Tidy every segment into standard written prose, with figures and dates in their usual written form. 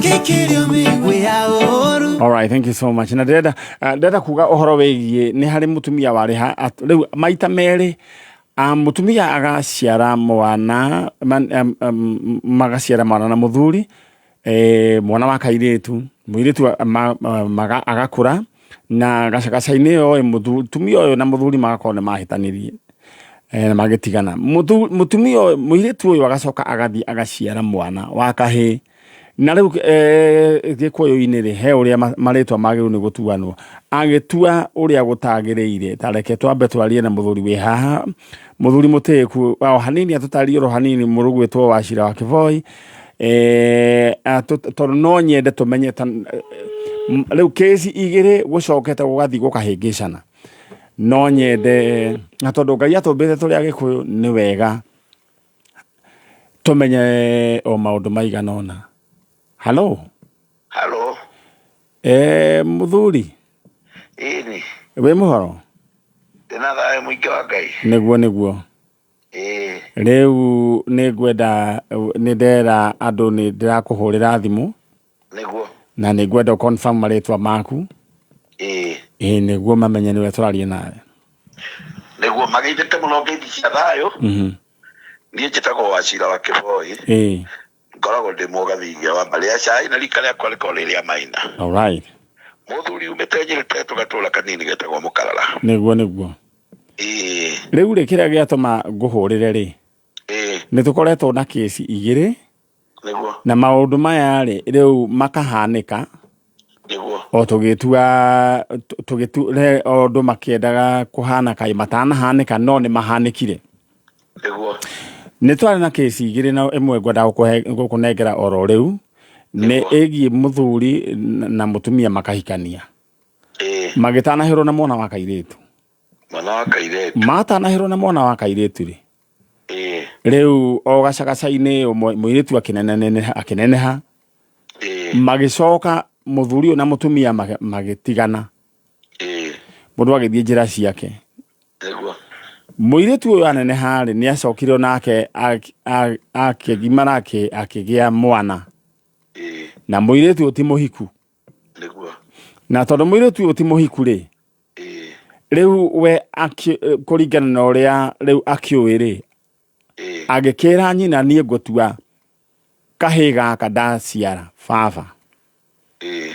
Ũngĩkĩrio mĩguĩ ya ũũru. All right, thank you so much. Na ndĩrenda ndĩrenda kuga ũhoro wĩgiĩ nĩ harĩ mũtumia warĩ ha rĩu maita merĩ mũtumia agaciara mwana magaciara mwana na mũthuri mwana wa kairĩtu mũirĩtu agakũra na gacagaca-inĩ ĩyo ĩ mũtumia ũyũ na mũthuri magakorwo nĩ mahĩtanirie na magĩtigana. Mũtumia ũyũ mũirĩtu ũyũ agacoka agathiĩ agaciara mwana wa kahĩĩ. Na rĩu gĩkũyũ-inĩ rĩ, he ũrĩa marĩtwa magĩrĩirwo nĩ gũtuanwo. Agĩtua ũrĩa gũtagĩrĩire, ta reke twambe twarie na mũthuri wĩ haha, mũthuri mũtĩĩku, o hanini atũtarĩrie oro hanini mũrũgwĩtwo Wachira wa Kĩboi, tondũ no nyende tũmenye ta rĩu kĩci igĩrĩ gũcokete gũgathiĩ gũkahĩngĩcana. No nyende, na tondũ Ngai atũmbĩte tũrĩ Agĩkũyũ nĩ wega tũmenye o maũndũ maigana ũna. Halo? Halo. Mũthuri? Ĩni. Wĩ mũhoro? Ndĩna thayũ mũingĩ wa Ngai. Nĩguo nĩguo. Ĩĩ. Rĩu nĩ ngwenda nĩ ndera andũ nĩ ndĩrakũhũrĩra thimũ. Nĩguo. Na nĩ ngwenda ũ confirm marĩtwa maku. Ĩĩ. Ĩĩ nĩguo mamenye nĩwe tũraria nawe. Nĩguo mageithĩke mũno ngeithi cia thayũ. Niĩ njĩtagwo Wachira wa Kĩboi. Ĩĩ. Ngoragwo ndĩ mũgathinge wa mbarĩ ya Cai na rika rĩakwa rĩkoragwo rĩ rĩa Maina. All right. Mũthuri umĩte Nyĩrĩ Tetu gatũra kanini getagwo Mũkarara. Nĩguo nĩguo. Ĩĩ. Rĩu rĩ kĩrĩa gĩatũma ngũhũrĩre rĩ. Ĩĩ. Nĩ tũkoretwo na kĩci igĩrĩ. Nĩguo. Na maũndũ maya rĩ rĩu makahanĩka. Nĩguo. O tũgĩtua tũgĩtu o ũndũ makĩendaga kũhana kaĩ matanahanĩka no nĩ mahanĩkire. Nĩguo. Nĩ twarĩ na kĩci igĩrĩ na ĩmwe ngwendaga gũkũnengera oro rĩu. Nĩ ĩgiĩ mũthuri na mũtumia makahikania. Ĩĩ. Magĩtanahĩrwo na mwana wa kairĩtu. Mwana wa kairĩtu. Matanahĩrwo na mwana wa kairĩtu rĩ. Ĩĩ. Rĩu o gacagaca-inĩ mũirĩtu akĩneneneneha akĩneneha. Ĩĩ. Magĩcoka mũthuri ũyũ na mũtumia magĩtigana. Ĩĩ. Mũndũ agĩthiĩ njĩra ciake. Nĩguo. Mũirĩtu ũyũ aneneha rĩ, nĩ acokire onake akĩgimara akĩgĩa mwana. Ĩĩ. Na mũirĩtu ũyũ ti mũhiku. Nĩguo. Na tondũ mũirĩtu ũyũ ti mũhiku rĩ, Ĩĩ. rĩu we kũringana na ũrĩa rĩu akĩũĩ rĩ, Ĩĩ. agĩkĩra nyina niĩ ngũtua kahĩĩ gaka ndaciara baba. Ĩĩ.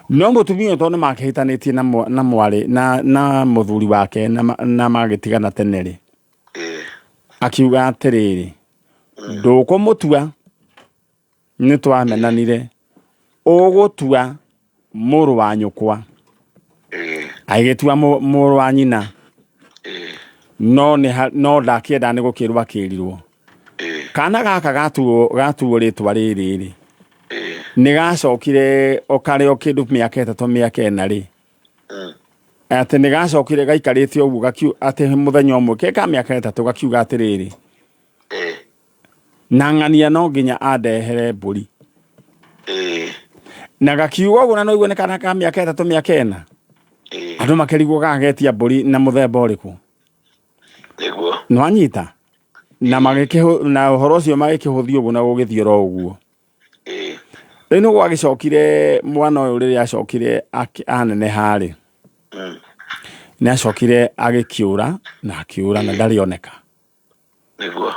No mũtumia ũyũ tondũ nĩmakĩhĩtanĩtie na na mwarĩ na, na mũthuri wake na, na magĩtigana tene rĩ, Ĩĩ. akiuga atĩrĩrĩ, ndũkũmũtua nĩ twamenanire, ũgũtua mũrũ wa nyũkwa. Agĩgĩtua mũrũ wa nyina. No nĩ no ndakĩenda nĩ gũkĩrwo akĩrirwo. Kana gaka gatuo gatuo rĩtwa rĩrĩ rĩ, nĩ gacokire o karĩ o kĩndũ mĩaka 3 mĩaka 4 rĩ, atĩ nĩ gacokire gaikarĩte ũguo atĩ mũthenya ũmwe ke ka mĩaka 3 gakiuga atĩrĩrĩ, na ng'ania no nginya andehere mbũri. Na gakiuga ũguo na no igue nĩ kana ka mĩaka 3 mĩaka 4. Andũ makĩrigwo gagetia mbũri na mũthemba ũrĩkũ. Nĩguo. Nĩwanyita? Na magĩkĩhũ, na ũhoro ũcio magĩkĩhũthia ũguo na gũgĩthiĩ oro ũguo. Rĩu nĩ gwagĩcokire mwana ũyũ rĩrĩa acokire aneneha rĩ, nĩ acokire agĩkĩũra na akĩũra na ndarĩ oneka. Nĩguo.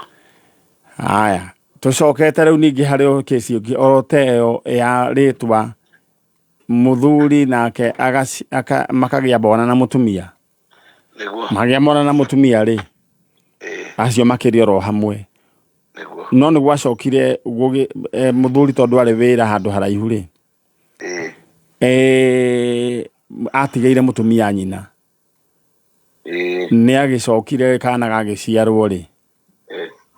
Haya, tũcokete rĩu ningĩ harĩ o kesi ĩngĩ oro ta ĩyo ya rĩtwa mũthuri nake makagĩa mwana na mũtumia. Nĩguo. Magĩa mwana na mũtumia rĩ, acio makĩrĩ oro hamwe. Nĩguo. No nĩ gwacokire mũthuri tondũ arĩ wĩra handũ haraihu rĩ, atigĩire mũtumia nyina. Nĩ agĩcokire kana gagĩciarwo rĩ,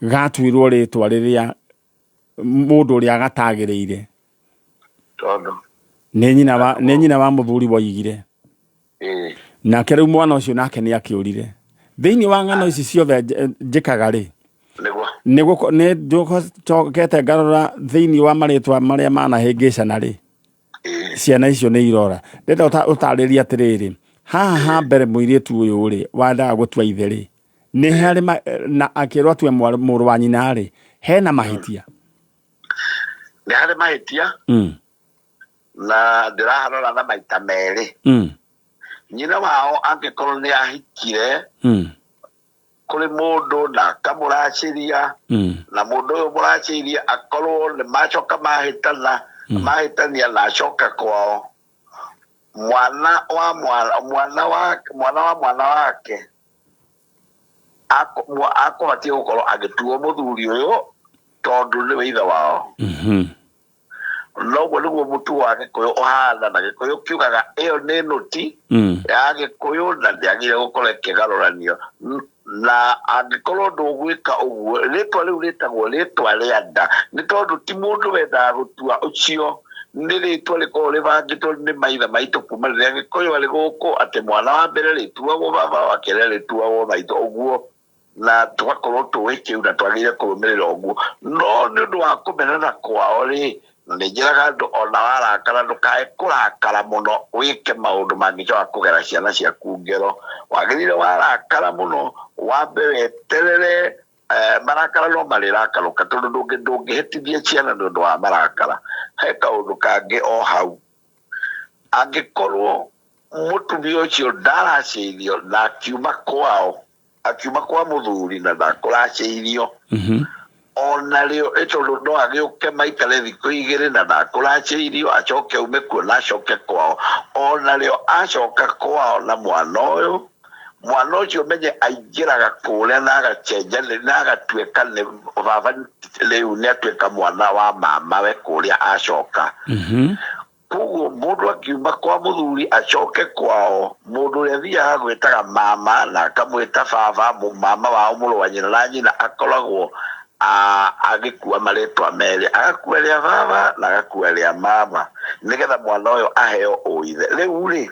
gatuirwo rĩtwa rĩrĩa mũndũ ũrĩa gatagĩrĩire. Tondũ. Nĩ nyina wa, nĩ nyina wa mũthuri woigire. Nake rĩu mwana ũcio nake nĩ akĩũrire. Thĩinĩ wa ng'ano ici ciothe njĩkaga rĩ, Nĩguo. nĩ njokete ngarora thĩinĩ wa marĩtwa marĩa manahĩngĩcana rĩ, ciana icio nĩ irora. Ndĩrenda ũtarĩrie atĩrĩrĩ, haha ha mbere mũirĩtu ũyũ rĩ, wendaga gũtua ithe rĩ, nĩ harĩ na akĩrwo atue mũrũ wa nyina rĩ, hena mahĩtia? Nĩ harĩ mahĩtia. Na ndĩraharora na maita merĩ. Nyina wao angĩkorwo nĩ ahikire kũrĩ mũndũ na akamũracĩria, na mũndũ ũyũ mũracĩirie akorwo nĩ macoka mahĩtana, mahĩtania na acoka kwao, mwana wa mwana mwana wa mwana wa mwana wake akũbatiĩ gũkorwo agĩtuo mũthuri ũyũ tondũ nĩwe ithe wao. Noguo nĩguo mũtugo wa Gĩkũyũ ũhana, na Gĩkũyũ kiugaga ĩyo nĩ nũti ya Gĩkũyũ na ndĩagĩrĩire gũkorwo ĩkĩgarũranio. Na angĩkorwo ndũgwĩka ũguo, rĩtwa rĩu rĩtagwo rĩtwa rĩa nda, nĩ tondũ ti mũndũ wendaga gũtua ũcio, nĩ rĩtwa rĩkoragwo rĩbangĩtwo nĩ maithe maitũ kuma rĩrĩa Gĩkũyũ arĩ gũkũ, atĩ mwana wa mbere rĩtuagwo baba, wa kerĩ rĩtuagwo maitũ, ũguo, na tũgakorwo tũĩ kĩu na twagĩrĩire kũrũmĩrĩra ũguo. No nĩ ũndũ wa kũmenana kwao rĩ, na nĩ njĩraga andũ ona warakara ndũkae kũrakara mũno wĩke maũndũ mangĩcoka kũgera ciana ciaku ngero. Wagĩrĩire warakara mũno wambe weterere, marakara no marĩrakarũka tondũ ndũngĩhĩtithia ciana nĩ ũndũ wa marakara. He kaũndũ kangĩ o hau, angĩkorwo mũtumia ũcio ndaracĩirio na akiuma kwao, akiuma kwa mũthuri na ndakũracĩirio, ona rĩo tondũ no agĩũke maikare thikũ igĩrĩ na ndakũracĩirio, acoke aume kuo na acoke kwao, ona rĩo acoka kwao na mwana ũyũ, mwana ũcio menye aingĩraga kũrĩa na agacenjia na agatuĩka nĩ baba, rĩu nĩ atuĩka mwana wa mamawe kũrĩa acoka. Koguo mũndũ akiuma kwa mũthuri acoke kwao, mũndũ ũrĩa athiaga gwĩtaga mama na akamwĩta baba, mama wao mũrũ wa nyina na nyina, akoragwo agĩkua marĩtwa merĩ, agakua rĩa baba na agakua rĩa mama, nĩgetha mwana ũyũ aheo ũithe. Rĩu rĩ,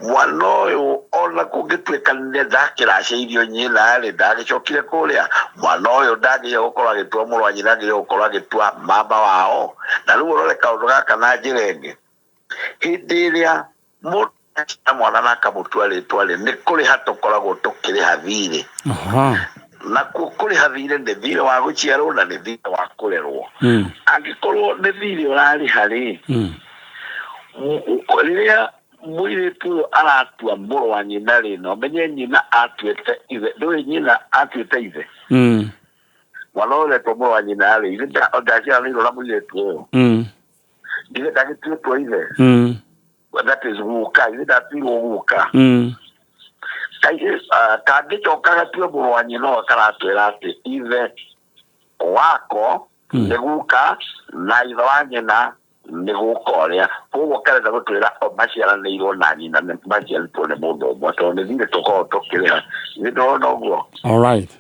mwana ũyũ ona kũngĩtuĩka nĩ ndakĩracĩirio nyina rĩ, ndagĩcokire kũrĩa, mwana ũyũ ndagĩrĩire gũkorwo agĩtua mũrũ wa nyina, agĩrĩire gũkorwo agĩtua mama wao. Na rĩu ũrore kaũndũ gaka na njĩra ĩngĩ, hĩndĩ ĩrĩa mũndũ aciara mwana na akamũtua rĩtwa rĩ, nĩ kũrĩha tũkoragwo tũkĩrĩha thirĩ. Nakuo kũrĩha thirĩ nĩ thirĩ wa gũciarwo na nĩ thirĩ wa kũrerwo. Angĩkorwo nĩ thirĩ ũrarĩha rĩ, rĩrĩa mũirĩtu ũyũ aratua mũrũ wa nyina rĩ, na ũmenye nyina atuĩte ithe, ndũĩ nyina atuĩte ithe. Mwana ũyũ ũretwo mũrũ wa nyina rĩ, ithe ndaciaranĩirwo na mũirĩtu ũyũ. Ithe ndagĩtuĩtwo ithe. That is guka, ithe ndatuirwo guka. Kangĩcoka gatue mũrũ wa nyina ũyũ karatwĩra atĩ ithe wako nĩ guka na ithe wa nyina nĩ guka ũrĩa. Koguo karenda gũtwĩra o maciaranĩirwo na nyina, nĩ maciarĩtwo nĩ mũndũ ũmwe, tondũ nĩ thirĩ tũkoragwo tũkĩrĩha. Nĩ ndĩrona ũguo. All right.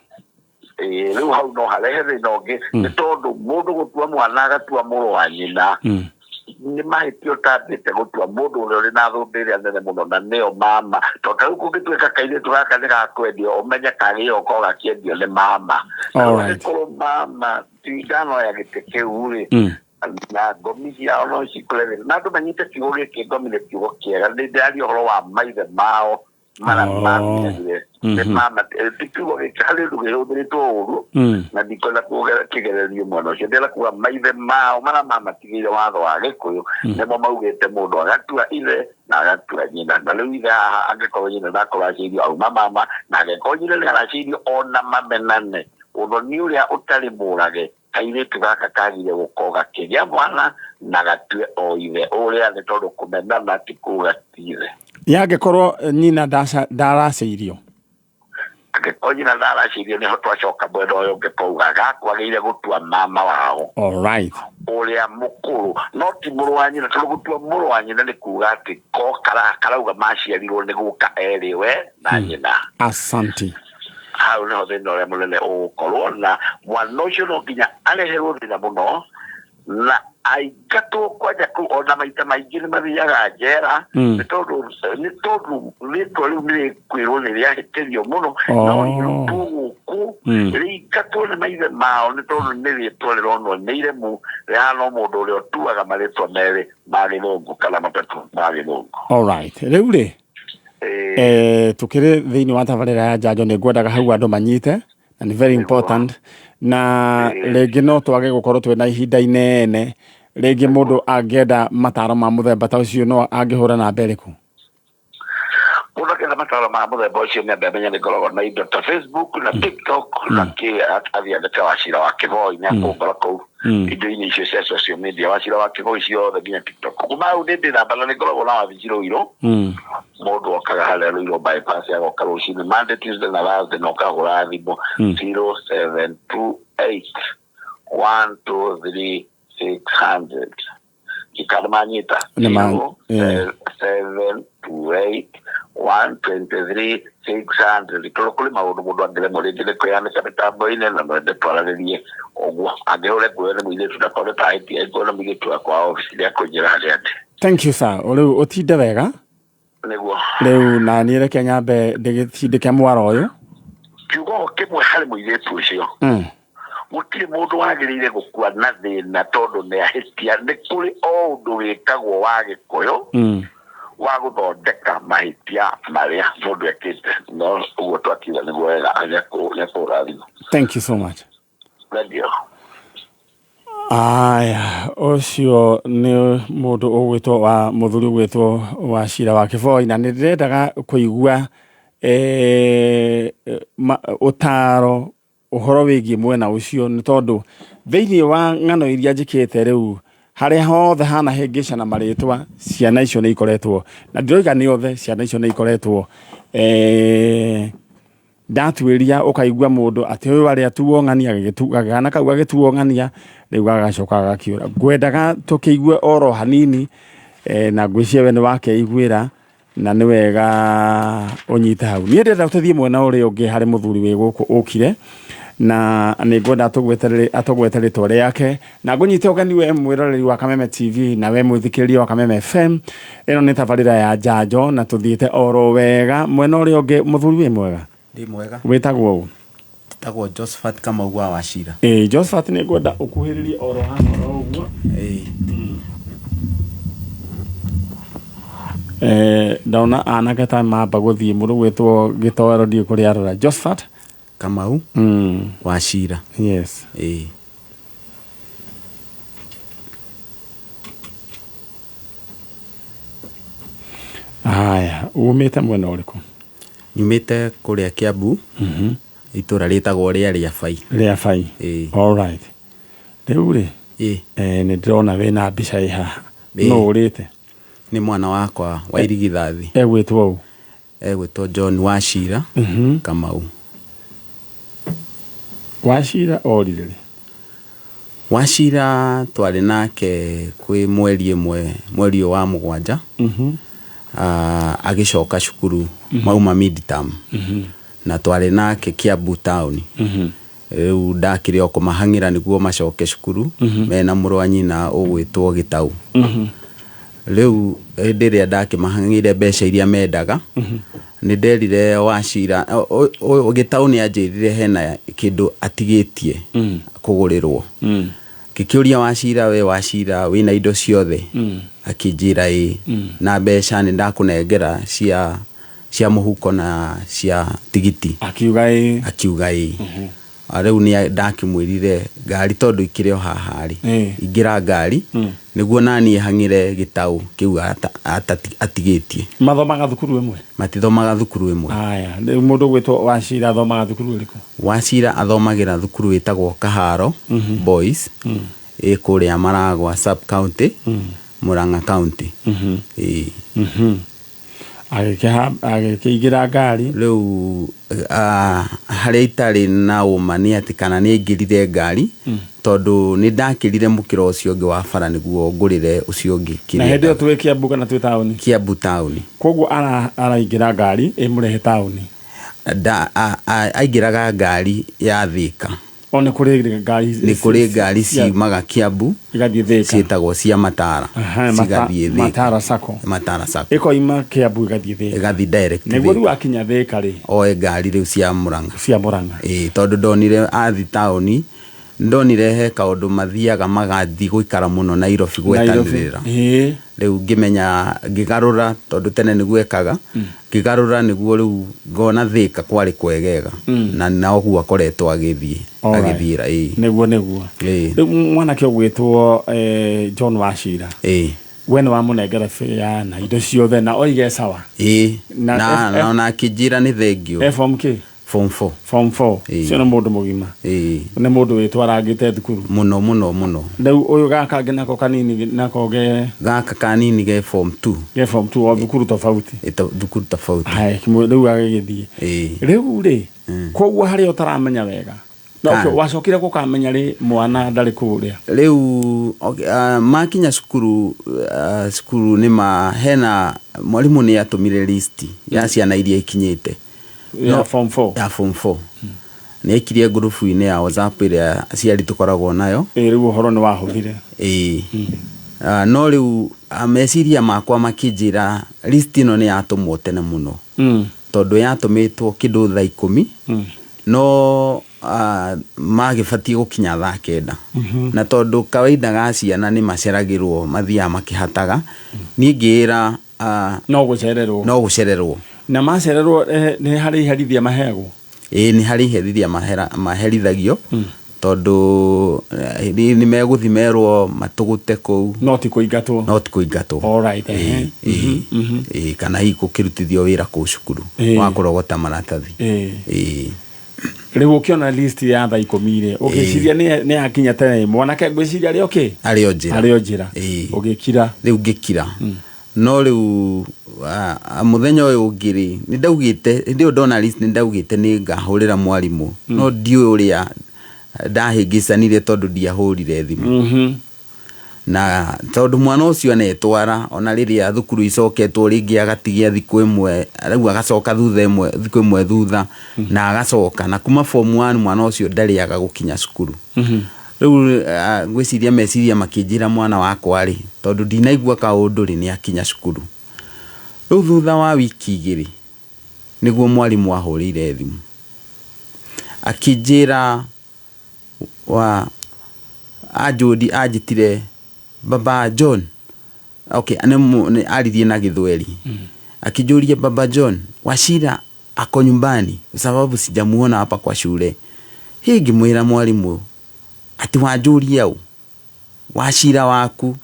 Rĩu hau no harehe thĩna ũngĩ, nĩ tondũ mũndũ gũtua mwana agatua mũrũ wa nyina, nĩ mahĩtia ũtambĩte gũtua mũndũ ũrĩa ũrĩ na thũmbĩ ĩrĩa nene mũno na nĩyo mama. Tondũ ta rĩu kũngĩtuĩka kairĩtu gaka nĩ gakwendio, ũmenye kagĩrĩire gũkorwo gakĩendio nĩ mama. Na angĩkorwo mama ti ndanoya gĩtĩ kĩu rĩ, na ngomi ciao no cikũre thĩna. Na andũ manyite kiugo gĩkĩ, ngomi nĩ kiugo kĩega. Nĩ ndĩraria ũhoro wa maithe mao mara mamenyagire nĩ mama. Ti kiugo gĩkĩ harĩ ũndũ gĩhũthĩrĩtwo ũru, na ndikwenda kĩgererio mwena ũcio. Ndĩrenda kuga maithe mao marĩa mamatigĩire watho wa Gĩkũyũ nĩmo maugĩte mũndũ agatua ithe na agatua nyina. Na rĩu ithe haha angĩkorwo nyina ndakũracĩirio auma mama, na angĩkorwo nyina nĩ aracĩirio ona mamenane, ũthoni ũrĩa ũtarĩ mũrage, kairĩtu gaka kagire gũkorwo gakĩgĩa mwana na gatue o ithe ũrĩa, nĩ tondũ kũmenana ti kuga ti ithe. Yangĩkorwo nyina ndaracĩirio, angĩkorwo nyina ndaracĩirio, nĩho twacoka mwena ũyũ ũngĩ twauga gakwagĩrĩire gũtua mama wao All right. ũrĩa mũkũrũ, no ti mũrũ wa nyina, tondũ gũtua mũrũ wa nyina nĩ kuga atĩ ko karauga maciarirwo nĩ gũka erĩ, we na nyina. Asante. Hau nĩho thĩna ũrĩa mũnene ũgũkorwo, na mwana ũcio no nginya areherwo thĩna mũno na aingatwo kwanja kũu. Ona maita maingĩ nĩ mathiaga njera, nĩ tondũ rĩtwa rĩu nĩ rĩkwĩrwo nĩ rĩahĩtĩrio mũno, no rĩrutwo gũkũ, rĩingatwo nĩ maithe mao, nĩ tondũ nĩ rĩtwa rĩronwo nĩ iremu, rĩhana o mũndũ ũrĩa ũtuaga marĩtwa merĩ ma gĩthũngũ kana matatũ ma gĩthũngũ. All right. Rĩu rĩ, tukĩrĩ thĩinĩ wa tabarĩra ya njanjo, nĩ ngwendaga hau andũ manyite, na nĩ very important, na rĩngĩ no twage gũkorwo twĩna ihinda inene. Rĩngĩ mũndũ angĩenda mataro ma mũthemba ta ũcio no angĩhũra namba ĩrĩkũ? Mũndũ akĩenda mataro ma mũthemba ũcio nĩ ambe amenye nĩ ngoragwo na indo ta Facebook na TikTok na kĩ, athiĩ andĩke Wachira wa Kĩboi nĩ akũngora kũu indo-inĩ icio cia social media, Wachira wa Kĩboi ciothe nginya TikTok. Kuma hau nĩ ndĩ namba na nĩ ngoragwo na wabici Rũirũ. Mũndũ okaga harĩa Rũirũ bypass agoka rũcinĩ Monday, Tuesday na Thursday na ũkahũra thimũ 0728 123 600. Ikana manyita Nĩ ma- 728 123 600. Tondũ kũrĩ maũndũ mũndũ angĩremwo rĩngĩ nĩ kwĩyanĩka mĩtambo-inĩ na no ende twaranĩrie ũguo. Angĩhũre nguoya nĩ mũirĩtu ndakone ta ahĩtia, nguoya nĩ mũirĩtu wakwa wa obici nĩ akũnjĩra harĩa ndĩ. Thank you sir. Rĩu ũtinde wega. Nĩguo. Rĩu na niĩ reke nyambe ndĩgĩtindĩke mwaro ũyũ. Kiugo o kĩmwe harĩ mũirĩtu ũcio. Gũtirĩ mũndũ wagĩrĩire gũkua na thĩna tondũ nĩ ahĩtia. Nĩ kũrĩ o ũndũ wĩkagwo wa Gĩkũyũ wa gũthondeka mahĩtia marĩa mũndũ ekĩte. No ũguo twakiuga nĩguo wega, nĩekũhũra thimũ. Thank you so much. Thank you. Aya, ũcio nĩ mũndũ ũgwĩtwo wa mũthuri ũgwĩtwo wa Cira wa Kĩboi, na nĩ ndĩrendaga kũigua ũtaro ũhoro wĩgiĩ mwena ũcio, nĩ tondũ thĩinĩ wa ng'ano iria njĩkĩte rĩu harĩa hothe hanahĩngĩcana marĩtwa, ciana icio nĩ ikoretwo, na ndiroiga nĩ othe, ciana icio nĩ ikoretwo ndatuĩria ũkaigua mũndũ atĩ ũyũ arĩa atuo ng'ania, gana kau gagĩtuo ng'ania, rĩu gagacoka gagakĩũra. Ngwendaga tũkĩigue oro hanini, na ngwĩciria we nĩ wakeiguĩra, na nĩ wega ũnyite hau. Niĩ ndĩrenda tũthiĩ mwena ũrĩa ũngĩ harĩ mũthuri wĩ gũkũ ũkire, na nĩ ngwenda atũgwete rĩtwa rĩake, na ngũnyite ũgeni we mwĩroreri wa Kameme TV na we mwĩthikĩrĩria wa Kameme FM. Ĩno nĩ tabarĩra ya njanjo na tũthiĩte oro wega mwena ũrĩa ũngĩ. Mũthuri wĩ mwega? Ndĩ mwega. Wĩtagwo ũ? Njĩtagwo Josephat Kamau wa Wachira. Ĩĩ Josephat, nĩ ngwenda ũkuhĩrĩrie oro haha oro ũguo. Ĩĩ. Ndona anake ta mamba gũthiĩ, mũndũ gwĩtwo gĩtoero ndiũĩ kũrĩa arora. Josephat Kamau Wachira. Yes. Ĩĩ. Haya, umĩte mwena ũrĩkũ? Nyumĩte kũrĩa Kiambu, itũra rĩtagwo rĩa Rĩabai. Rĩabai. Ĩĩ. All right. Rĩu rĩ, Ĩĩ. Nĩ ndĩrona wĩna mbica ĩ haha. Ĩĩ. Nũ ũrĩte? Nĩ mwana wakwa wa irigithathi. Egwĩtwo ũ? Egwĩtwo John Wachira Kamau. Wachira orire rĩ? Wachira twarĩ nake kwĩ mweri ĩmwe, mweri ũyũ wa mũgwanja. Agĩcoka cukuru mauma midterm. Na twarĩ nake Kiambu town. Rĩu ndakĩrĩ o kũmahang'ĩra nĩguo macoke cukuru mena mũrũ wa nyina ũgwĩtwo Gĩtau. Rĩu hĩndĩ ĩrĩa ndakĩmahang'ĩire mbeca iria mendaga, nĩ nderire Wachira, Gĩtau nĩ anjĩrire hena kĩndũ atigĩtie kũgũrĩrwo. Ngĩkĩũria Wachira, we Wachira wĩna indo ciothe? Akĩnjĩra ĩĩ. Na mbeca nĩ ndakũnengera cia mũhuko na cia tigiti. Akiuga ĩĩ. Akiuga ĩĩ. Rĩu nĩ ndakĩmwĩrire ngari tondũ ikĩrĩ o haha rĩ, ingĩra ngari nĩguo naniĩ hang'ĩre gĩtaũ kĩu atigĩtie. Mathomaga thukuru ĩmwe? Matithomaga thukuru ĩmwe. Aya, rĩu mũndũ ũgwĩtwo Wachira athomaga thukuru ĩrĩkũ? Wachira athomagĩra thukuru ĩtagwo Kaharo Boys, ĩ kũrĩa Maragwa sub county, Murang'a county. Ĩĩ. Agĩkĩingĩra ngari. Rĩu harĩa itarĩ na ũma nĩ atĩ kana nĩ aingĩrire ngari, tondũ nĩ ndakĩrire mũkĩra ũcio ũngĩ wa bara nĩguo ngũrĩre ũcio ũngĩ Na kĩrĩa hĩndĩ ĩyo twĩ Kiambu kana twĩ taũni? Kiambu taũni. Koguo araingĩra ngari ĩmũrehe taũni. Aingĩraga ngari ya Thĩka. O nĩ kũrĩ ngari Nĩ kũrĩ ngari ciumaga Kiambu igathiĩ Thĩka. Ciĩtagwo cia Matara. Aha, Cigathiĩ Thĩka. Matara Sacco. Matara Sacco. Ĩkoima Kiambu ĩgathiĩ Thĩka. Ĩgathiĩ direct Nĩguo Thĩka. rĩu akinya Thĩka rĩ. Oe ngari rĩu cia Murang'a. Cia Murang'a. Ĩĩ, tondũ ndonire athi taũni Ndonire he kaũndũ mathiaga magathiĩ gũikara mũno Nairobi gwetanĩrĩra. Ĩĩ. Rĩu ngĩmenya ngĩgarũra, tondũ tene nĩguo ekaga, ngĩgarũra nĩguo rĩu ngona Thĩka kwarĩ kwegega, na noguo akoretwo agĩthiĩ. Agĩthiĩra, ĩĩ. Nĩguo. Rĩu mwanake ũgwĩtwo John Wachira, we nĩ wamũnengera fare na indo ciothe na oige sawa? Ĩĩ. Na Na na akĩnjĩra nĩ thengio. E form K? Form 4. Form 4. Ĩĩ. Cio nĩ mũndũ mũgima. Ĩĩ. Nĩ mũndũ wĩtwarangĩte thukuru. Mũno mũno mũno. Rĩu ũyũ gaka kangĩ nako kanini nako ge? Gaka kanini ge form 2. Ge form 2, o thukuru tofauti. Thukuru tofauti. Haya, kĩmwe rĩu agĩgĩthiĩ. Ĩĩ. Rĩu rĩ, koguo harĩa ũtaramenya wega na Kana. Wacokire gũkamenya rĩ mwana ndarĩ kũrĩa? Rĩu okay, makinya cukuru, cukuru nĩ ma hena mwarimũ nĩ atũmire list ya ciana iria ikinyĩte. Ya form 4? Ya form 4. Nĩ aikirie ngurubu-inĩ ya WhatsApp ĩrĩa aciari tũkoragwo nayo. Ĩ, rĩu ũhoro nĩ wahũthire. Ĩĩ. No rĩu meciria makwa makĩnjĩra list ĩno nĩ yatũmwo tene mũno, tondũ yatũmĩtwo kĩndũ thaa 10, no magĩbatiĩ gũkinya thaa 9, na tondũ kawaida ga ciana nĩ maceragĩrwo, mathiaga makĩhataga, niĩ ngĩĩra no gũcererwo. No gũcererwo. Na macererwo, nĩ harĩ iherithia maheagwo? Ĩĩ, nĩ harĩ iherithia maherithagio, tondũ nĩ megũthiĩ merwo matũgũte kũu. No ti kũingatwo? No ti kũingatwo. All right, Ĩĩ, ehe. ĩĩ, ĩĩ, kana hihi gũkĩrutithio wĩra kũu cukuru wa kũrogota maratathi. Ĩĩ. Rĩu ũkĩona list ya thaa 10 rĩ, ũgĩciria nĩ yakinya tene, mwanake ngwĩciria arĩ okay? Arĩ o njĩra. Arĩ o njĩra. Ĩĩ. Ũgĩkira. Rĩu ngĩkira. No rĩu mũthenya ũyũ ũngĩ rĩ, nĩ ndaugĩte, hĩndĩ ĩyo ndona list nĩ ndaugĩte nĩ ngahũrĩra mwarimũ, no ndiũĩ ũrĩa ndahĩngĩcanire tondũ ndiahũrire thimũ. Na tondũ mwana ũcio anetwara, ona rĩrĩa thukuru icoketwo rĩngĩ agatigia thikũ ĩmwe, rĩu agacoka thutha ĩmwe, thikũ ĩmwe thutha, na agacoka. Na kuma form 1 mwana ũcio ndarĩaga gũkinya cukuru. Rĩu ngwĩciria meciria makĩnjĩra mwana wakwa rĩ, tondũ ndinaigua kaũndũ rĩ, nĩ akinya cukuru. Rĩu thutha wa wiki 2 nĩguo mwarimũ ahũrĩire thimũ, akĩnjĩra wa anjũri, anjĩtire Baba John. Okay, nĩ aririe na Gĩthweri. Akĩnjũria, "Baba John, Wachira ako nyumbani? Kwa sababu sijamuona hapa kwa shule." Hii ngĩmwĩra mwarimũ atĩ wanjũria ũ Wachira waku?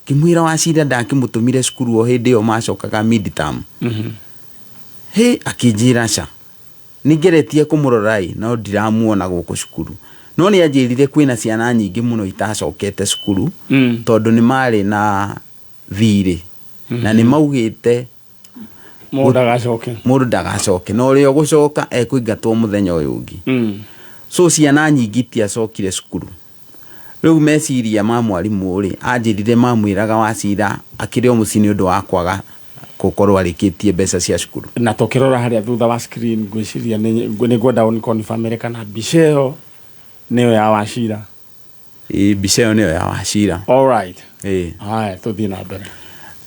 Ngĩmwĩra Wachira ndakĩmũtũmire cukuru o hĩndĩ ĩyo macokaga midterm. Hĩ, akĩnjĩra ca, nĩngeretie kũmũrora ĩ, no ndiramuona gũkũ cukuru. No nĩ anjĩrire kwĩna ciana nyingĩ mũno itacokete cukuru, tondũ nĩ marĩ na thirĩ na nĩ maugĩte mũndũ ndagacoke. Mũndũ ndagacoke, na ũrĩa ũgũcoka ekũingatwo mũthenya ũyũ ũngĩ. So ciana nyingĩ itiacokire cukuru. Rĩu meciria ma mwarimũ rĩ, anjĩrire mamwĩraga Wachira akĩrĩ o mũciĩ nĩ ũndũ wa kwaga gũkorwo arĩkĩtie mbeca cia cukuru. Na tũkĩrora harĩa thutha wa screen, ngwĩciria nĩ ngwenda ũnĩ kana mbica ĩyo nĩyo ya Wachira? Ĩ, mbica ĩyo nĩyo ya Wachira. All right. Ĩ. Haya, tũthiĩ na mbere.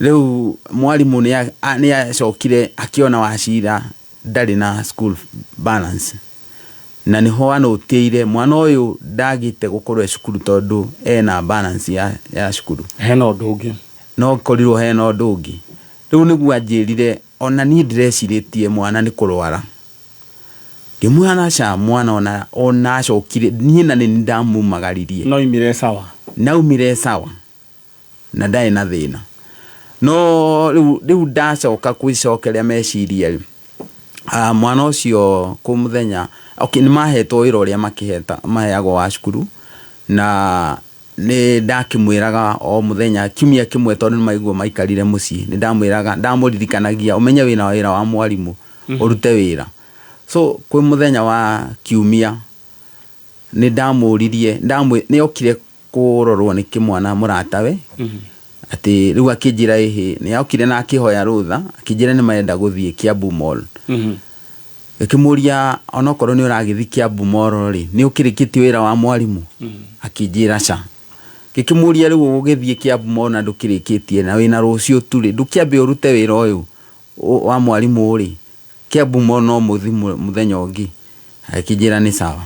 Rĩu mwarimũ nĩ acokire akĩona Wachira ndarĩ na school balance, na nĩho anũtĩire mwana ũyũ ndagĩte gũkorwo e cukuru tondũ ena balance ya cukuru. Hena ũndũ ũngĩ. No korirwo hena ũndũ ũngĩ. Rĩu nĩguo anjĩrire ona niĩ ndĩrecirĩtie mwana nĩ kũrwara. Ngĩmwĩra ca, mwana ona acokire niĩ na nĩ ndamumagaririe. No imire sawa? Naumire sawa na ndarĩ na thĩna. No rĩu ndacoka kwĩcokeria meciria rĩ, mwana ũcio kũ mũthenya, okay, nĩ mahetwo wĩra ũrĩa makĩheta maheagwo wa cukuru, na nĩ ndakĩmwĩraga o mũthenya kiumia kĩmwe, tondũ nĩ maiguo maikarire mũciĩ, nĩ ndamwĩraga, ndamũririkanagia ũmenye wĩna wĩra wa mwarimũ, ũrute wĩra. So kwĩ mũthenya wa kiumia nĩ ndamũririe, nĩ okire kũrorwo nĩ kĩmwana mũratawe, atĩ rĩu akĩnjĩra ĩhĩ, nĩ okire na akĩhoya rũtha, akĩnjĩra nĩ marenda gũthiĩ Kiambu Mall. Ngĩkĩmũria onokorwo nĩ ũragĩthiĩ Kiambu Mall rĩ, nĩ ũkĩrĩkĩtie wĩra wa mwarimũ? Akĩnjĩra ca. Ngĩkĩmũria rĩu ũgĩthiĩ Kiambu Mall na ndũkĩrĩkĩtie na wĩna rũciũ tu rĩ, ndũkĩambe ũrute wĩra ũyũ wa mwarimũ rĩ, Kiambu Mall no mũthiĩ mũthenya ũngĩ. Akĩnjĩra nĩ sawa.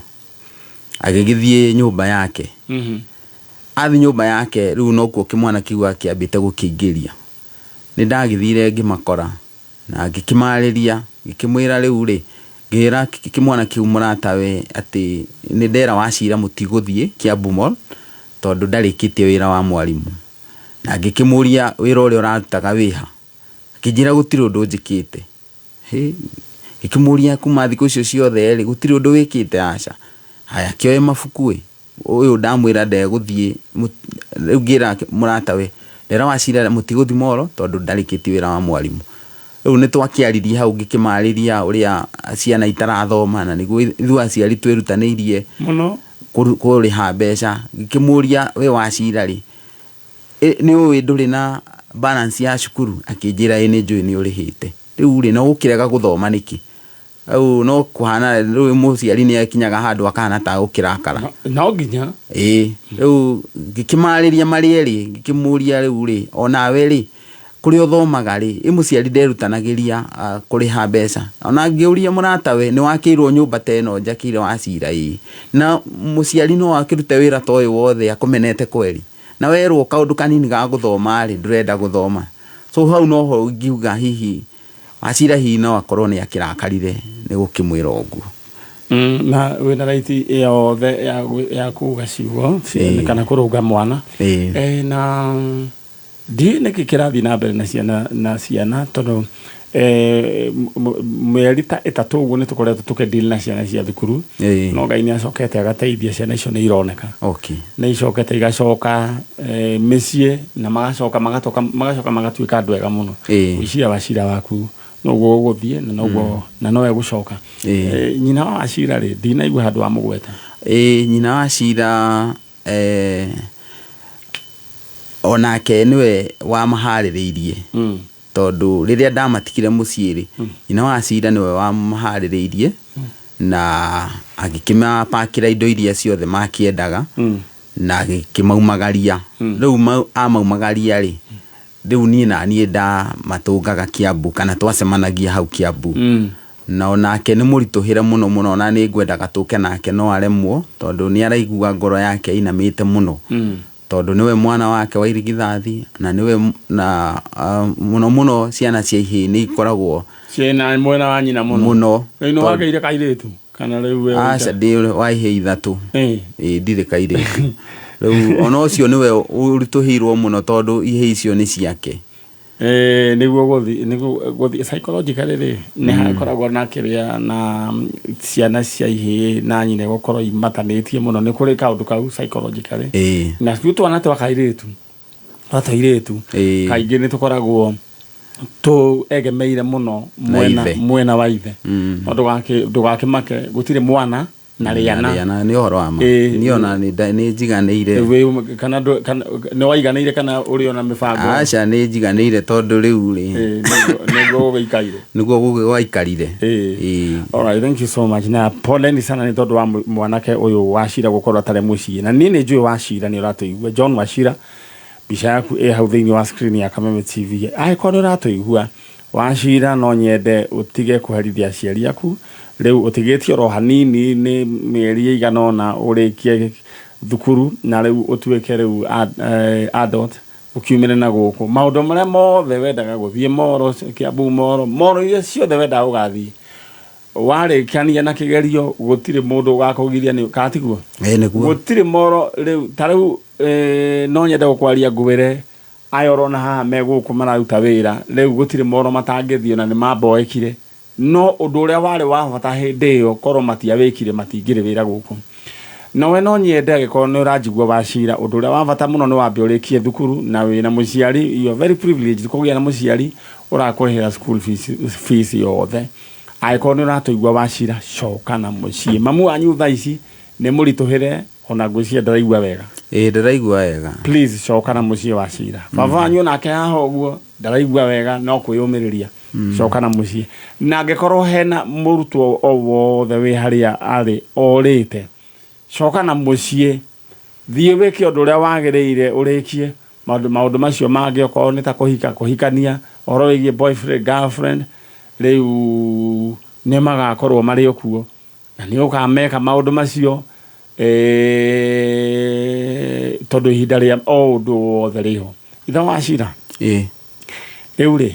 Agĩgĩthiĩ nyũmba yake. Athiĩ nyũmba yake rĩu nokuo kĩmwana kĩu akĩambĩte gũkĩingĩria. Nĩ ndagĩthire ngĩmakora na ngĩkĩmarĩria, ngĩkĩmwĩra rĩu rĩ, ngĩra kĩmwana kĩu mũratawe atĩ nĩ ndera Wachira mũtigũthiĩ Kiambu Mall tondũ ndarĩkĩtie wĩra wa mwarimũ. Na ngĩkĩmũria wĩra ũrĩa ũrarutaga wĩha. Akĩnjĩra gũtirĩ ũndũ njĩkĩte. Hĩ, ngĩkĩmũria kuma thikũ icio ciothe rĩ, gũtirĩ ũndũ wĩkĩte? Aca. Haya, kĩoe mabuku ĩ, ũyũ ndamwĩra ndegũthiĩ, rĩu ngĩra mũratawe ndera Wachira mũtigũthiĩ mall tondũ ndarĩkĩtie wĩra wa mwarimũ. Rĩu nĩ twakĩaririe hau ngĩkĩmarĩria ũrĩa ciana itarathoma na nĩguo ithuĩ aciari twĩrutanĩirie mũno kũrĩha mbeca. Ngĩkĩmũria we Wachira rĩ, nĩ ũĩ ndũrĩ na balance ya cukuru? Akĩnjĩra ĩ nĩ njũĩ nĩ ũrĩhĩte. Rĩu rĩ, no ũkĩrega gũthoma nĩkĩ? Rĩu no kũhana rĩu mũciari nĩ akinyaga handũ akahana ta gũkĩrakara. No nginya. Ĩĩ, rĩu ngĩkĩmarĩria marĩ erĩ, ngĩkĩmũria rĩu rĩ, onawe rĩ, kũrĩa ũthomaga rĩ, ĩ mũciari nderutanagĩria kũrĩha mbeca. Ona ngĩũria mũratawe nĩ wakĩirwo nyũmba ta ĩno njakĩire Wachira? Ĩĩ. Na mũciari no akĩrute wĩra ta ũyũ wothe akũmenete kweri? Na werwo kaũndũ kanini ga gũthoma rĩ, ndũrenda gũthoma. So hau noho ingiuga hihi Wachira hihi no akorwo nĩ akĩrakarire nĩ gũkĩmwĩra ũguo. Na wĩna right yothe ya kuga ciugo kana kũrũnga mwana. Na ndiũĩ nĩkĩ kĩrathiĩ na mbere na ciana na ciana tondũ mĩeri ta 3 ũguo nĩ tũkoretwo tũkĩ-deal na ciana cia thukuru. No Ngai nĩ acokete agateithia, ciana icio nĩ ironeka. Nĩ icokete igacoka mĩciĩ na magacoka magatoka magacoka magatuĩka andũ ega mũno. Gwĩciria Wachira waku noguo ũgũthiĩ na noguo na no egũcoka. Nyina wa Wachira rĩ, ndinaigua handũ wa mũgweta. Ĩĩ, nyina wa Wachira onake nĩwe wamaharĩrĩirie. Tondũ rĩrĩa ndamatigire mũciĩ rĩ, nyina wa Wachira nĩwe wamaharĩrĩirie na agĩkĩmapakĩra indo iria ciothe makĩendaga na agĩkĩmaumagaria. Rĩu amaumagaria rĩ, rĩu niĩ na niĩ ndamatũngaga Kiambu kana twacemanagia hau Kiambu. Na onake nĩ mũritũhĩre mũno mũno, na nĩ ngwendaga tũke nake no aremwo tondũ nĩ araigua ngoro yake ĩinamĩte mũno. Tondũ nĩwe mwana wake wa irigithathi na nĩwe na mũno mũno ciana cia ihĩĩ nĩ ikoragwo ciĩna mwena wa nyina mũno. Mũno. Rĩu nĩ wagĩire kairĩtu kana rĩu we Aca, ndĩ wa ihĩĩ 3. Ĩĩ, ndirĩ kairĩtu. Rĩu ona ũcio nĩwe ũritũhĩirwo mũno tondũ ihĩĩ icio nĩ ciake. Nĩguo gũthiĩ psychologically rĩ, nĩ hakoragwo na kĩrĩa na ciana cia ihĩĩ na nyina gũkorwo imatanĩtie mũno, nĩ kũrĩ kaũndũ kau psychologically. Na tuo twana twa kairĩtu, twa tũirĩtu, kaingĩ nĩ tũkoragwo tũegemeire mũno mwena ithe. Mwena wa ithe. No ndũgakĩmake, gũtirĩ mwana na rĩana. Rĩana nĩ ũhoro wa ma. Niĩ ona nĩ njiganĩire. Kana nĩ waiganĩire kana ũrĩ ona mĩbango? Aca, nĩ njiganĩire tondũ rĩu rĩ, Nĩguo gũgĩikaire. Nĩguo gwaikarire. All right, thank you so much. Na poleni sana nĩ tondũ wa mwanake ũyũ Wachira gũkorwo atarĩ mũciĩ. Na niĩ nĩ njũĩ Wachira nĩ ũratũigua. John Wachira, mbica yaku ĩ hau thĩinĩ wa screen ya Kameme TV. Angĩkorwo nĩ ũratũigua, Wachira, no nyende ũtige kũherithia aciari aku. Rĩu ũtigĩtie oro hanini, nĩ mĩeri ĩigana ũna ũrĩkie thukuru na rĩu ũtuĩke rĩu adult, ũkiumĩre na gũkũ. Maũndũ marĩa mothe wendaga gũthiĩ moro, Kiambu moro, moro iria ciothe wendaga gũgathiĩ, warĩkania na kĩgerio gũtirĩ mũndũ ũgakũgiria, nĩ kana tiguo? Ĩĩ, nĩguo. Gũtirĩ moro rĩu ta rĩu no nyende gũkwaria ngwĩre aya ũrona haha me gũkũ mararuta wĩra rĩu, gũtirĩ moro matangĩthiĩ na nĩ mamboekire, no ũndũ ũrĩa warĩ wa bata hĩndĩ ĩyo korwo matiawĩkire matingĩrĩ wĩra gũkũ. Nowe no nyende angĩkorwo nĩ ũranjigua Wachira, ũndũ ũrĩa wa bata mũno nĩ wambe ũrĩkie thukuru na wĩna mũciari. You are very privileged kũgĩa na mũciari ũrakũrĩhĩra school fees yothe. Angĩkorwo nĩ ũratũigua Wachira, coka na mũciĩ. Mamu wanyu thaa ici nĩ mũritũhĩre, ona ngwĩciria ndaraigua wega. Ĩĩ, ndĩraigua wega. Please coka na mũciĩ Wachira. Baba wanyu onake haha ũguo ndaraigua wega, no kwĩyũmĩrĩria. Coka na mũciĩ. Na angĩkorwo hena mũrutwo o wothe wĩ harĩa arĩ orĩte, coka na mũciĩ, thiĩ wĩke ũndũ ũrĩa wagĩrĩire, ũrĩkie maũndũ macio mangĩ, okorwo nĩ ta kũhika, kũhikania, ũhoro wĩgiĩ boyfriend, girlfriend, rĩu nĩ magakorwo marĩ o kuo na nĩ ũkameka maũndũ macio. Tondũ ihinda rĩa o ũndũ wothe rĩho. Ithe wa Cira, rĩu rĩ,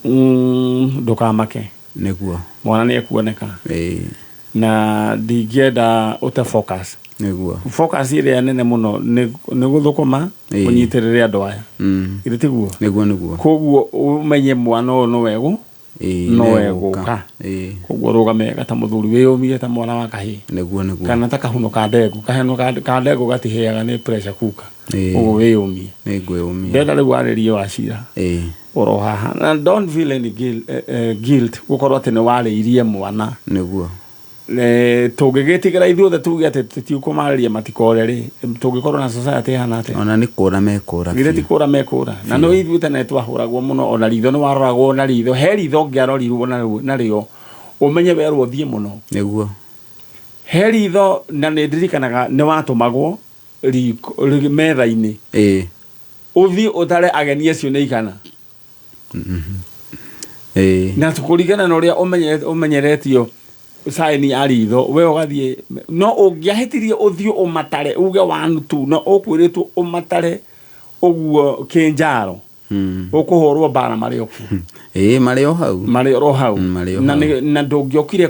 ndũkamake. Nĩguo. Mwana nĩ ekuoneka. Na ndingĩenda ũte focus. Nĩguo. Focus ĩrĩa nene mũno nĩ gũthũkũma, ũnyitĩrĩre andũ aya. Githĩ tiguo? Nĩguo, nĩguo. Koguo ũmenye mwana ũyũ no egũ no nĩegũka. Egũka. Koguo rũgame wega ta mũthuri, wĩyũmie ta mwana wa kahĩĩ. Nĩguo, nĩguo. Kana ta kahuno ka ndengũ. Kahuno ka ndengũ gatihĩaga nĩ pressure cooker. Koguo wĩyũmie. Nĩ ngwĩyũmia. Ndĩrenda rĩu warĩrie Wacira oro haha, na don't feel any guilt gũkorwo atĩ nĩ warĩirie mwana. Nĩguo. Tũngĩgĩtigĩra ithuothe tuge atĩ tũtikũmarĩria matikore rĩ, tũngĩkorwo na society ĩhana atĩa? Ona nĩ kũra mekũra. Githĩ ti biũ. Kũra mekũra? Na nĩ ithuĩ tene twahũragwo mũno, ona ritho nĩ waroragwo na ritho. He ritho ũngĩarorirwo narĩo ũmenye werwo ũthiĩ mũno. Nĩguo. He ritho, na nĩ ndirikanaga nĩ watũmagwo riko metha-inĩ, ũthiĩ ũtare ageni acio nĩ igana. Na kũringana na ũrĩa ũmenyeretio saini ya ritho, we ũgathiĩ, no ũngĩahĩtirie ũthiĩ ũmatare uge one two, no ũkwĩrĩtwo ũmatare ũguo kĩnjaro, ũkũhũrwo mbara marĩ o kuo. Ĩĩ, marĩ o hau. Marĩ oro hau. Marĩ o Na hau. Na ndũngĩokire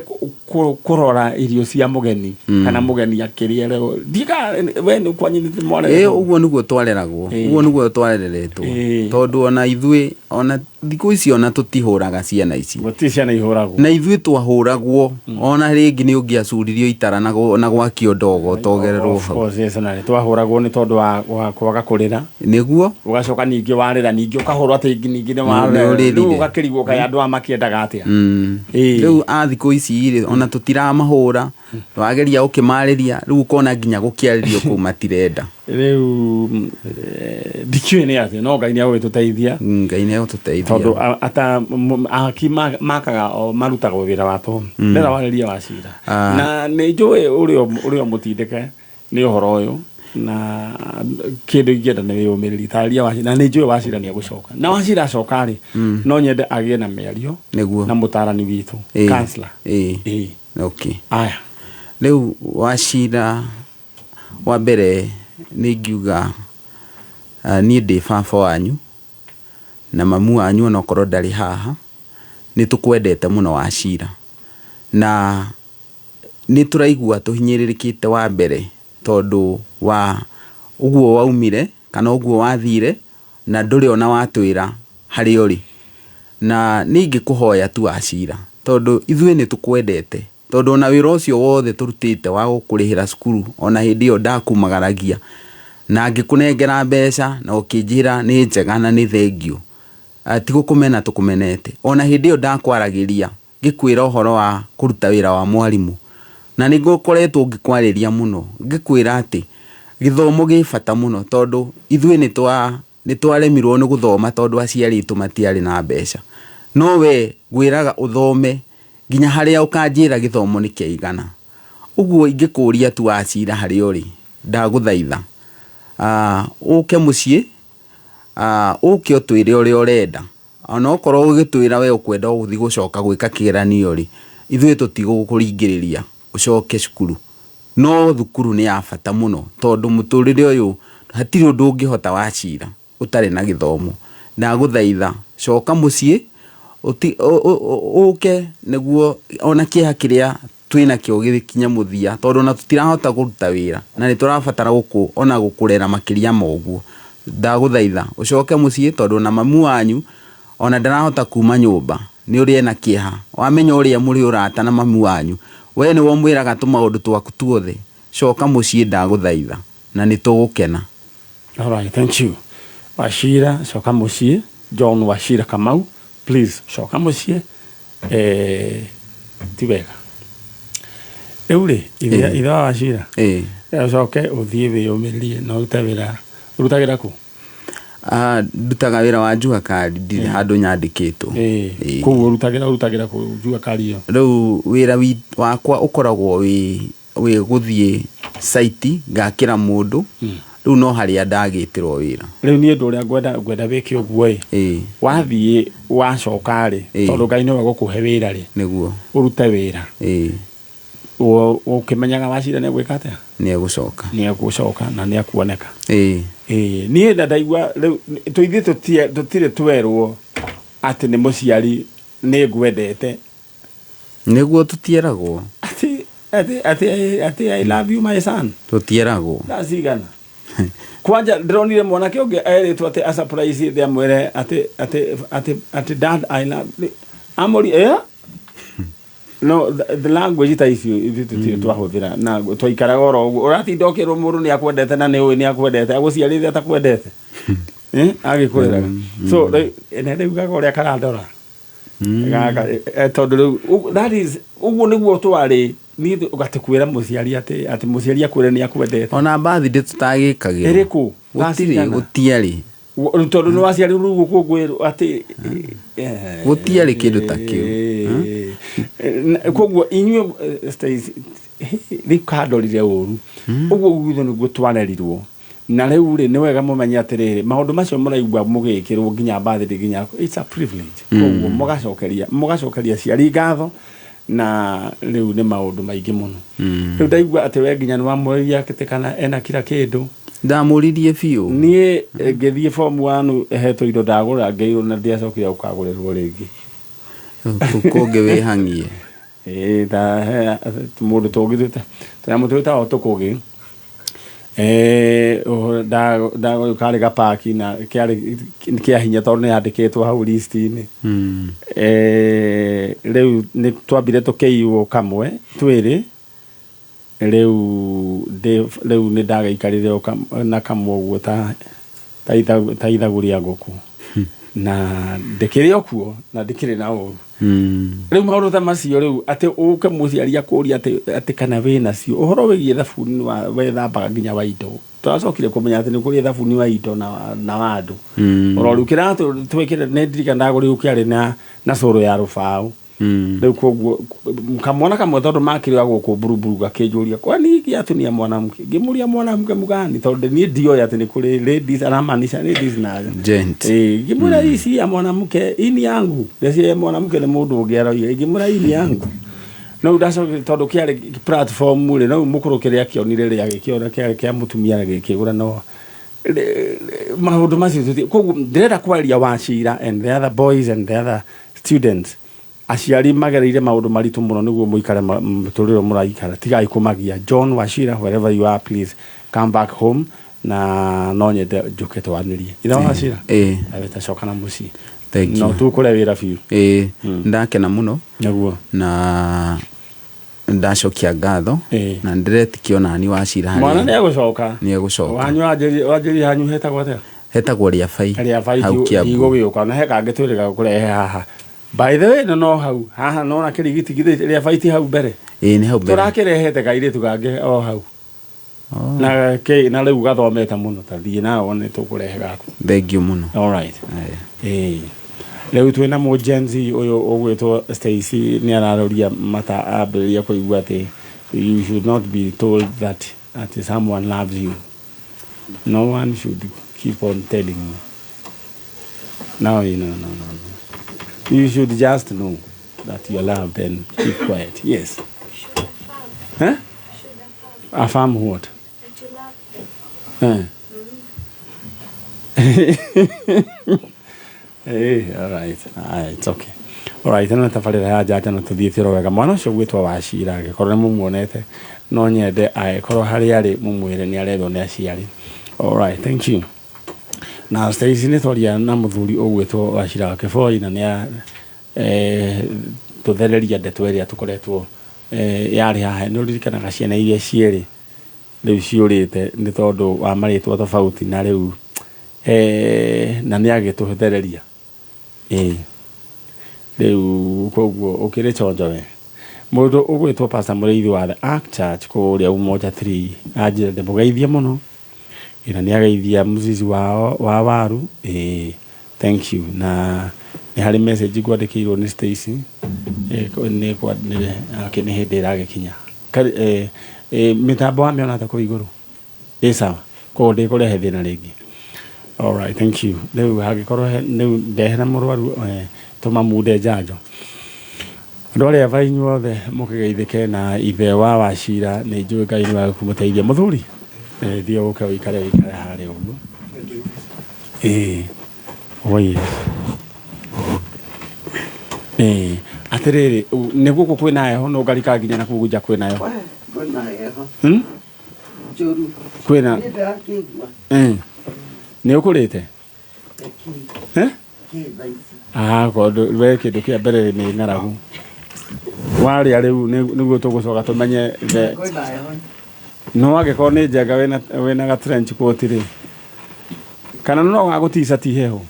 kũrora irio cia mũgeni kana mũgeni akĩrĩa rĩo. Ndiga we nĩ kwanyu nĩ mwareretwo? Ũguo nĩguo twareragwo. Ũguo nĩguo twareretwo. Tondũ ona ithuĩ, ona thikũ ici, ona tũtihũraga ciana ici. Gũtirĩ ciana ihũragwo. Na ithuĩ twahũragwo, ona rĩngĩ nĩ ũngĩacuririo itara na gwakio ndogo ũtogererwo Of hau. course, yes, na nĩ twahũragwo nĩ tondũ wa kwaga kũrĩra. Nĩguo. Ũgacoka ningĩ warĩra, ningĩ ũkahũrwo atĩ ningĩ nĩ warĩra. Nĩ ũrĩrire. Rĩu ũgakĩrigwo kaĩ andũ aya makĩendaga atĩa. Rĩu a thikũ ici rĩ, ona tũtiramahũra, wageria ũkĩmarĩria, rĩu ũkona nginya gũkĩarĩrio kũu matirenda. Rĩu ndikĩũĩ nĩ atĩ no Ngai nĩ agũgĩtũteithia. Ngai nĩ agũtũteithia. Tondũ ata aki makaga o marutaga wĩra wa tũhũ. Ndĩrenda warĩrie Wacira. Na nĩ njũĩ ũrĩa ũmũtindĩke nĩ ũhoro ũyũ, na kĩndũ ingĩenda nĩ wĩyũmĩrĩrie. Tarĩria Wacira, na nĩ njũĩ Wacira nĩ egũcoka, na Wacira acoka rĩ, no nyende agĩe na mĩario na mũtarani witũ, counselor. Okay. Aya. Rĩu Wacira, wa mbere nĩ ingiuga, niĩ ndĩ baba wanyu na mamu wanyu, onokorwo ndarĩ haha, nĩ tũkwendete mũno Wacira, na nĩ tũraigua tũhinyĩrĩrĩkĩte, wa mbere tondũ wa ũguo waumire kana ũguo wathire na ndũrĩ ona watwĩra harĩa ũrĩ. Na nĩ ingĩkũhoya tu Wacira, tondũ ithuĩ nĩ tũkwendete, tondũ ona wĩra ũcio wothe tũrutĩte wa gũkũrĩhĩra cukuru, ona hĩndĩ ĩyo ndakumagaragia na ngĩkũnengera mbeca na ũkĩnjĩra nĩ njega na nĩ thengiũ. Ti gũkũmena tũkũmenete. Ona hĩndĩ ĩyo ndakwaragĩria ngĩkwĩra ũhoro wa kũruta wĩra wa mwarimũ, na nĩ ngokoretwo ngĩkwarĩria mũno ngĩkwĩra atĩ gĩthomo gĩ bata mũno, tondũ ithuĩ nĩ twaremirwo nĩ gũthoma tondũ aciari aitũ matiarĩ na mbeca. No we ngwĩraga ũthome nginya harĩa ũkanjĩra gĩthomo nĩ kĩaigana. Ũguo ingĩkũria tu Wacira, harĩa ũrĩ, ndagũthaitha ũke mũciĩ, ũke ũtwĩre ũrĩa ũrenda. Ona okorwo ũgĩtwĩra we ũkwenda gũthiĩ gũcoka gwĩka kĩgeranio rĩ, ithuĩ tũtigũkũringĩrĩria ũcoke cukuru, no thukuru nĩ ya bata mũno, tondũ mũtũrĩre ũyũ hatirĩ ũndũ ũngĩhota Wacira ũtarĩ na gĩthomo. Ndagũthaitha coka mũciĩ, ũke nĩguo ona kĩeha kĩrĩa twĩnakĩo gĩkinye mũthia, tondũ ona tũtirahota kũruta wĩra na nĩ tũrabatara gũkũ ona gũkũrera makĩria ma ũguo. Ndagũthaitha ũcoke mũciĩ, tondũ ona mamu wanyu ona ndarahota kuma nyũmba nĩ ũrĩa ena kĩeha. Wamenya ũrĩa mũrĩ ũrata na mamu wanyu, we nĩwe ũmwĩraga tũmaũndũ twaku tuothe. Coka mũciĩ ndagũthaitha, na nĩ tũgũkena. All right, thank you. Wachira, coka mũciĩ. John Wachira Kamau, please coka mũciĩ. Ti wega. Rĩu rĩ, ithe wa Wachira, ũcoke ũthiĩ wĩyũmĩrĩrie na ũrute wĩra. Ũrutagĩra kũ? Ndutaga wĩra wa jua kali, ndirĩ handũ nyandĩkĩtwo. Kũu ũrutagĩra kũ jua kali ĩyo? Rĩu wĩra wakwa ũkoragwo wĩ gũthiĩ site ngakĩra mũndũ. Rĩu no harĩa ndagĩtĩrwo wĩra. Rĩu niĩ ũndũ ũrĩa ngwenda wĩke ũguo ĩ, wathiĩ wacoka rĩ, tondũ Ngai nĩwe gũkũhe wĩra rĩ, Nĩguo. ũrute wĩra. Ũkĩmenyaga Wachira nĩ egwĩka atĩa? Nĩ egũcoka. Nĩ egũcoka na nĩ ekuoneka. Ĩĩ. Ĩĩ, niĩ nda ndaigua rĩu tũithuĩ tũtirĩ twerwo atĩ nĩ mũciari nĩ ngwendete. Nĩguo tũtieragwo. Atĩ I love you my son. Tũtieragwo. Thaa cigana? Kwanja ndĩronire mwanake ũngĩ erĩtwo atĩ a surprise ithe amwĩre atĩ dad I love amũri eh? No the language ta icio ithuĩ tũtirĩ twahũthĩra na twaikaraga oro ũguo ũratinda ũkĩrwo mũndũ nĩ akwendete na nĩ ũĩ nĩ akwendete agũciarĩte atakwendete agĩkũreraga so na rĩu gaga ũrĩa karandora gaka tondũ rĩu that is ũguo nĩguo twarĩ niĩ ũgatĩ kwĩra mũciari atĩ mũciari akwĩre nĩ akwendete. Ona birthday tũtagĩkagĩrwo. Ĩrĩkũ? Gũtirĩ, gũtiarĩ. Tondũ nĩ waciarirwo rĩu gũkũngũĩrwo atĩ Gũtiarĩ kĩndũ ta kĩu. Koguo inyuĩ Stacy, rĩu kandorire ũru ũguo gwitũ nĩguo twarerirwo na rĩu rĩ nĩ wega mũmenye atĩrĩrĩ maũndũ macio mũraigua mũgĩkĩrwo nginya birthday nginya it's a privilege koguo mũgacokeria aciari ngatho na rĩu nĩ maũndũ maingĩ mũno. Rĩu ndaigua atĩ we nginya nĩ wamũrĩria atĩ kana ena kila kĩndũ. Ndamũririe biũ. Niĩ ngĩthiĩ form 1 hetwo indo ndagũra ngĩirwo na ndiacokire gũkagũrĩrwo rĩngĩ. Kũngĩ wĩhang'ie. Ĩĩ ta mũndũ tũngĩ tũnyamũ twĩtagwo tũkũgĩ ndagũrũ karĩ gapaki na kĩarĩ kĩa hinya tondũ nĩ yandĩkĩtwo hau list-inĩ. Rĩu nĩ twambire tũkĩiywo kamwe twĩrĩ rĩu nĩ ndagĩikarire na kamwe ũguo ta ithagu rĩa ngũkũ na ndĩkĩrĩ o kuo na ndĩkĩrĩ na ũru. Rĩu maũndũ ta macio rĩu atĩ ũke mũciari akũria atĩ kana wĩ nacio ũhoro wĩgiĩ thabuni wa wethambaga nginya wa indo tũracokire kũmenya atĩ nĩ kũrĩ thabuni wa indo na wa andũ. Oro rĩu kĩrĩa twĩkĩre nĩ ndirikana ndagũrĩirwo kĩarĩ na cũrũ ya rũbaũ. Rĩu koguo kamwana kamwe tondũ makĩrĩ gũkũ mburuburu gakĩnjũria kwani gĩatunia mwanamke ngĩmũria mwanamke mgani tondũ niĩ ndioĩ atĩ nĩ kũrĩ ladies aramaanisha ladies na Gent. Ngĩmwĩra hii si ya mwanamke hii ni yangu ndeciria mwanamke nĩ mũndũ ũngĩ aroiga ngĩmwĩra hii ni yangu no ndacokire tondũ kĩarĩ platform rĩ no mũkũrũ kĩrĩa akĩonire rĩ agĩkĩona kĩarĩ kĩa mũtumia agĩkĩgũra no maũndũ macio koguo ndĩrenda kwaria Wachira and the other boys and the other students aciari magereire maũndũ maritũ mũno nĩguo mũikare mũtũrĩre mũraikara tigai kũmagia. John Wachira, wherever you are, please come back home na no nyende njũke twanĩrie ithe wa Wachira. Tacoka na mũciĩ. Thank no you. Tũkũre wĩra biũ. Ĩĩ, ndakena mũno. Nĩguo. Na ndacokia ngatho na ndĩretĩkia onani Wachira harĩ mwana nĩ egũcoka. Nĩ egũcoka. Wanyu wanjĩri hanyu hetagwo atĩa? Hetagwo Rĩabai. Rĩabai. Hau Kiambu. Ndigũgĩũka na he kangĩ twĩrĩga kũrehe haha by the way no hau haha nona kĩrigiti githĩ Rĩabai ti hau mbere? Ĩĩ, nĩ hau mbere. Tũrakĩrehete kairĩtu kangĩ o hau. Oh. Na kĩ na rĩu gathomete mũno ta thiĩ nawe wone tũkũrehe gaku. Thank you mũno. All right. Ĩĩ rĩu twĩna mũ Gen Z ũyũ ũgwĩtwo Stacy nĩ araroria mata ambĩrĩria kũigua atĩ you should not be told that atĩ someone loves you. No one should keep on telling you. No, no, no, no, no. You should just know that you are loved and keep quiet. Yes. Huh? Affirm what? That you love them. Hey, all right. It's okay. All right, ĩno nĩ tabarĩra ya Njanja na tũthiĩte oro wega. Mwana ũcio ũgwĩtwo Wachira angĩkorwo nĩ mũmuonete no nyende angĩkorwo harĩa arĩ mũmwĩre nĩ arendwo nĩ aciari. All right, thank you. Na Stacy nĩ twaria na mũthuri ũgwĩtwo Wachira wa Kĩboi na nĩ tũthereria ndeto ĩrĩa tũkoretwo yarĩ haha. Nĩ ũririkanaga ciana iria cierĩ rĩu ciũrĩte nĩ tondũ wa marĩtwa tofauti na rĩu na nĩ agĩtũthereria ĩĩ rĩu koguo ũkĩrĩ chonjo we mũndũ ũgwĩtwo Pastor Mũrĩithi wa The Ark Church kũrĩa Umoja 3 anjĩra ndĩmũgeithie mũno ĩna nĩ ageithia mũcici wao wa waru. Ĩĩ, thank you. Na nĩ harĩ message ngwandĩkĩirwo nĩ Stacy nĩ hĩndĩ ĩragĩkinya. Mĩtambo wamĩona atĩa kũu igũrũ? Ĩ sawa, koguo ndĩkũrehe thĩna rĩngĩ. All right, thank you. Rĩu hangĩkorwo rĩu ndehera mũrwaru tũmamunde njanjo. Andũ arĩa ava inyuothe mũkĩgeithĩke na ithe wa Wachira, nĩ njũĩ Ngai nĩ wagũkũmũteithia. Mũthuri, thiĩ ũke ũikare ũikare harĩa ũguo. Ĩĩ, oh yes. Ĩĩ, atĩrĩrĩ, nĩ gũkũ kwĩna heho no ngarika nginya na kũu nja kwĩna heho. Kwĩna heho njũru. Kwĩna Niĩ ndĩrakĩigua. Nĩ ũkũrĩte? Kĩ Eh? kĩ thaa ici. Ah, kondũ we kĩndũ kĩa mbere nĩ ng'aragu. Warĩa rĩu nĩguo tũgũcoka tũmenye the Kwĩna heho. No angĩkorwo nĩ njenga wĩna ga trench coat rĩ, kana no gagũtica ti heho.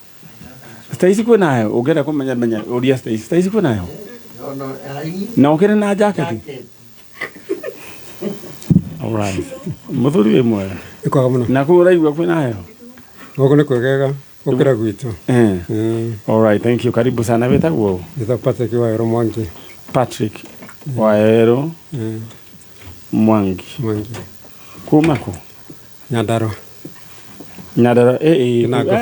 Stacy kwĩna heho, ũngĩenda kũmenya menya ũria Stacy. Stacy kwĩna heho? Ona ai. Na ũkĩrĩ na jacket? Jacket. All right. Mũthuri wĩ mwega. Nĩ kwega mũno. Na kũu ũraigua kwĩna heho? Gũkũ nĩ kwegega gũkĩra gwitũ. All right, thank you. Karibu sana. Wĩtagwo ũ? Njĩtagwo Patrick Wawerũ Mwangi. Patrick Wawerũ Mwangi. Mwangi. Kuma kũ? Nyandarua. Nyandarua, ĩ Kĩnango.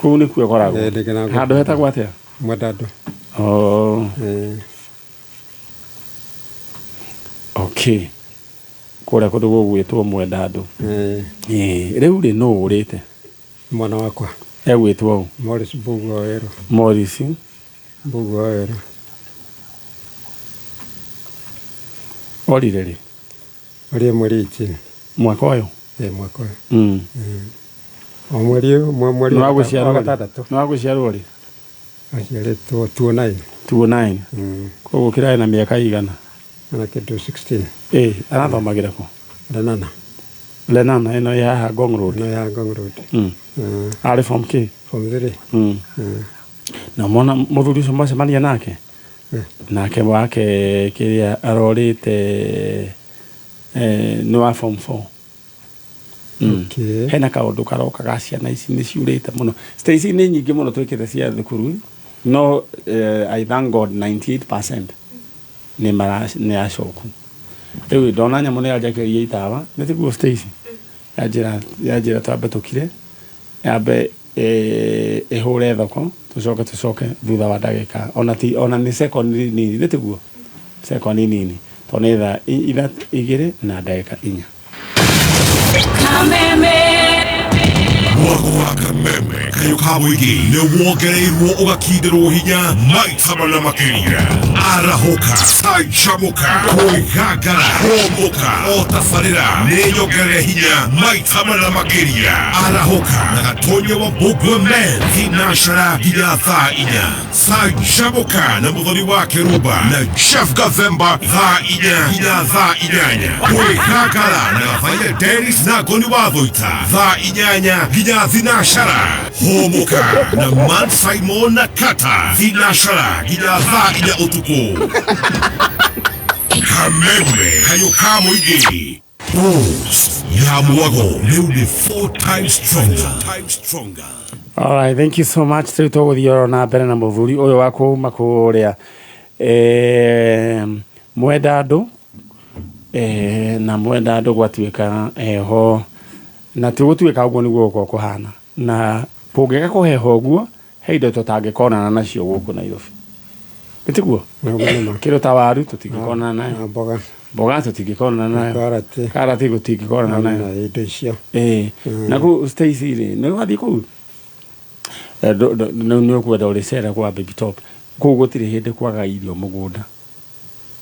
Kũu nĩkuo ĩkoragwo. Ndĩ Kĩnango. Handũ hetagwo atĩa? Mwendandũ. Oh. Okay. Kũrĩa kũndũ gũgwĩtwo Mwendandũ. Rĩu rĩ nũ ũrĩte? Mwana wakwa. Egwĩtwo ũ? Morris Mbugua Wawerũ. Morris Mbugua Wawerũ. Orire rĩ? Orire mweri 18. Mwaka ũyũ? Ĩĩ, mwaka ũyũ. O mweri ũyũ, mweri Nĩ wa wa gũciarwo rĩ? gatandatũ. Nĩ wa gũciarwo rĩ? Aciarĩtwo 2009. 2009. Koguo kĩrarĩ na mĩaka igana? Ena kĩndũ 16. Ĩĩ, arathomagĩra kũ? Lenana. Lenana ĩno ĩ haha Ngong Road. Ĩno ya Ngong Road. Arĩ form K? Form 3. Na mwana mũthuri ũcio mwacemania nake? Nake wake kĩrĩa arorĩte nĩ wa form 4. Okay. Hena kaũndũ karoka ga ciana ici nĩ ciurĩte mũno. Stacy nĩ nyingĩ mũno twĩkĩte cia thukuru no I thank God 98% nĩ acoku. Rĩu ndona nyamũ nĩ yanjakĩria itawa nĩ tiguo Stacy yanjĩra twambe tũkire yambe ĩhũre thoko tũcoke tũcoke thutha wa ndagĩka ona ti ona nĩ second nini nĩ tiguo second nini tondũ nĩ thaa 2 na ndagĩka 4. Kameme. Mwako wa Kameme kayo ka mũingĩ nĩ wongereirwo ũgakindĩrwo hinya maita mana makĩria. Arahũka, canjamũka, kwĩgangara, hũmũka, o tabarĩra nĩ nyongerere hinya maita mana makĩria. Arahũka na Gatonye wa Mbugua Men thinashara nginya thaa 4. Canjamũka na mũthoni wa Kĩrumba na Jeff Gathemba thaa 4 nginya thaa 8. Kwĩgangara na Gabaia Dennis na Ngoni wa Thũita thaa 8 nginya thinashara. Hũmũka na Man Simon na Kata thinashara nginya thaa 4 ũtukũ. Kameme kayo ka mũingĩ. Boost ya mwago rĩu nĩ 4 times stronger. All right, thank you so much. Rĩu tũgũthiĩ oro na mbere na mũthuri ũyũ wa kuma kũrĩa Mwendandũ na Mwendandũ gwatuĩka heho na tũgũtuĩka ũguo nĩguo gũkorwo kũhana na kũngĩaga kũheha ũguo he indo tũtangĩkonana nacio gũkũ Nairobi. Nĩ tiguo? Kĩndũ ta waru tũtingĩkonana nayo. Na mboga. Mboga tũtingĩkonana nayo. Karati. Karati gũtingĩkonana nayo. Na indo icio. Na kũu Stacy rĩ, nĩ wathiĩ kũu? Nĩ ũkwenda ũrĩcera kwa Baby Top. Kũu gũtirĩ hĩndĩ kwaga irio mũgũnda.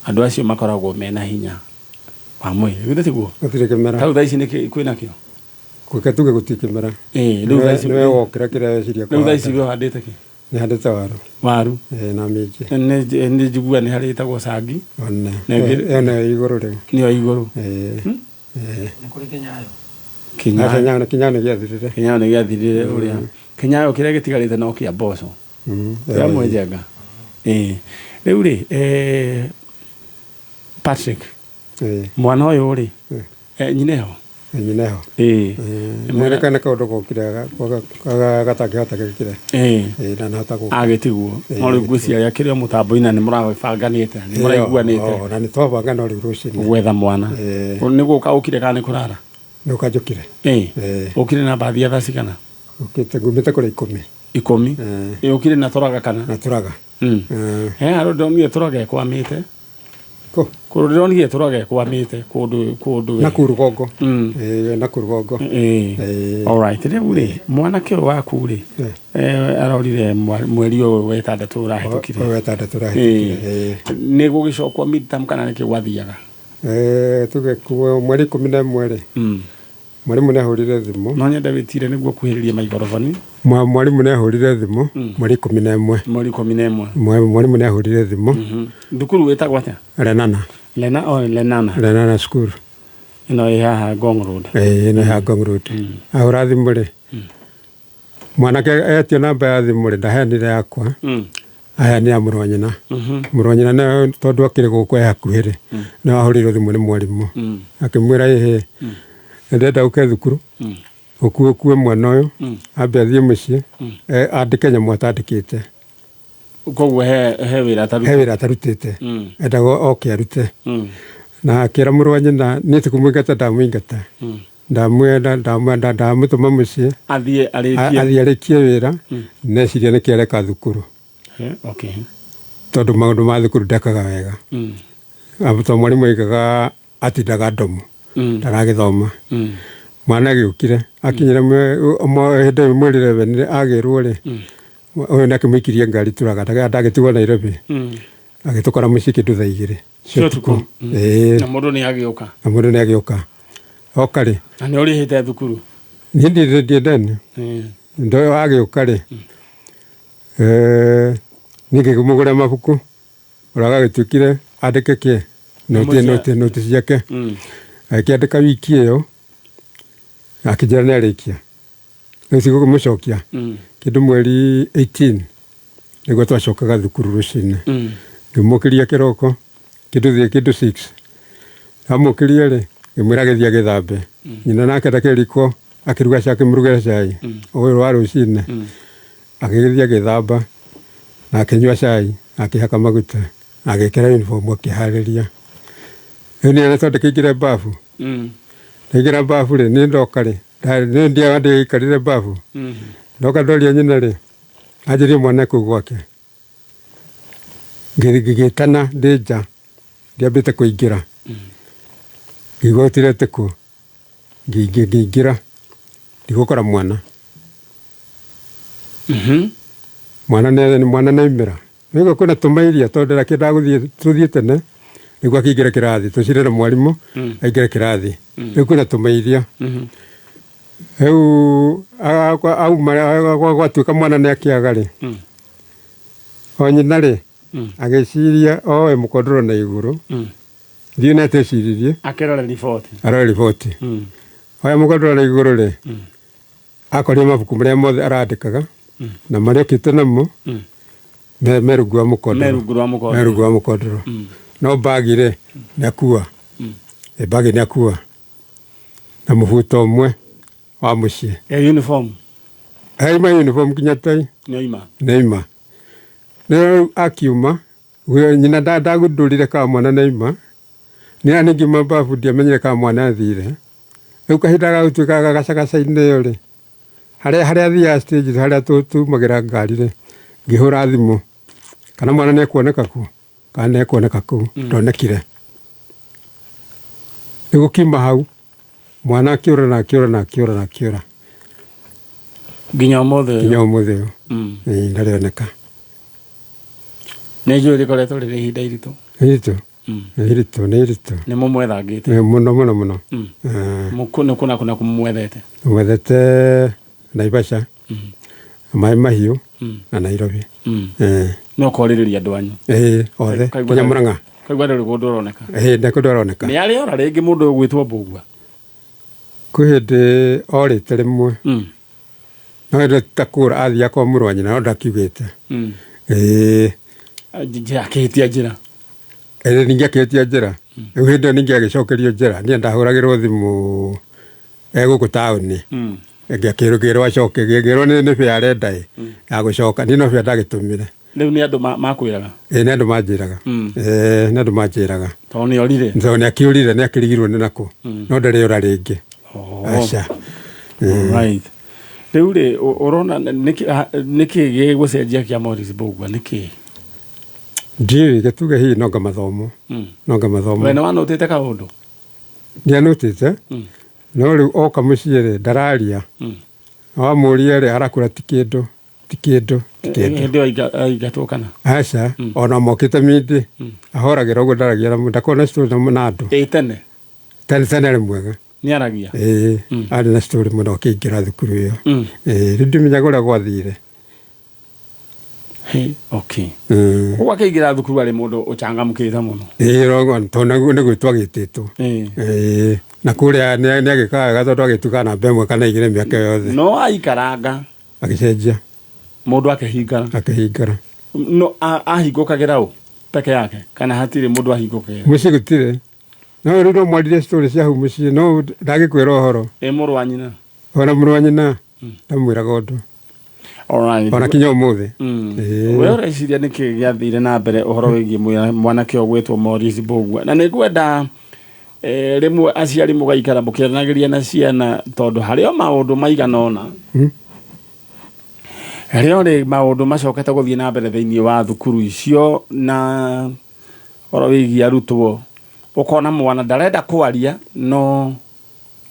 Andũ acio makoragwo mena hinya wa mwĩrĩ. Githĩ tiguo? Gũtirĩ kĩmera. Tau thaa ici nĩ kwĩna kĩo? Gwĩka tuge gũtirĩ kĩmera. Rĩu thaa ici Nĩwe wokĩra kĩrĩa weciria Rĩu thaa ici kũhanda. ũhandĩte kĩ? Nĩ handĩte waru. Waru? Na minji. Nĩ njiguaga nĩ harĩ ĩtagwo cangi. One. Na ĩngĩ- Ĩyo nĩyo igũrũ rĩu. Nĩyo igũrũ. Nĩ kũrĩ kĩnyayo. Kĩnyayo. Kĩnyayo nĩ gĩathirire. Kĩnyayo nĩ gĩathirire ũrĩa. Kĩnyayo kĩrĩa gĩtigarĩte no kĩa mboco. Kĩa mwenjenga. Rĩu rĩ, Patrick. Mwana ũyũ rĩ, nyina eho? Nyina eho. Nĩ kana kaũndũ gokire gatangĩhota gĩkire. Na nahota gũka. Agĩtigwo. No rĩu ngwĩciria akĩrĩ o mũtambo-inĩ na nĩ mũrabanganĩte, nĩ mũraiguanĩte. Na nĩ twabanga no rĩu rũcinĩ. Gwetha mwana. Nĩ gũka ũkire kana nĩ kũrara? Nĩ gũka njũkire. Ũkire na mbathi ya thaa cigana? Ũkĩte ngumĩte kũrĩa 10. Ikũmi. Yũkire na tũraga kana? Na tũraga. He handũ ndonire tũraga ĩkwamĩte. Kũ? Kũndũ ndĩronire tũraga ĩkwamĩte kũndũ kũndũ. Na kũu rũgongo. Ĩĩ, na kũu rũgongo. Ĩĩ. Ĩĩ. Alright, rĩu rĩ, mwanake ũyũ waku rĩ, arorire mweri ũyũ wa ĩtandatũ ũrahĩtũkire. Ũyũ wa ĩtandatũ ũrahĩtũkire, ĩĩ. Nĩ gũgĩcokwo midterm kana nĩkĩ gwathiaga? Tuge mweri 11 rĩ, mwarimũ nĩ ahũrire thimũ. No nyende wĩtire nĩguo kuhĩrĩrie maikoroboni. Mwarimũ nĩ ahũrire thimũ mweri 11. Mweri 11. Mwarimũ nĩ ahũrire thimũ. Thukuru wĩtagwo atĩa? Lenana. Lena, oh, Lenana. Lenana school. Ĩno ĩ haha Ngong Road. Ĩĩ, ĩno ĩ haha Ngong Road. Ahũra thimũ rĩ, mwanake etio namba ya thimũ rĩ, ndaheanire yakwa. Aheanire ya mũrũ wa nyina. Mũrũ wa nyina nawe tondũ akĩrĩ gũkũ e hakuhĩ rĩ, nĩwe ahũrĩirwo thimũ nĩ mwarimũ. Akĩmwĩra ĩhĩ, ndĩrenda ũke thukuru, ũkue mwana ũyũ, ambe athiĩ mũciĩ, andĩke nyamũ atandĩkĩte. Koguo he wĩra atarutĩte. He wĩra atarutĩte. Endaga oke arute. Na akĩra mũrũ wa nyina, niĩ ti kũmũingata ndamũingata. Ndamwenda, ndamwenda, ndamũtũma mũciĩ. Athiĩ arĩkie. Athiĩ arĩkie wĩra, neciria nĩkĩ areka thukuru. Okay. Tondũ maũndũ ma thukuru ndekaga wega. Tondũ mwarimũ oigaga atindaga ndomo. Ndaragĩthoma. Mwana agĩũkire, akinyire hĩndĩ ĩyo mweri 11 rĩ, agĩrwo rĩ, ũyũ nĩ akĩmũikirie ngari tũraga, ndagĩtigwo Nairobi. Agĩtũkora mũciĩ kĩndũ thaa igĩrĩ cia Cia ũtukũ. ũtukũ. Ĩĩ. Na mũndũ nĩ agĩũka. Na mũndũ nĩ agĩũka. Oka rĩ. Na nĩ ũrĩhĩte thukuru? Niĩ ndirĩ ndeni. Ndo agĩũka rĩ, niĩ ngĩkĩmũgũrĩra mabuku, ũrĩa gagĩtuĩkire andĩke kĩ? Noti, noti, noti ciake. Agĩkĩandĩka wiki ĩyo, akĩnjĩra nĩ arĩkia. Rĩu cigũkĩmũcokia kĩndũ mweri 18 nĩguo twacokaga thukuru rũcinĩ. Ngĩmũkĩria kĩroko kĩndũ thĩ kĩndũ 6. Amũkĩria rĩ, ngĩmwĩra agĩthiĩ agĩthambe. Nyina nake ndakĩrĩ riko akĩruga cai, akĩmũrugĩra cai ũyũ wa rũcinĩ. Agĩgĩthiĩ agĩthamba na akĩnyua cai, akĩhaka maguta, agĩkĩra uniform akĩharĩria. Rĩu nĩ tondũ ndĩkĩingĩre babu. Ndaingĩra babu rĩ, niĩ ndoka rĩ, niĩ ndiaga ndĩikarire babu. Ndoka ndoria nyina rĩ, anjĩrire mwana kũu gwake. Ngĩgĩtana ndĩ nja, ndiambĩte kũingĩra. Ngĩigua gũtirĩ kuo. Ngĩingĩra, ndigũkora mwana. Mwana nĩ mwana nĩaumĩra. Nĩguo kwĩna tũmairia tondũ ndakĩendaga gũthiĩ tũthiĩ tene nĩguo akĩingĩre kĩrathi tũcire na mwarimũ aingĩre kĩrathi. Rĩu kwĩna tũmairia. Rĩu auma gwatuĩka mwana nĩ akĩaga rĩ, o nyina rĩ, agĩciria oe mũkondoro na igũrũ, thiĩ na ateciririe. Akĩrore riboti. Arore riboti. Oya mũkondoro na igũrũ rĩ, akorire mabuku marĩa mothe arandĩkaga na marĩa okĩte namo me rungu rwa mũkondoro. Me rungu rwa mũkondoro. Me rungu rwa mũkondoro. No bagi rĩ, nĩ akua. Bagi nĩ akua. Na mũbuto ũmwe wa mũciĩ. E uniform? Aima uniform nginya tai. Nĩ oima. Nĩ oima. Rĩu akiuma, nyina ndagundũrire kana mwana nĩ aima. Nĩ niĩ ngiuma babu ndiamenyire kana mwana athire. Rĩu kahinda ga gũtuĩka gacagaca-inĩ ĩyo rĩ, harĩa athiaga stage harĩa tumagĩra ngari rĩ, ngĩhũra thimũ kana mwana nĩ ekuoneka kuo, kana nĩ ekuoneka kũu, ndonekire. Rĩu gũkiuma hau, mwana akĩũra na akĩũra na akĩũra na akĩũra. Nginya ũmũthĩ ũyũ? Nginya ũmũthĩ ũyũ. Ĩĩ, ndarĩ oneka. Nĩ njũĩ rĩkoretwo rĩrĩ ihinda iritũ. Iritũ? Nĩ iritũ, nĩ iritũ. Nĩ mũmwethangĩte? Mũno, mũno, mũno. Nĩ kũna kũna kũmwethete? Mwethete Naivasha, Maĩ Mahiũ na Nairobi. No ũkorĩrĩria andũ anyu? Ĩĩ, othe, nginya Murang'a. Kaigua ndũrĩ kũndũ ũroneka? Ĩĩ, ndĩ kũndũ ũroneka. Nĩ arĩ ora rĩngĩ mũndũ ũgwĩtwo Mbũgua? Kwĩ hĩndĩ orĩte rĩmwe. No hĩndĩ ta kũra athiaga kwa mũrũ wa nyina no ndakiugĩte. Ĩĩ. Akĩhĩtia njĩra. Ĩĩ, ningĩ akĩhĩtia njĩra. Rĩu hĩndĩ ĩyo ningĩ agĩcokerio njĩra. Niĩ ndahũragĩrwo thimũ e gũkũ taũni. Ngĩkĩrwo acoke, ngĩkĩrwo nĩ bĩa arenda ĩ, ya gũcoka. Niĩ no bĩa ndagĩtũmire. Rĩu nĩ andũ makwĩraga? Ĩĩ, nĩ andũ manjĩraga. Ĩĩ, nĩ andũ manjĩraga. Tondũ nĩ orire? Tondũ nĩ akĩũrire, nĩ akĩrigirwo nĩ nakũ. No ndarĩ ora rĩngĩ. Aca. Right. Rĩu rĩ, ũrona nĩkĩ gĩgũcenjia kĩa Morris Mbũgua nĩkĩ? Ndiũĩ gĩtuge hihi nonga mathomo. Nonga mathomo. We nĩ wanũtĩte kaũndũ? Ndianũtĩte. No rĩu oka mũciĩ rĩ, ndararia. Wamũria rĩ, arakũra ti kĩndũ, ti kĩndũ, ti kĩndũ. Hĩndĩ ĩyo aingatwo kana? Aca, ona mokĩte mindi, ahoragĩra ũguo ndaragia na mũndũ, ndakoragwo na story na andũ. Ĩ tene? Tene tene arĩ mwega. Nĩ aragia? Ĩĩ, arĩ na story mũno akĩingĩra thukuru ĩyo. Ĩĩ, rĩu ndimenyaga ũrĩa gwathire. Hey, okay. Koguo akĩingĩra thukuru arĩ mũndũ ũcangamũkĩte mũno. Ĩĩ, rogo, tondũ nĩguo nĩguo twagĩtĩtwo. Ĩĩ, na kũrĩa nĩ agĩkaga wega tondũ agĩtuĩkaga namba ĩmwe kana igĩrĩ mĩaka yothe. No aikaranga. Agĩcenjia. Mũndũ akĩhingara. Akĩhingara. No ahingũkagĩra ũ peke yake kana hatirĩ mũndũ ahingũkagĩra? Mũciĩ gũtirĩ. No rĩu no mwarire story cia hau mũciĩ no ndangĩkwĩra ũhoro. Ĩ mũrũ wa nyina? Ona mũrũ wa nyina ndamwĩraga ũndũ. Alright. Ona kinya ũmũthĩ. Ĩĩ. We ũreciria nĩkĩ gĩathire na mbere ũhoro wĩgiĩ mwanake ũgwĩtwo Maurice Mbũgua? Na nĩ ngwenda rĩmwe aciari mũgaikara mũkĩaranagĩria na ciana tondũ harĩ o maũndũ maigana ũna. Harĩ o rĩ maũndũ macokete gũthiĩ na mbere thĩinĩ wa thukuru icio na ũhoro wĩgiĩ arutwo. Ũkona mwana ndarenda kwaria no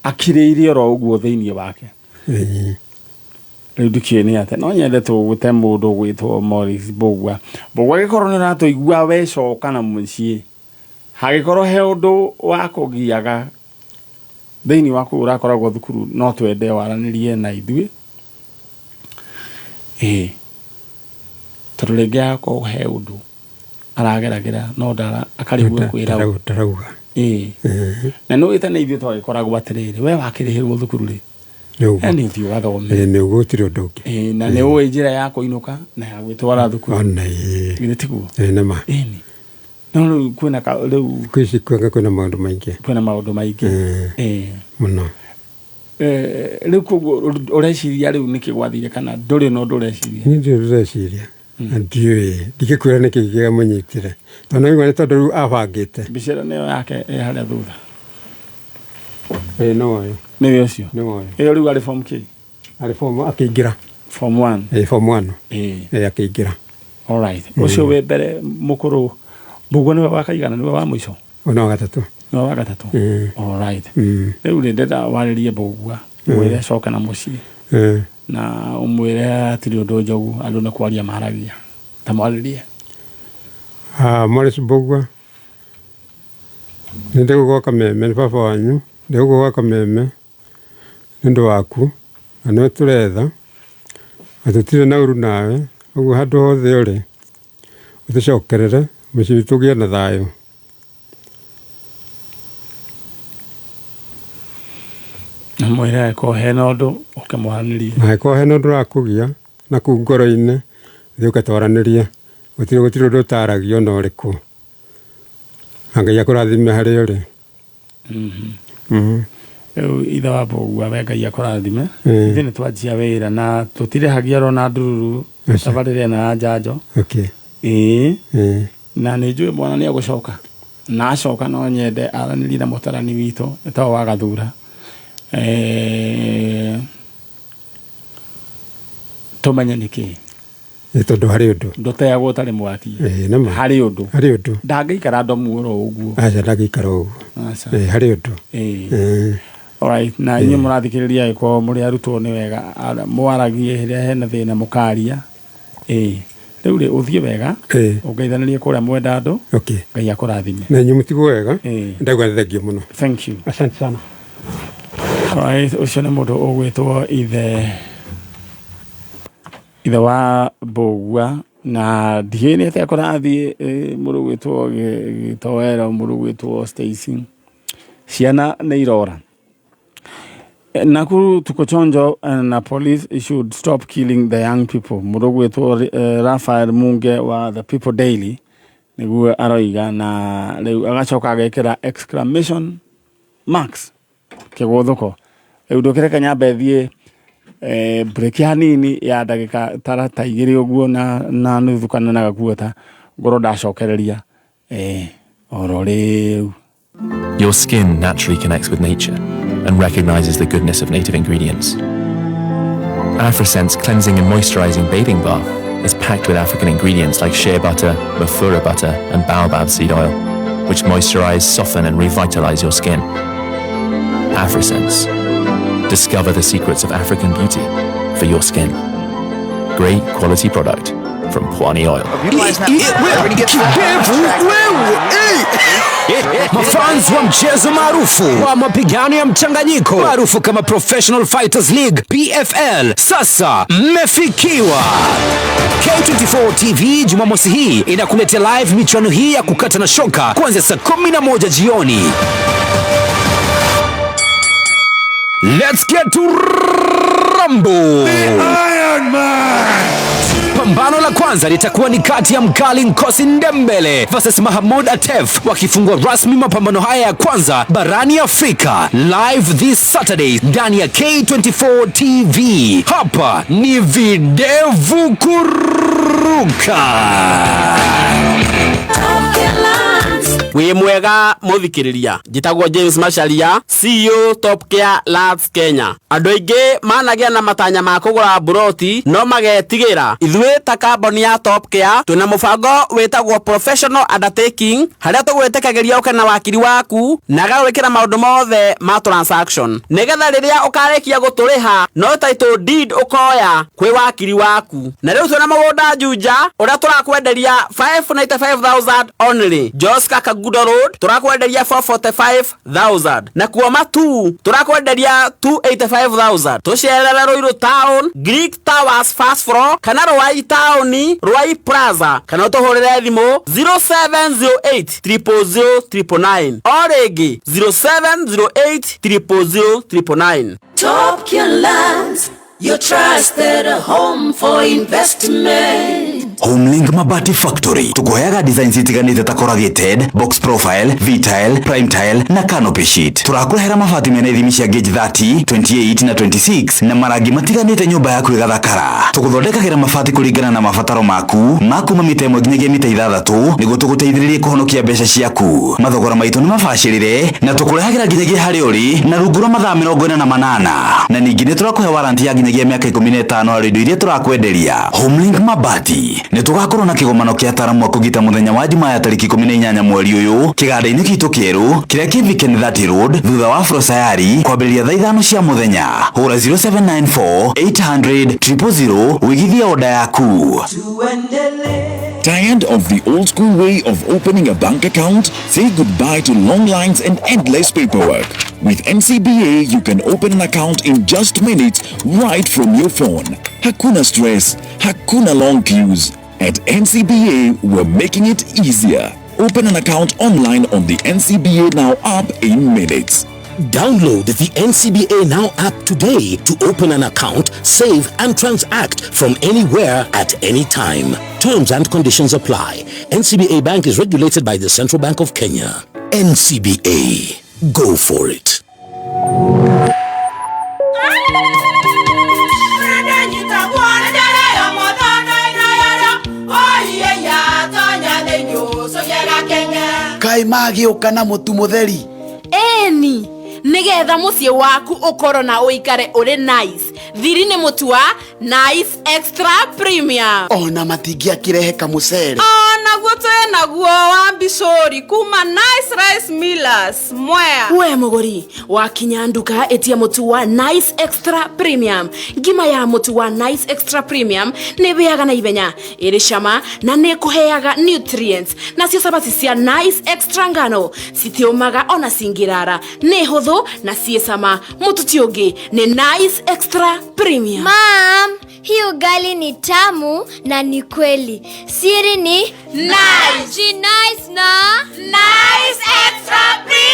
akirĩirie oro ũguo thĩinĩ wake. Rĩu ndikĩũĩ nĩ atĩa. No nyende tũgwĩte mũndũ ũgwĩtwo Maurice Mbũgua. Mbũgua angĩkorwo nĩ ũratũigua we coka na mũciĩ. Hangĩkorwo he ũndũ wa kũgiaga thĩinĩ wa kũu ũrakoragwo thukuru no twende waranĩrie na ithuĩ. Ĩĩ. Tondũ rĩngĩ akorwo he ũndũ arageragĩra no ndara akarigwo kwĩra ũ. Ndarauga. Ĩĩ. Na nĩ ũĩ tene ithuĩ twagĩkoragwo atĩrĩrĩ, we wakĩrĩhĩrwo thukuru rĩ, nĩ ũthiĩ ũgathome. Ĩĩ, nĩ ũguo gũtirĩ ũndũ ũngĩ. Ĩĩ, na nĩ ũĩ njĩra ya kũinũka na ya gwĩtwara thukuru. Ona ĩĩ. Githĩ tiguo? Ĩĩ, nĩ ma. Ĩni. No rĩu kwĩna ka, rĩu Thikũ ici kwĩna maũndũ maingĩ. Kwĩna maũndũ maingĩ. Ĩĩ. Mũno. Rĩu koguo ũreciria rĩu nĩkĩ gwathire kana ndũrĩ na ũndũ ũreciria? Niĩ ndirĩ ndĩreciria. Ndiũĩ, ndingĩkwĩra nĩkĩ kĩamũnyitire. Tondũ nĩwaigua nĩ tondũ rĩu abangĩte. Mbica ĩno nĩyo yake ĩ harĩa thutha. Ĩĩ no ũyũ. Nĩwe ũcio? Nĩwe ũyũ. Ĩyo rĩu arĩ form kĩ? Arĩ form akĩingĩra. Form 1. Ĩĩ form 1. Ĩĩ. Ĩĩ akĩingĩra. All right. Ũcio wĩ mbere mũkũrũ Mbũgua nĩwe wa kaigana nĩwe wa mũico? Ũyũ nĩ wa gatatũ. Nĩwe wa gatatũ? All right. Rĩu rĩ ndĩrenda warĩrie Mbũgua ũmwĩre acoke na mũciĩ. Na ũmwĩre hatirĩ ũndũ njogu andũ nĩ kwaria maragia. Ta mwarĩrie. Morris Mbũgua nĩ ndĩgũgwa Kameme nĩ baba wanyu ndĩgũgwa Kameme nĩ ũndũ waku na nĩwe tũretha na tũtirĩ na ũru nawe ũguo handũ hothe ũrĩ ũtũcokerere mũciĩ witũ ũgĩe na thayũ. Na mwĩre angĩkorwo hena ũndũ ũkĩmwaranĩrie. Na angĩkorwo hena ũndũ ũrakũgia na kũu ngoro-inĩ thiĩ ũke twaranĩrie gũtirĩ gũtirĩ ũndũ ũtaragio ona ũrĩkũ. Na Ngai akũrathime harĩa ũrĩ. Rĩu ithe wa Mbũgua we Ngai akũrathime. Ithuĩ nĩ twanjia wĩra na tũtirĩhagia oro na ndururu tabarĩra ĩno ya njanjo. Ĩĩ. Na nĩ njũĩ mwana nĩ egũcoka. Na acoka no nyende aranĩrie na mũtarani witũ ĩtagwo wa Gathura. Tũmenye nĩkĩ. Nĩ tondũ harĩ ũndũ. Ndũteagwo ũtarĩ mwaki. Ĩĩ, nĩ ma. Harĩ ũndũ. Harĩ ũndũ. Ndangĩikara ndomu oro ũguo. Aca ndangĩikara ũguo. Aca. Ĩĩ, harĩ ũndũ. Ĩĩ. Alright, na inyuĩ mũrathikĩrĩria angĩkorwo mũrĩ arutwo nĩ wega mwaragie rĩrĩa hena thĩna mũkaria. Ĩĩ. Rĩu rĩ ũthiĩ wega. Ũngeithanĩrie kũrĩa mwenda andũ. Ngai akũrathime. Na inyuĩ mũtigwo wega. Ndauga nĩ thengiũ mũno. Thank you. Asante sana. Alright, ũcio nĩ mũndũ ũgwĩtwo ithe wa Mbũgua na ndiũĩ nĩ atĩa kũrathiĩ mũndũ ũgwĩtwo Gĩtoero, mũndũ ũgwĩtwo Stacy. Ciana nĩ irora. Nakuru tuko chonjo na police should stop killing the young people. Mũndũ ũgwĩtwo Raphael Munge wa The People Daily nĩguo aroiga na rĩu agacoka agekĩra exclamation marks kĩgũthũko. Rĩu ndũkĩreke nyambe thiĩ break hanini ya ndagĩka ta igĩrĩ ũguo na nuthu kana na gakuota ngorwo ndacokereria oro rĩu. Your skin naturally connects with nature and recognizes the goodness of native ingredients. Afrisense Cleansing and Moisturizing Bathing Bath is packed with African ingredients like shea butter, mafura butter, and baobab seed oil, which moisturize, soften, and revitalize your skin. Afrisense. Discover the secrets of African beauty for your skin. Great quality product from Pwani Oil. Mafans wa mchezo maarufu wa mapigano ya mchanganyiko maarufu kama Professional Fighters League PFL, sasa mmefikiwa. K24 TV Jumamosi hii inakuletea live michuano hii ya kukata na shoka kuanzia saa 11 jioni. Let's get to rumble! The Iron Man! Pambano la kwanza litakuwa ni kati ya mkali Nkosi Ndembele versus Mahamud Atef, wakifungua rasmi mapambano haya ya kwanza barani Afrika, live this Saturday ndani ya K24 TV. Hapa ni videvu kuruka. Wĩ mwega mũthikĩrĩria, njĩtagwo James Macharia, CEO Top Care Lands Kenya. Andũ aingĩ managĩa na matanya ma kũgũra mburoti no magetigĩra. Ithuĩ ta kambuni ya Top Care twĩna mũbango wĩtagwo Professional Undertaking, harĩa tũgwĩtĩkagĩria ũke na wakiri waku na agagwĩkĩra maũndũ mothe ma transaction, nĩgetha rĩrĩa ũkarĩkia gũtũrĩha no title deed ũkoya kwĩ wakiri waku. Na rĩu twĩna mũgũnda Juja ũrĩa tũrakwenderia 595,000 only. Joska Kagudo Road turakwenderia 445,000, na kuo Matu turakwenderia 285,000. Tucerere Ruiru Town, Greek Towers first floor, kana Ruai Town, Ruai Plaza, kana utuhurire thimu 0708 000 999, o rĩngĩ 0708 000 999. Top Care Lands, your trusted home for investment. Homelink Mabati Factory tukuheaga designs itiganite ta corrugated, box profile, V-tile, prime tile na canopy sheet. Turakurehera mabati mena ithimi cia gauge 30, 28 na 26 na marangi matiganite nyumba yaku igathakara. Tuguthondekagĩra mabati kuringana na mabataro maku ma kuma mita ĩmwe nginyagia mita ithathatũ nĩguo tũgũteithĩrĩrie kũhonokia mbeca ciaku. Mathogora maitũ nĩ mabacĩrĩre na tũkũrehagĩra nginyagia harĩa ũrĩ na rungu rwa mathaa 48, na ningĩ nĩ tũrakũhe warranty ya nginyagia mĩaka 15 harĩ indo iria tũrakwenderia. Homelink Mabati nĩ tũgakorwo na kĩgomano kĩa ataramu a kũgita mũthenya wa Jumaa ya tarĩki 18 mweri ũyũ kĩganda-inĩ gitũ kĩerũ kĩrĩa kĩ Viken 30 Road thutha wa Afro Sayari kwambĩrĩria thaa 5 cia mũthenya. Hũra 0794 800 000 wĩigithie oda yaku. Tired of the old school way of opening a bank account? Say goodbye to long lines and endless paperwork. With NCBA, you can open an account in just minutes right from your phone. Hakuna stress, hakuna long queues. At NCBA, we're making it easier. Open an account online on the NCBA Now app in minutes. Download the NCBA Now app today to open an account, save and transact from anywhere at any time. Terms and conditions apply. NCBA Bank is regulated by the Central Bank of Kenya. NCBA. Go for it. Kai magĩũka na mũtu mũtheri. Eni nigetha muciĩ waku ũkorwo na ũikare ũrĩ nice, thiri nĩ mũtu wa Nice Extra Premium. Ona matingĩakĩrehe kamũcere. Onaguo twĩ naguo wa mbicũri kuma Nice Rice Millers Mwea. We mũgũri wakinya nduka ĩtia mũtu wa Nice Extra Premium. Ngima ya mũtu wa Nice Extra Premium nĩ ĩhĩaga na ihenya, ĩrĩ cama na nĩ ĩkũheaga nutrients. Nacio cabaci cia Nice Extra ngano citiũmaga ona cingĩrara, nĩ hũthũ na ciĩ cama. Mũtu ti ũngĩ nĩ Nice Extra Premium. Mom, hii ugali ni tamu na ni kweli. Siri ni Nice. Nice na Nice Extra Premium.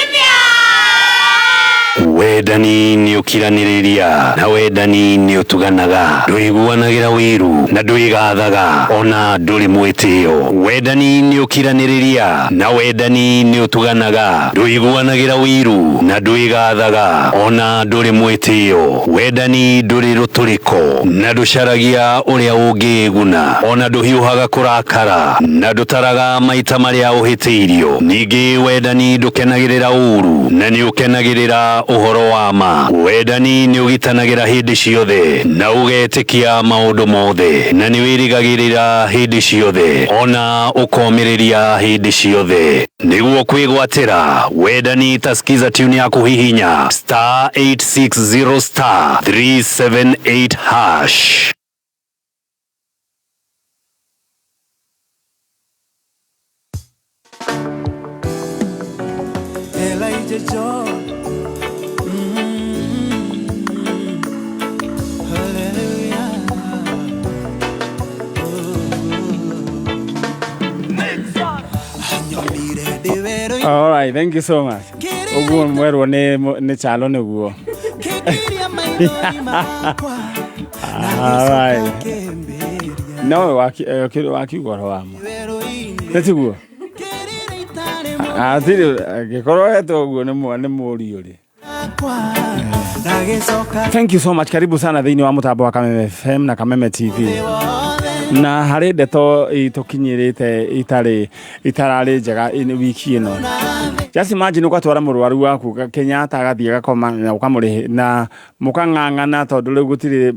Wendani nĩ ũkiranĩrĩria na wendani nĩ ũtuganaga, ndũiguanagĩra wĩiru na ndwĩgathaga ona ndũrĩ mwĩtĩo. Wendani nĩ ũkiranĩrĩria na wendani nĩ ũtuganaga, ndũiguanagĩra wĩiru na ndwĩgathaga ona ndũrĩ mwĩtĩo. Wendani ndũrĩ rũtũrĩko na ndũcaragia ũrĩa ũngĩĩguna, ona ndũhiũhaga kũrakara na ndũtaraga maita marĩa ũhĩtĩirio. Ningĩ wendani ndũkenagĩrĩra ũũru na nĩ ũkenagĩrĩra ũhoro ũhoro wa ma. Wendani nĩ ũgitanagĩra hĩndĩ ciothe na ũgetĩkia maũndũ mothe, na nĩ wĩrĩgagĩrĩra hĩndĩ ciothe, ona ũkomĩrĩria hĩndĩ ciothe. Nĩguo kwĩgwatĩra wendani, ta skiza tune ya kũhihinya star 860 star 378 hash. Elijah John. Hallelujah. All right, thank you so much. Ũguo mwerwo nĩ Chalo nĩguo. All right. No wakiuga ũhoro wa ma. Nĩ tiguo? Hatirĩ angĩkorwo hetwo ũguo nĩ mũriũ rĩ. Thank you so much. Karibu sana thĩinĩ wa mũtambo wa Kameme FM na Kameme TV. Na harĩ ndeto itũkinyĩrĩte itarĩ itararĩ njega wiki ĩno. Just imagine ũgatwara mũrwaru waku Kenyatta agathiĩ agakoma na ũkamũrĩhe na mũkang'ang'ana tondũ rĩu gũtirĩ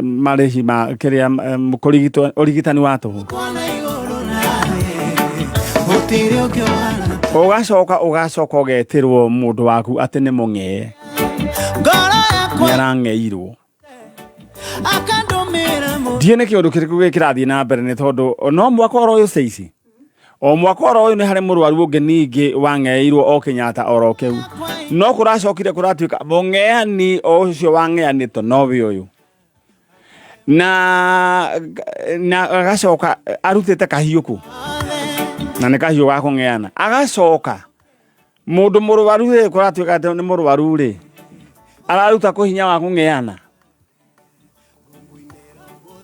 marĩhi ma kĩrĩa kũrigitwo ũrigitani wa tũhũ. Ũgacoka ũgacoka ũgetĩrwo mũndũ waku atĩ nĩ mũng'ee, nĩ arang'eirwo. Ndiĩ nĩ kĩũndũ kĩrĩkũ gĩkĩ kĩrathiĩ na mbere nĩ tondũ no mwaka oro ũyũ Stacy, o mwaka oro ũyũ nĩ harĩ mũrwaru ũngĩ ningĩ wang'eirwo o Kenyatta oro kĩu, no kũracokire kũratuĩka mũng'eani o ũcio wang'eanĩtwo nowe ũyũ na agacoka arutĩte kahiũ kũ na nĩ kahiũ ga kũng'eana, agacoka mũndũ mũrwaru rĩ, kũratuĩka atĩ nĩ mũrwaru rĩ, araruta kũ hinya wa kũng'eana?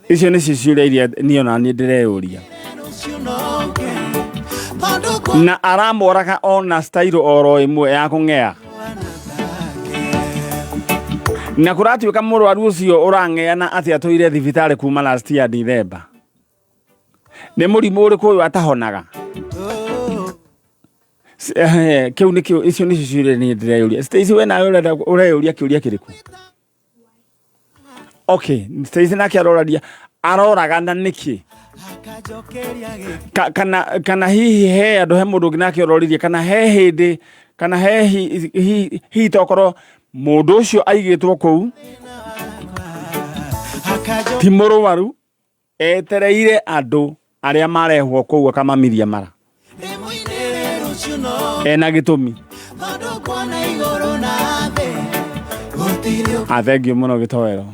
Icio nĩcio ciũria iria niĩ ona niĩ ndĩreyũria. Na aramoraga ona style oro ĩmwe ya kũng'ea, na kũratuĩka mũrwaru ũcio ũrang'eana atĩ atũire thibitarĩ kuma last year December. Nĩ mũrimũ ũrĩkũ ũyũ atahonaga? Kĩu nĩkĩo, icio nĩcio ciũria niĩ ndĩreyũria. Stacy, we nawe ũrenda ũreyũria kĩũria kĩrĩkũ? Okay, Stacy nake aroraria aroragana nĩkĩ? Kana hihi he andũ, he mũndũ ũngĩ nake ũroririe kana he hĩndĩ kana he hihi tokorwo mũndũ ũcio aigĩtwo kũu ti mũrwaru, etereire andũ arĩa marehwo kũu akamamiria mara ena gĩtũmi. Ah, thank you mũno gĩtoero.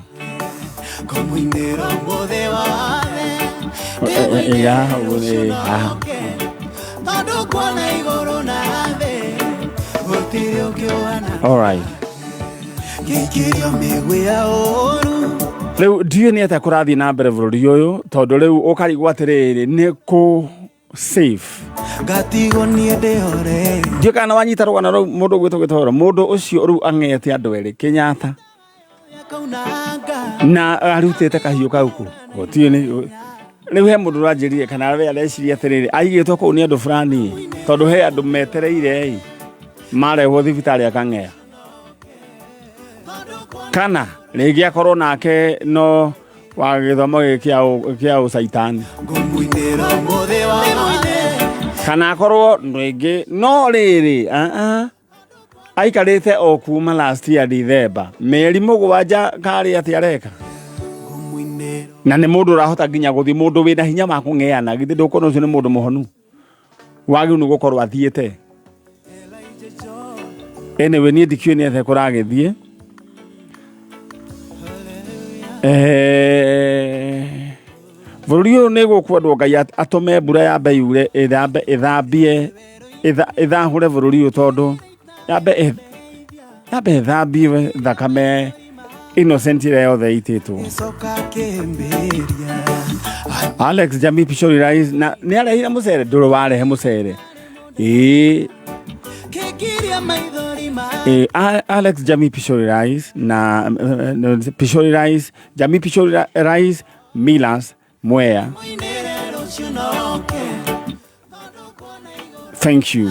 Ĩga ũguo nĩ haha. All right. Rĩu ndiũĩ nĩ atĩa kũrathiĩ na mbere bũrũri ũyũ, tondũ rĩu ũkarigwo atĩrĩrĩ, nĩ kũ safe? Ngatigwo niĩ ndĩhore. Ndiũĩ kana wanyita rũgano rũu, mũndũ ũgwĩtwo gĩtoero, mũndũ ũcio rĩu ang'ete andũ erĩ Kenyatta na arutĩte kahiũ kau kũ gũtirĩ. Nĩ rĩu he mũndũ ũranjĩrire kana we areciria atĩrĩrĩ, aigĩtwo kũu nĩ andũ fulani, tondũ he andũ metereire ĩ marehwo thibitarĩ akang'ea, kana rĩngĩ akorwo nake no wa gĩthomo gĩkĩ kĩa ũcaitani, kana akorwo rĩngĩ no rĩrĩ aikarĩte o kuma last year December, mĩeri 7 karĩ atĩ areka, na nĩ mũndũ ũrahota nginya gũthiĩ, mũndũ wĩna hinya wa kũng'eana. Githĩ ndũkuona ũcio nĩ mũndũ mũhonu wagĩrĩirwo nĩ gũkorwo athiĩte? Anyway, niĩ ndikĩũĩ nĩ atĩa kũragĩthiĩ. Bũrũri ũyũ nĩ gũkwendwo Ngai atũme mbura yambe yure, ĩthambe, ĩthambie, ĩthahũre bũrũri ũyũ, tondũ yambe ĩthambie thakame innocent ĩrĩa yothe ĩitĩtwo. Alex Jamii Pishori Rais na nĩ arehire mũcere, ndũrĩ warehe mũcere ĩĩ. Alex Jamii Pishori Rais na Pishori Rais, Jamii Pishori Rais Milas Mwea, thank you.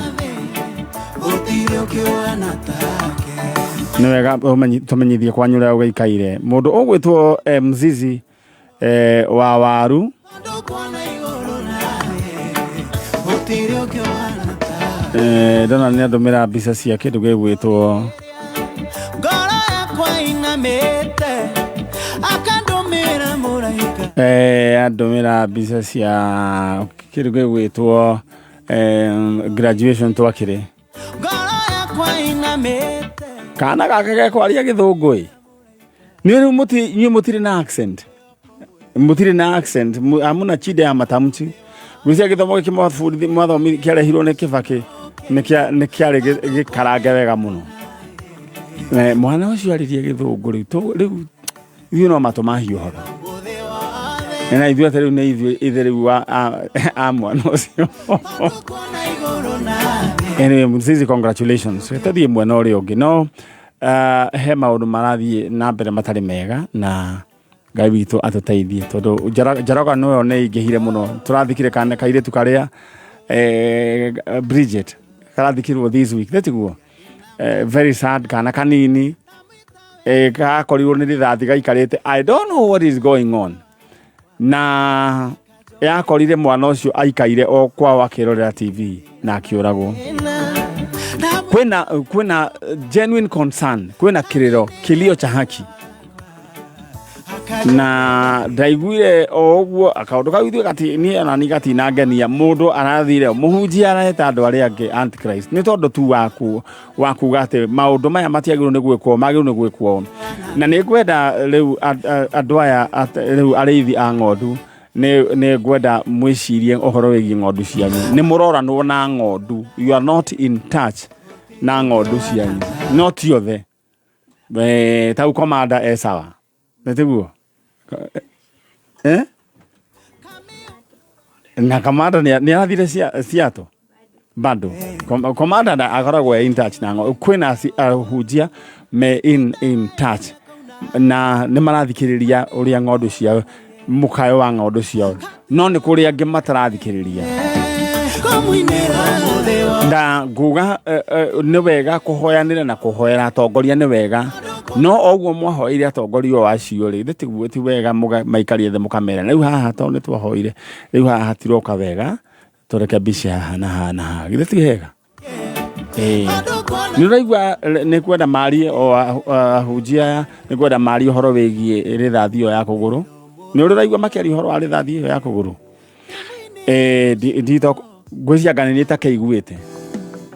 Nĩ wega tũmenyithie kwanyu ũrĩa ũgĩikaire. Mũndũ ũgwĩtwo Mzizi wa waru ndona nĩ andũmĩra mbica cia kĩndũ gĩgwĩtwo ngoro yakwa inamĩte akandũmĩra mũraika andũmĩra mbica cia kĩndũ gĩgwĩtwo graduation twakĩrĩ ngoro yakwa inamĩte kana gaka gekwaria gĩthũngũ ĩ nĩ rĩu inyuĩ mũtirĩ na accent mũtirĩ na accent hamuna chida ya matamchi gwĩcia gĩthomo gĩkĩ mwabundithio mwathomi kĩarehirwo nĩ Kĩbakĩ nĩ kĩarĩ gĩkarange wega mũno. Mwana ũcio aririe gĩthũngũ rĩu rĩu ithuĩ no matũ mahiũhaga na ithuĩ atĩ rĩu nĩ ithuĩ ithe rĩu a mwana ũcio. Anyway, Mzizi, congratulations. Tũthiĩ mwena ũrĩa ũngĩ no he maũndũ marathiĩ na mbere matarĩ mega na Ngai witũ atũteithie tondũ njarogano ĩyo nĩ ĩingĩhire mũno. Tũrathikire kana kairĩtu karĩa Bridget karathikirwo this week tiguo? Very sad kana kanini gakorirwo nĩ rithathi gaikarĩte. I don't know what is going on. Na yakorire mwana ũcio aikaire o kwao akĩrorera TV na akĩũragwo. Kwĩna genuine concern, kwĩna kĩrĩro, kilio cha haki. Na ndaiguire o ũguo kaũndũ kau ithuĩ gati niĩ ona ni gatinangenia mũndũ arathire mũhunjia areta andũ arĩa angĩ antichrist nĩ tondũ tu wa kuga atĩ maũndũ maya matiagĩrĩirwo nĩ gwĩkwo magĩrĩirwo nĩ gwĩkwo. Na nĩ ngwenda rĩu andũ aya rĩu arĩithi a ng'ondu nĩ ngwenda mwĩcirie ũhoro wĩgiĩ ng'ondu cianyu. Nĩ mũroranwo na ng'ondu, you are not in touch na ng'ondu cianyu, no ti othe. Tau komanda e sawa nĩ tiguo? Na kamanda nĩ arathire Seattle bado komanda akoragwo e in touch na kwĩna ahunjia me in touch na nĩ marathikĩrĩria ũrĩa ng'ondu ciao mũkayo wa ng'ondu ciao no nĩ kũrĩ angĩ matarathikĩrĩria. Na nguga nĩ wega kũhoyanĩra na kũhoera atongoria nĩ wega no oguo mwahoeire atongoria o acio rĩ tiguo ti wega maikarie thĩ mũkamera rĩu haha tondũ nĩ twahoire rĩu haha hatiroka wega tũreke mbica haha na haha na haha githĩ ti hega? Nĩ ũraigua nĩ kwenda marie o ahunjia aya nĩ kwenda marie ũhoro wĩgiĩ rithathi ĩyo ya kũgũrũ nĩ ũrĩ ũraigua makĩaria ũhoro wa rithathi ĩyo ya kũgũrũ? Ngwĩciria anga nĩ niĩ itakĩiguĩte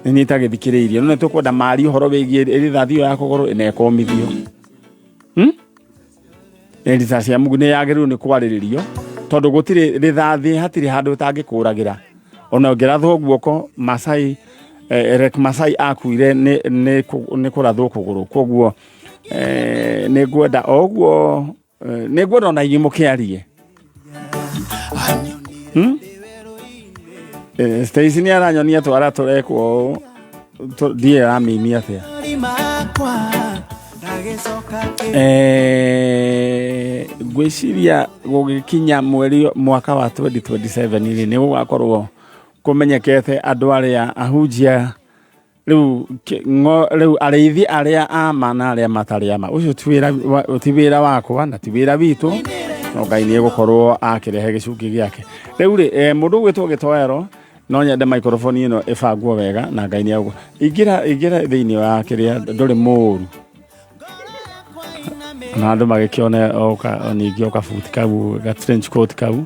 nĩ niĩ itagĩthikĩrĩirie no nĩ tũkwenda marie ũhoro wĩgiĩ rithathi ĩyo ya kũgũrũ na ĩkũmithio. Rithathi ya Mungu nĩ yagĩrĩirwo nĩ kwarĩrĩrio tondũ gũtirĩ rithathi hatirĩ handũ ũtangĩkũragĩra ona ũngĩrathwo guoko Masai Rek Masai akuire nĩ kũrathwo kũgũrũ koguo nĩ ngwenda o ũguo nĩ ngwenda ona inyuĩ mũkĩarie. Stacy nĩ aranyonia twara tũrekwo ũũ ndiĩ aramini atĩa. Ngwĩciria gũgĩkinya mweri mwaka wa 2027 rĩ nĩ gũgakorwo kũmenyekete andũ arĩa ahunjia rĩu rĩu arĩithi arĩa ama na arĩa matarĩ ama ũcio ti wĩra wakwa na ti wĩra witũ no Ngai nĩ egũkorwo akĩrehe gĩcunjĩ gĩake. Rĩu rĩ mũndũ ũgwĩtwo Gĩtoero no nyende microphone ĩno ĩbangwo wega na Ngai nĩ egũ ingĩra thĩinĩ wa kĩrĩa ndũrĩ mũũru na andũ magĩkĩone ningĩ o kabuti kau ga trench coat kau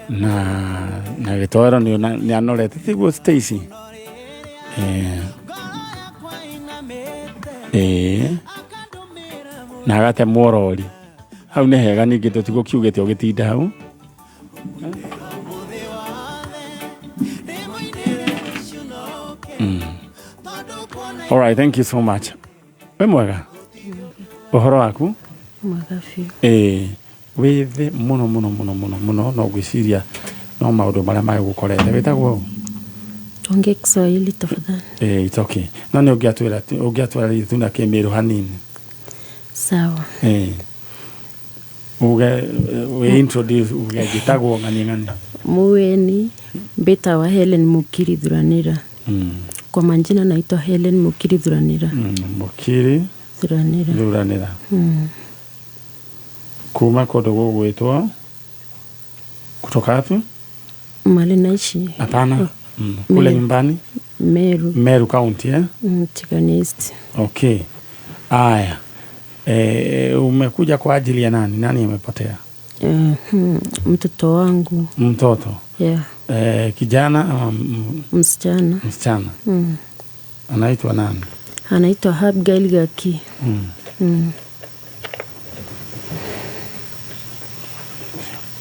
na Gĩtoero nĩ anorete tiguo Stacy? Na agatemwo rori hau nĩ hega ningĩ tũtigũkiugĩte ũgĩtinda hau. All right, thank you so much. Wĩ mwega? Ũhoro waku? Mwega biũ. Wĩ thĩ mũno mũno mũno mũno mũno no ngwĩciria no maũndũ marĩa magũkorete. Wĩtagwo ũ? Tuongee Kiswahili tafadhali. It's okay. No nĩ ũngĩatwĩra tu na Kĩmĩrũ hanini. Sawa. Uge we introduce uge njĩtagwo ng'ani ng'ani. Muweni mbĩtawa Helen Mukiri Thuranĩra. Kwa majina naitwa Helen Mukiri Thuranira. Mukiri Thuranira. Thuranira. Kuma kundu gugwitwo kutoka wapi? Mahali naishi. Hapana. Kule nyumbani? Meru. Meru County, eh? Tigania East. Okay. Aya. Umekuja kwa ajili ya nani? Nani amepotea? Mtoto wangu. Mtoto? Yeah. Kijana ama msichana? Msichana. Anaitwa nani? Anaitwa Abigail Gaki.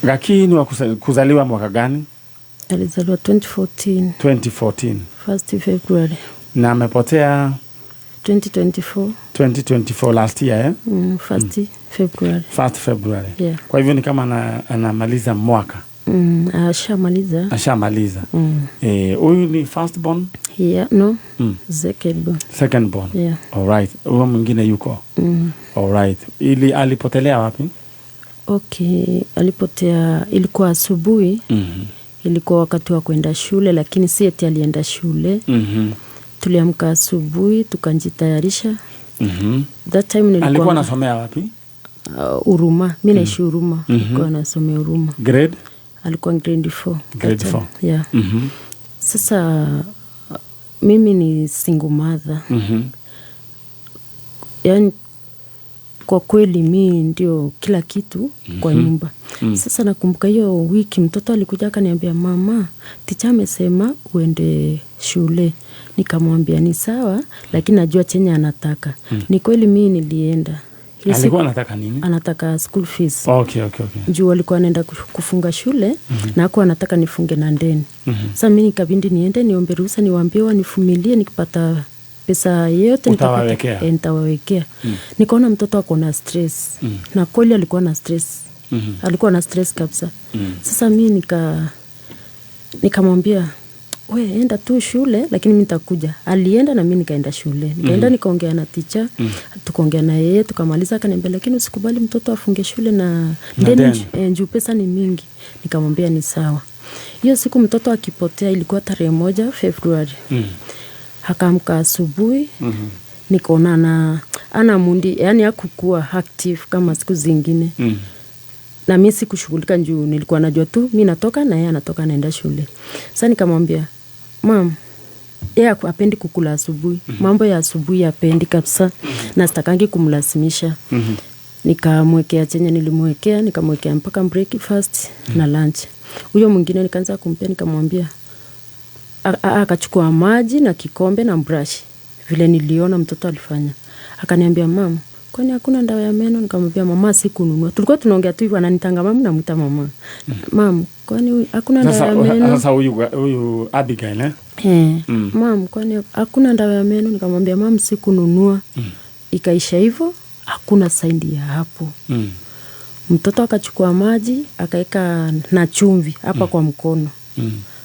Gaki ni wa kuzaliwa mwaka gani? Alizaliwa 2014. 2014. 1st February. Na amepotea 2024. 2024 last year, eh? 1st February. 1st February. Yeah. Kwa hivyo ni kama anamaliza mwaka. Ashamaliza. Ashamaliza. Huyu ni first born? Yeah, no. Second born. Second born. Yeah. All right. Huyo mwingine yuko. All right. Ili alipotelea wapi? Okay, alipotea ilikuwa asubuhi. Ilikuwa wakati wa kwenda shule, lakini si eti alienda shule. Tuliamka asubuhi tukajitayarisha. That time nilikuwa alikuwa anasomea wapi? Huruma. Mimi naishi Huruma. Alikuwa anasomea Huruma. Grade? Alikuwa grade 4. Grade 4. Yeah. Sasa mimi ni single mother. Yaani kwa kweli mimi ndio kila kitu kwa nyumba. Sasa nakumbuka hiyo wiki mtoto alikuja akaniambia, mama, teacher amesema uende shule. Nikamwambia ni sawa, lakini najua chenye anataka. Ni kweli mimi nilienda. Alikuwa anataka nini? Anataka school fees. Okay. Juu alikuwa anaenda kufunga shule na hakuwa anataka nifunge na ndeni. Sasa mimi nikabidi niende niombe ruhusa, niwaambie wanivumilie, nikipata pesa yote nitawawekea. Nikaona mtoto ako na stress. Na kweli alikuwa na stress. Alikuwa na stress kabisa. Sasa mimi nikamwambia, we enda tu shule lakini mimi nitakuja. Alienda na mimi nikaenda shule. Nikaenda nikaongea na teacher, tukaongea na yeye tukamaliza, akaniambia lakini usikubali mtoto afunge shule na ndeni juu pesa ni mingi. Nikamwambia ni sawa. Hiyo siku mtoto akipotea ilikuwa tarehe 1 Februari. Akaamka asubuhi. Nikaona ana mundi, yani hakukuwa active kama siku zingine. Na mimi sikushughulika juu nilikuwa najua tu mimi natoka na yeye anatoka naenda shule. Sasa nikamwambia, "Mom, yeye hapendi kukula asubuhi. Mambo ya asubuhi hapendi kabisa. Na sitakangi kumlazimisha." Nikamwekea chenye nilimwekea, nikamwekea mpaka breakfast na lunch. Huyo mwingine nikaanza kumpea, nikamwambia akachukua maji na kikombe na brush. Vile niliona mtoto alifanya. Akaniambia, "Mom, kwani hakuna dawa ya meno?" Nikamwambia, "Mama, sikununua." Tulikuwa tunaongea tu hivyo, ananitanga mama na muita mama. "Mom, kwani hakuna dawa ya meno?" Sasa huyu Abigail, eh? "Mom, kwani hakuna dawa ya meno?" Nikamwambia, "Mom, sikununua." Ikaisha hivyo, hakuna saindi ya hapo. Mtoto akachukua maji, akaeka na chumvi hapa kwa mkono.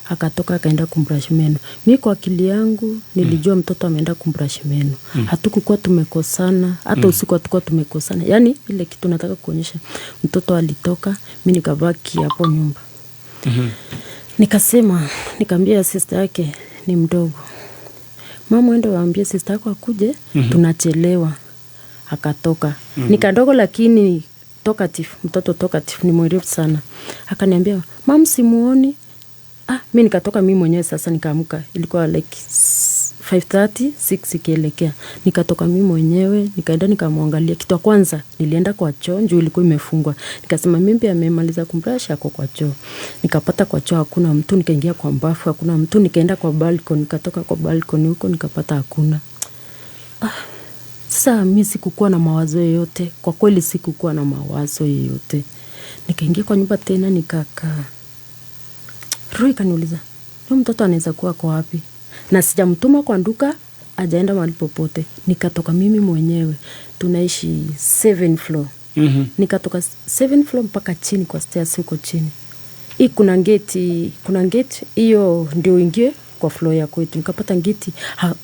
Akatoka akaenda kumbrush meno. Mimi kwa akili yangu nilijua mtoto ameenda kumbrush meno. Hatukukuwa tumekosana, hata usiku hatukuwa tumekosana. Yaani ile kitu nataka kuonyesha, mtoto alitoka, mimi nikabaki hapo nyumba. Nikasema, nikamwambia sister yake ni mdogo, "Mama, ende waambie sister yako akuje, tunachelewa." Akatoka. Nikadogo lakini talkative, mtoto talkative, ni mwerevu sana. Akaniambia, "Mom, simuoni." Mimi nikatoka mimi mwenyewe sasa nikaamka. Ilikuwa like 5:30, 6 ikielekea. Nikatoka mimi mwenyewe, nikaenda nikamwangalia. Kitu ya kwanza nilienda kwa choo, juu ilikuwa imefungwa. Nikasema mimi pia amemaliza kumbrush ako kwa choo. Nikapata kwa choo hakuna mtu, nikaingia kwa bafu hakuna mtu, nikaenda kwa balcony, nikatoka kwa balcony huko nikapata hakuna. Sasa mimi sikukuwa na mawazo yoyote. Kwa kweli sikukuwa na mawazo yoyote. Nikaingia kwa nyumba tena nikakaa. Roho ikaniuliza, "Huyu mtoto anaweza kuwa kwa wapi?" Na sijamtuma kwa duka, hajaenda mahali popote. Nikatoka mimi mwenyewe. Tunaishi 7 floor. Nikatoka 7 floor mpaka chini kwa stairs huko chini. Hii kuna gate hiyo ndio uingie kwa floor ya kwetu. Nikapata gate,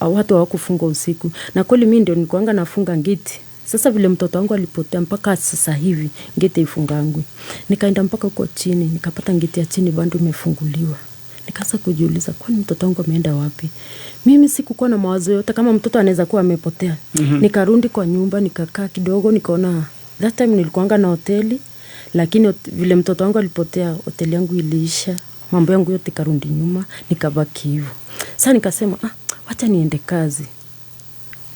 watu hawakufunga usiku. Na kweli mimi ndio nilikuanga nafunga gate. Sasa vile mtoto wangu alipotea mpaka sasa hivi gate ifungangwi. Nikaenda mpaka huko chini, nikapata gate ya chini bado imefunguliwa. Nikaanza kujiuliza, kwani mtoto wangu ameenda wapi? Mimi sikukuwa na mawazo yote kama mtoto anaweza kuwa amepotea. Nikarudi kwa nyumba, nikakaa kidogo, nikaona that time nilikuanga na hoteli, lakini vile mtoto wangu alipotea, hoteli yangu iliisha, mambo yangu yote karudi nyuma, nikabaki hivyo. Sasa nikasema, wacha niende kazi.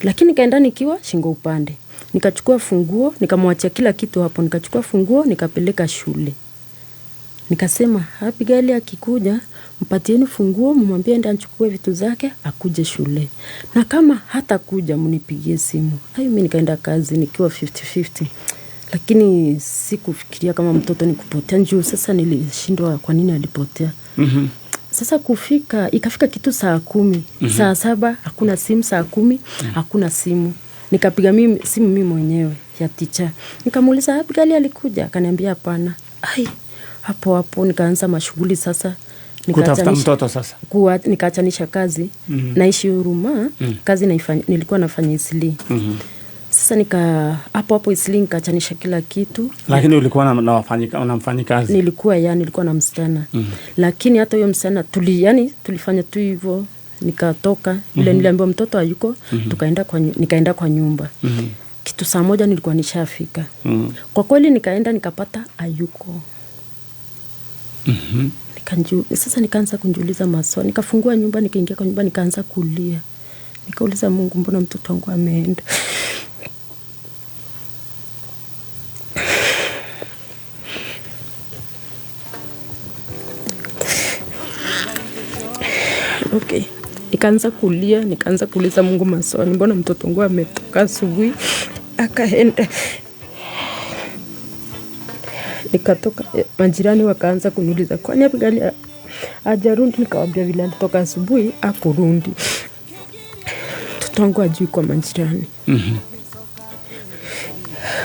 Lakini nikaenda nikiwa shingo upande. Nikachukua funguo, nikamwachia kila kitu hapo, nikachukua funguo, nikapeleka shule. Nikasema, Abigail akikuja, mpatieni funguo, mumwambie aende achukue vitu zake, akuje shule. Na kama hatakuja mnipigie simu. Hayo mimi nikaenda kazi nikiwa 50-50. Lakini sikufikiria kama mtoto ni kupotea juu sasa nilishindwa kwa nini alipotea. Sasa ikafika kitu saa 10, saa 7 hakuna simu, saa 10 hakuna simu. Nikapiga mimi simu mimi mwenyewe ya teacher. Nikamuuliza Abigail alikuja? Akaniambia hapana. Ai, hapo hapo nikaanza mashughuli sasa. Kutafuta mtoto sasa. Nikaachanisha kazi. Naishi Huruma, kazi naifanya nilikuwa nafanya Isli. Sasa hapo hapo Isli nikaachanisha kila kitu. Lakini ulikuwa na mfanyikazi? Nilikuwa nilikuwa na msichana. Lakini hata huyo msichana tulifanya tu hivyo, nikatoka ile niliambiwa mtoto hayuko, nikaenda kwa nyumba. Kitu saa 1 nilikuwa nishafika. Kwa kweli nikaenda nikapata hayuko. Sasa nikaanza kujiuliza maswali. Nikafungua nyumba, nikaingia kwa nyumba, nikaanza kulia. Nikauliza Mungu, mbona mtoto wangu ameenda? Okay. Nikaanza kulia, nikaanza kuuliza Mungu maswali, mbona mtoto wangu ametoka asubuhi akaenda? Nikatoka, majirani wakaanza kuniuliza kwani Abigail hajarudi? Nikamwambia vile alitoka asubuhi akurudi. Mtoto wangu hajui kwa majirani.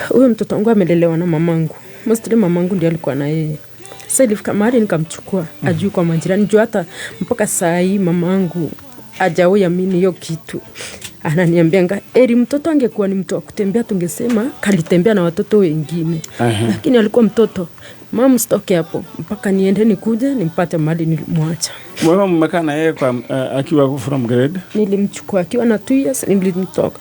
Huyo mtoto wangu amelelewa na mamangu. Mostly mamangu ndiye alikuwa na yeye. Sasa ilifika mahali nikamchukua, ajui kwa majirani. Juu hata mpaka saa hii mamangu hajawahi amini hiyo kitu. Ananiambianga eri mtoto angekuwa ni mtu wa kutembea tungesema kalitembea na watoto wengine. Lakini alikuwa mtoto. Mama usitoke hapo mpaka niende nikuje nimpate mahali nilimwacha. Wewe mmekaa na yeye kwa akiwa from grade? Nilimchukua akiwa na 2 years, nilimtoka.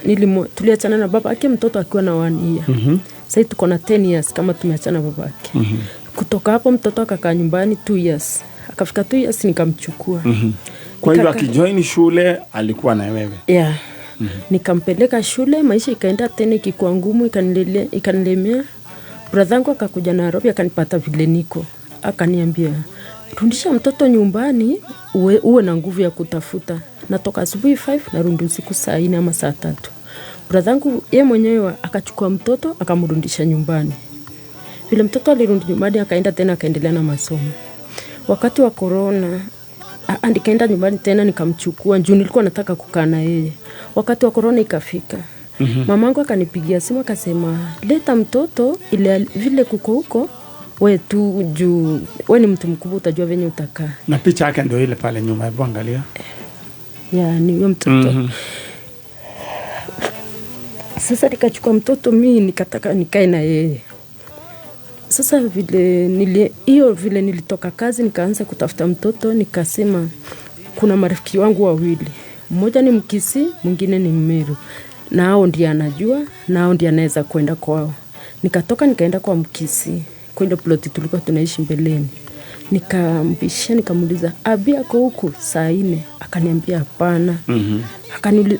Tuliachana na baba yake mtoto akiwa na 1 year. Sasa tuko na 10 years kama tumeachana baba yake. Kutoka hapo mtoto akakaa nyumbani 2 years. Akafika 2 years nikamchukua. Kwa hivyo akijoin shule alikuwa na wewe? Yeah. Nikampeleka shule, maisha ikaenda tena ikikuwa ngumu, ikanilemea. Brother yangu akakuja Nairobi akanipata vile niko. Akaniambia rudisha mtoto nyumbani uwe na nguvu ya kutafuta. Natoka asubuhi 5 narudi usiku saa 4 ama saa 3. Brother yangu yeye mwenyewe akachukua mtoto akamrudisha nyumbani. Vile mtoto alirudi nyumbani akaenda tena akaendelea na masomo. Wakati wa corona nikaenda nyumbani tena nikamchukua juu nilikuwa nataka kukaa na yeye. Wakati wa corona ikafika. Mamangu akanipigia simu akasema leta mtoto ile vile kuko huko we tu juu we ni mtu mkubwa utajua venye utakaa. Na picha yake ndio ile pale nyuma, hebu angalia. Ya ni huyo mtoto. Sasa nikachukua mtoto mimi nikataka nikae na yeye. Sasa vile vile nilitoka kazi nikaanza kutafuta mtoto, nikasema kuna marafiki wangu wawili. Mmoja ni Mkisi, mwingine ni Mmeru. Na hao ndiye anajua, na hao ndiye anaweza kwenda kwao. Nikatoka nikaenda kwa Mkisi, kwa ile plot tulikuwa tunaishi mbeleni. Nikambisha nikamuuliza, "Abi ako huku saa 4?" Akaniambia hapana.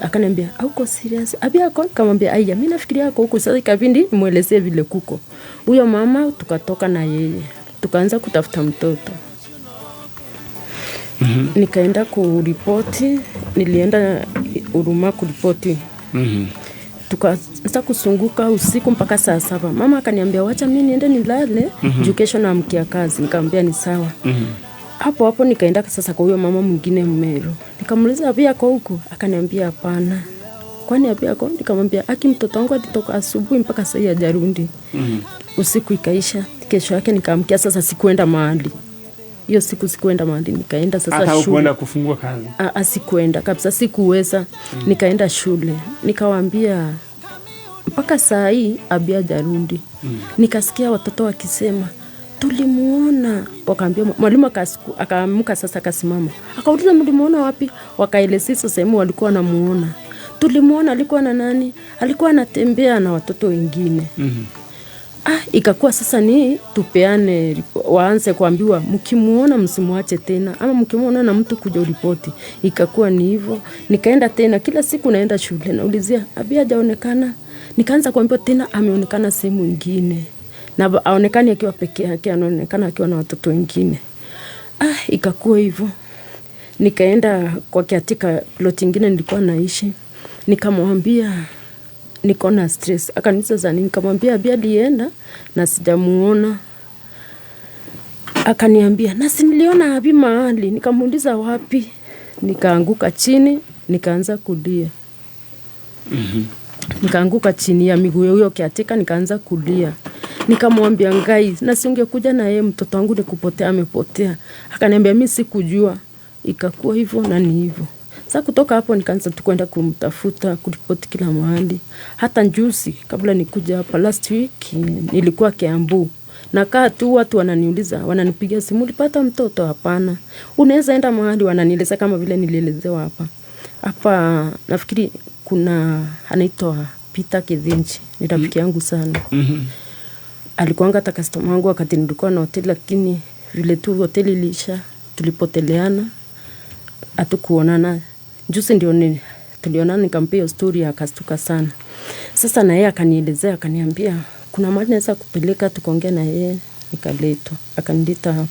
Akaniambia, "Hauko serious? Abi ako?" Nikamwambia, "Aya, mimi nafikiria ako huku." Sasa ikabidi nimuelezee vile kuko. Huyo mama tukatoka na yeye. Tukaanza kutafuta mtoto. Nikaenda kuripoti, nilienda Huruma kuripoti. Tukaanza kusunguka usiku mpaka saa 7. Mama akaniambia wacha mimi niende nilale, juu kesho naamkia kazi. Nikamwambia ni sawa. Hapo hapo nikaenda sasa kwa huyo mama mwingine Mmeru. Nikamuuliza Abi ako huko? Akaniambia hapana. Kwani Abi ako? Nikamwambia aki mtoto wangu alitoka asubuhi mpaka saa hii hajarudi. Usiku ikaisha. Kesho yake nikaamkia sasa sikuenda mahali. Hiyo siku sikuenda mahali, nikaenda sasa shule. Hata hukuenda kufungua kazi? Sikuenda kabisa, sikuweza. Nikaenda shule. Nikawaambia mpaka saa hii Abi hajarudi. Nikasikia watoto wakisema Tulimuona. Wakaambia mwalimu akaamka sasa akasimama. Akauliza mlimuona wapi? Wakaelezea hizo sehemu walikuwa wanamuona. Tulimuona alikuwa na nani? Alikuwa anatembea na watoto wengine. Ikakuwa sasa ni tupeane, waanze kuambiwa mkimuona msimwache tena, ama mkimuona na mtu kuja uripoti. Ikakuwa ni hivyo. Nikaenda tena kila siku naenda shule naulizia Abi hajaonekana. Nikaanza kuambiwa tena ameonekana sehemu nyingine. Na aonekani akiwa peke yake, anaonekana akiwa na watoto wengine. Ikakuwa hivyo. Nikaenda kwa kiatika plot nyingine nilikuwa naishi. Nikamwambia niko na stress. Akaniuliza za nini? Nikamwambia Abi alienda na sijamuona. Akaniambia na si niliona Abi mahali. Nikamuuliza wapi? Nikaanguka chini, nikaanza kulia. Nikaanguka chini ya miguu ya huyo kiatika, nikaanza kulia. Nikamwambia Ngai, na si ungekuja na yeye mtoto wangu ni kupotea amepotea. Akaniambia mimi sikujua. Ikakuwa hivyo na ni hivyo. Sasa kutoka hapo nikaanza tu kwenda kumtafuta, kuripoti kila mahali. Hata juzi kabla nikuja hapa last week nilikuwa Kiambu. Nakaa tu watu wananiuliza, wananipigia simu, ulipata mtoto? Hapana. Unaweza enda mahali, wananieleza kama vile nilielezewa hapa. Hapa nafikiri kuna anaitwa Peter Kithinji, ni rafiki yangu sana. Alikuanga hata customer wangu wakati nilikuwa na hoteli, lakini vile tu hoteli iliisha tulipoteleana, hatukuonana. Juzi ndio tulionana, nikampea story akastuka sana. Sasa na yeye akanielezea, akaniambia kuna mahali naweza kupeleka tukaongea na yeye, nikaletwa, akanileta hapo.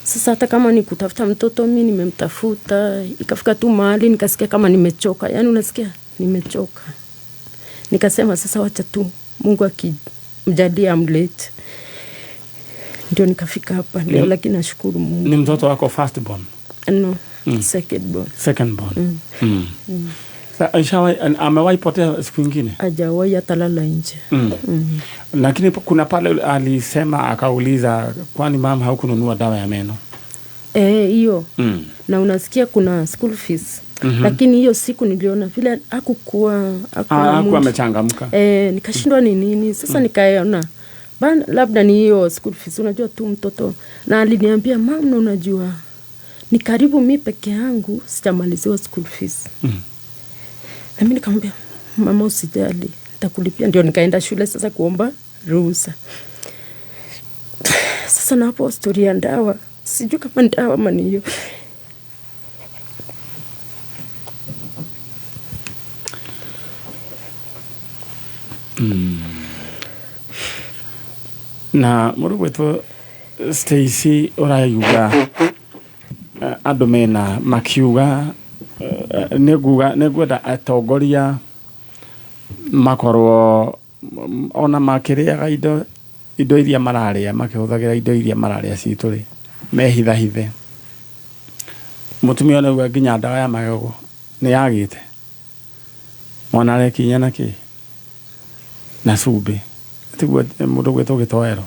Sasa hata kama ni kutafuta mtoto mimi nimemtafuta, ikafika tu mahali nikasikia kama nimechoka. Yaani unasikia nimechoka. Nikasema sasa wacha tu Mungu akimjalia amlete. Ndio nikafika hapa leo, lakini nashukuru Mungu. Ni mtoto wako first born? No, second born. Second born. Sasa amewahi potea siku nyingine? Hajawahi hata lala nje. Lakini kuna pale alisema akauliza kwani mama haukununua dawa ya meno? Hiyo. Na unasikia kuna school fees. Lakini hiyo siku niliona vile hakukuwa amechangamka. Nikashindwa ni nini. Sasa nikaona labda ni hiyo school fees, unajua tu mtoto. Na aliniambia mama unajua ni karibu mimi peke yangu sijamaliziwa school fees. Na mimi nikamwambia mama usijali nitakulipia. Ndio nikaenda shule sasa kuomba ruhusa. Sasa na hapo story ya ndawa, sijui kama ndawa ama ni hiyo. Na mũndũ gwĩtwo Stacy ũrauga andũ mena makiuga nĩngwenda atongoria makorwo ona makĩrĩaga indo iria mararĩa, makĩhũthagĩra indo iria mararĩa citũ rĩ, mehithahithe. Mũtumia ũyũ nginya ndawa ya magego nĩ yagĩte, mwana arekinya na kĩ na cumbĩ, tiguo mũndũ gwĩtwo gĩtoero.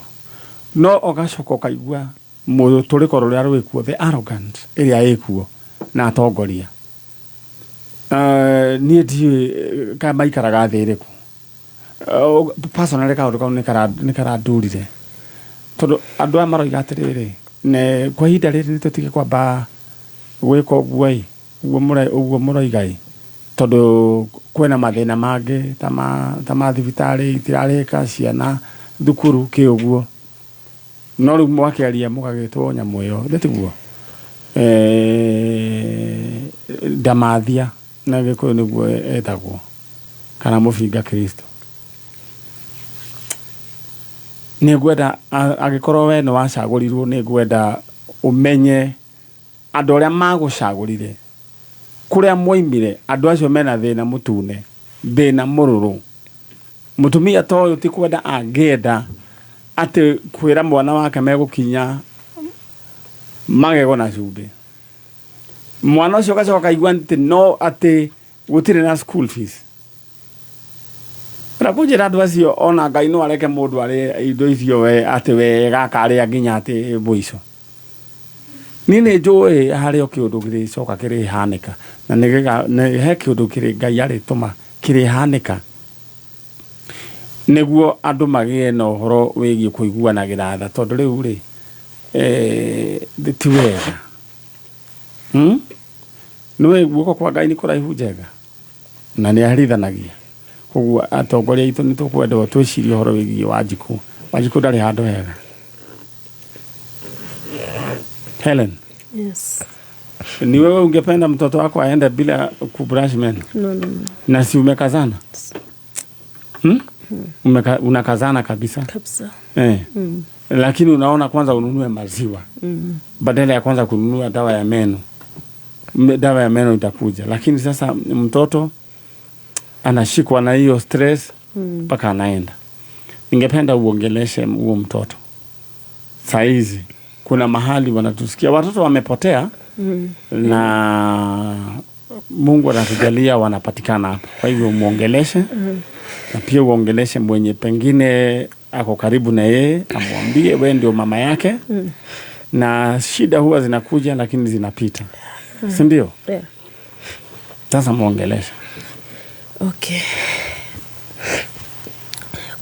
No ũgacoka ũkaigua mũtũrĩko rũrĩa rwĩkuo, the arrogant ĩrĩa ĩkuo na atongoria. Niĩ ndiũĩ kana maikaraga thĩ ĩrĩkũ. Personally kaũndũ kau nĩ karandurire, tondũ andũ aya maroiga atĩrĩrĩ, kwa ihinda rĩrĩ nĩ tũtige kwamba gwĩka ũguo ĩ, ũguo mũroiga ĩ, tondũ kwĩna mathĩna mangĩ ta ma thibitarĩ itirarĩka, ciana thukuru kĩ ũguo. No rĩu mwakĩaria mũgagĩtwo nyamũ ĩyo, nĩ tiguo? Ndamathia na Gĩkũyũ nĩguo etagwo, kana mũbinga Kristo. Nĩngwenda angĩkorwo we nĩ wacagũrirwo, nĩngwenda ũmenye andũ arĩa magũcagũrire, kũrĩa mwoimire, andũ acio mena thĩna mũtune, thĩna mũrũrũ. Mũtumia ta ũyũ ti kwenda angĩenda atĩ kwĩra mwana wake megũkinya magego na cumbĩ. Mwana ũcio ũgacoka akaigua atĩ no atĩ gũtirĩ na school fees. Na kũnjĩra andũ acio ona Ngai no areke mũndũ arĩe indo icio we atĩ wega akarĩa nginya atĩ mũico. Niĩ nĩ njũĩ harĩ o kĩũndũ kĩrĩcoka kĩrĩhanĩka, na nĩ he kĩũndũ kĩrĩ Ngai arĩtũma kĩrĩhanĩka. Nĩguo andũ magĩe na ũhoro wĩgiĩ kũiguanagĩra tha tondũ rĩu rĩ ti wega. Nĩwe guoko kwa Ngai nĩ kũraihu njega na nĩ aherithanagia. Koguo atongoria aitũ nĩ tũkwendwo twĩcirie ũhoro wĩgiĩ Wanjikũ. Wanjikũ ndarĩ handũ hega. Helen, Yes. ni wewe ungependa mtoto wako aende bila kubrush meno? No, no, no. Na si umekazana? Unakazana kabisa? Kabisa. Lakini unaona kwanza ununue maziwa. Badala ya kwanza kununua dawa ya meno. Dawa ya meno itakuja. Lakini sasa mtoto anashikwa na hiyo stress mpaka anaenda. Ningependa uongeleshe huo mtoto. Saizi kuna mahali wanatusikia watoto wamepotea na Mungu anatujalia wanapatikana hapa. Kwa hivyo muongeleshe na pia uongeleshe mwenye pengine ako karibu na yeye, amwambie wewe ndio mama yake. Na shida huwa zinakuja lakini zinapita. Si ndio? Yeah. Sasa muongeleshe. Okay.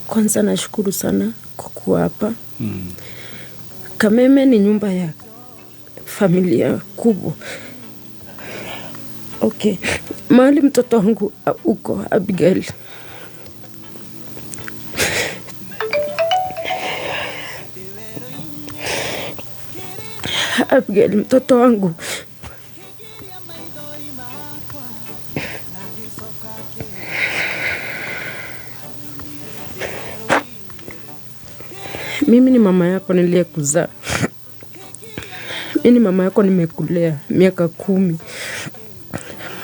Kwanza nashukuru sana kwa kuwa hapa. Kameme ni nyumba ya familia kubwa. Okay. Mahali mtoto wangu uko Abigail. Abigail mtoto wangu. Mimi ni mama yako niliyekuzaa. Mimi ni mama yako nimekulea miaka 10.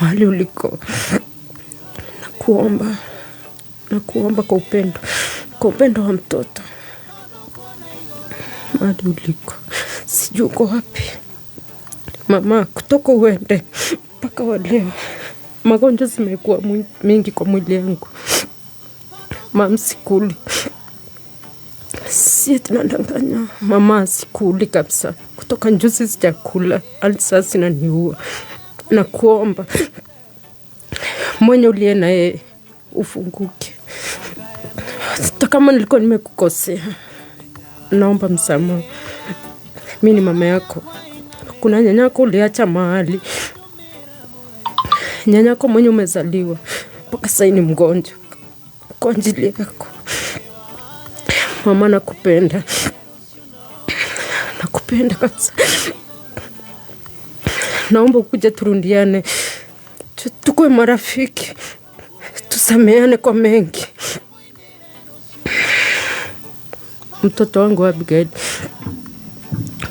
Mahali uliko. Nakuomba. Nakuomba kwa upendo. Kwa upendo wa mtoto. Mahali uliko. Sijui uko wapi. Mama, kutoka uende mpaka wa leo. Magonjwa zimekuwa mingi kwa mwili yangu. Mama, sikuli. Si tunadanganya. Mama, sikuli kabisa. Kutoka njuzi sijakula. Hadi sasa inaniua. Nakuomba mwenye uliye na yeye ufunguke. Hata kama nilikuwa nimekukosea, naomba msamaha. Mimi ni mama yako. Kuna nyanyako uliacha mahali. Nyanyako mwenye umezaliwa mpaka sasa ni mgonjwa kwa ajili yako. Mama, nakupenda. Nakupenda kabisa. Naomba ukuje turundiane. Tukue marafiki. Tusameane kwa mengi. Mtoto wangu Abigail,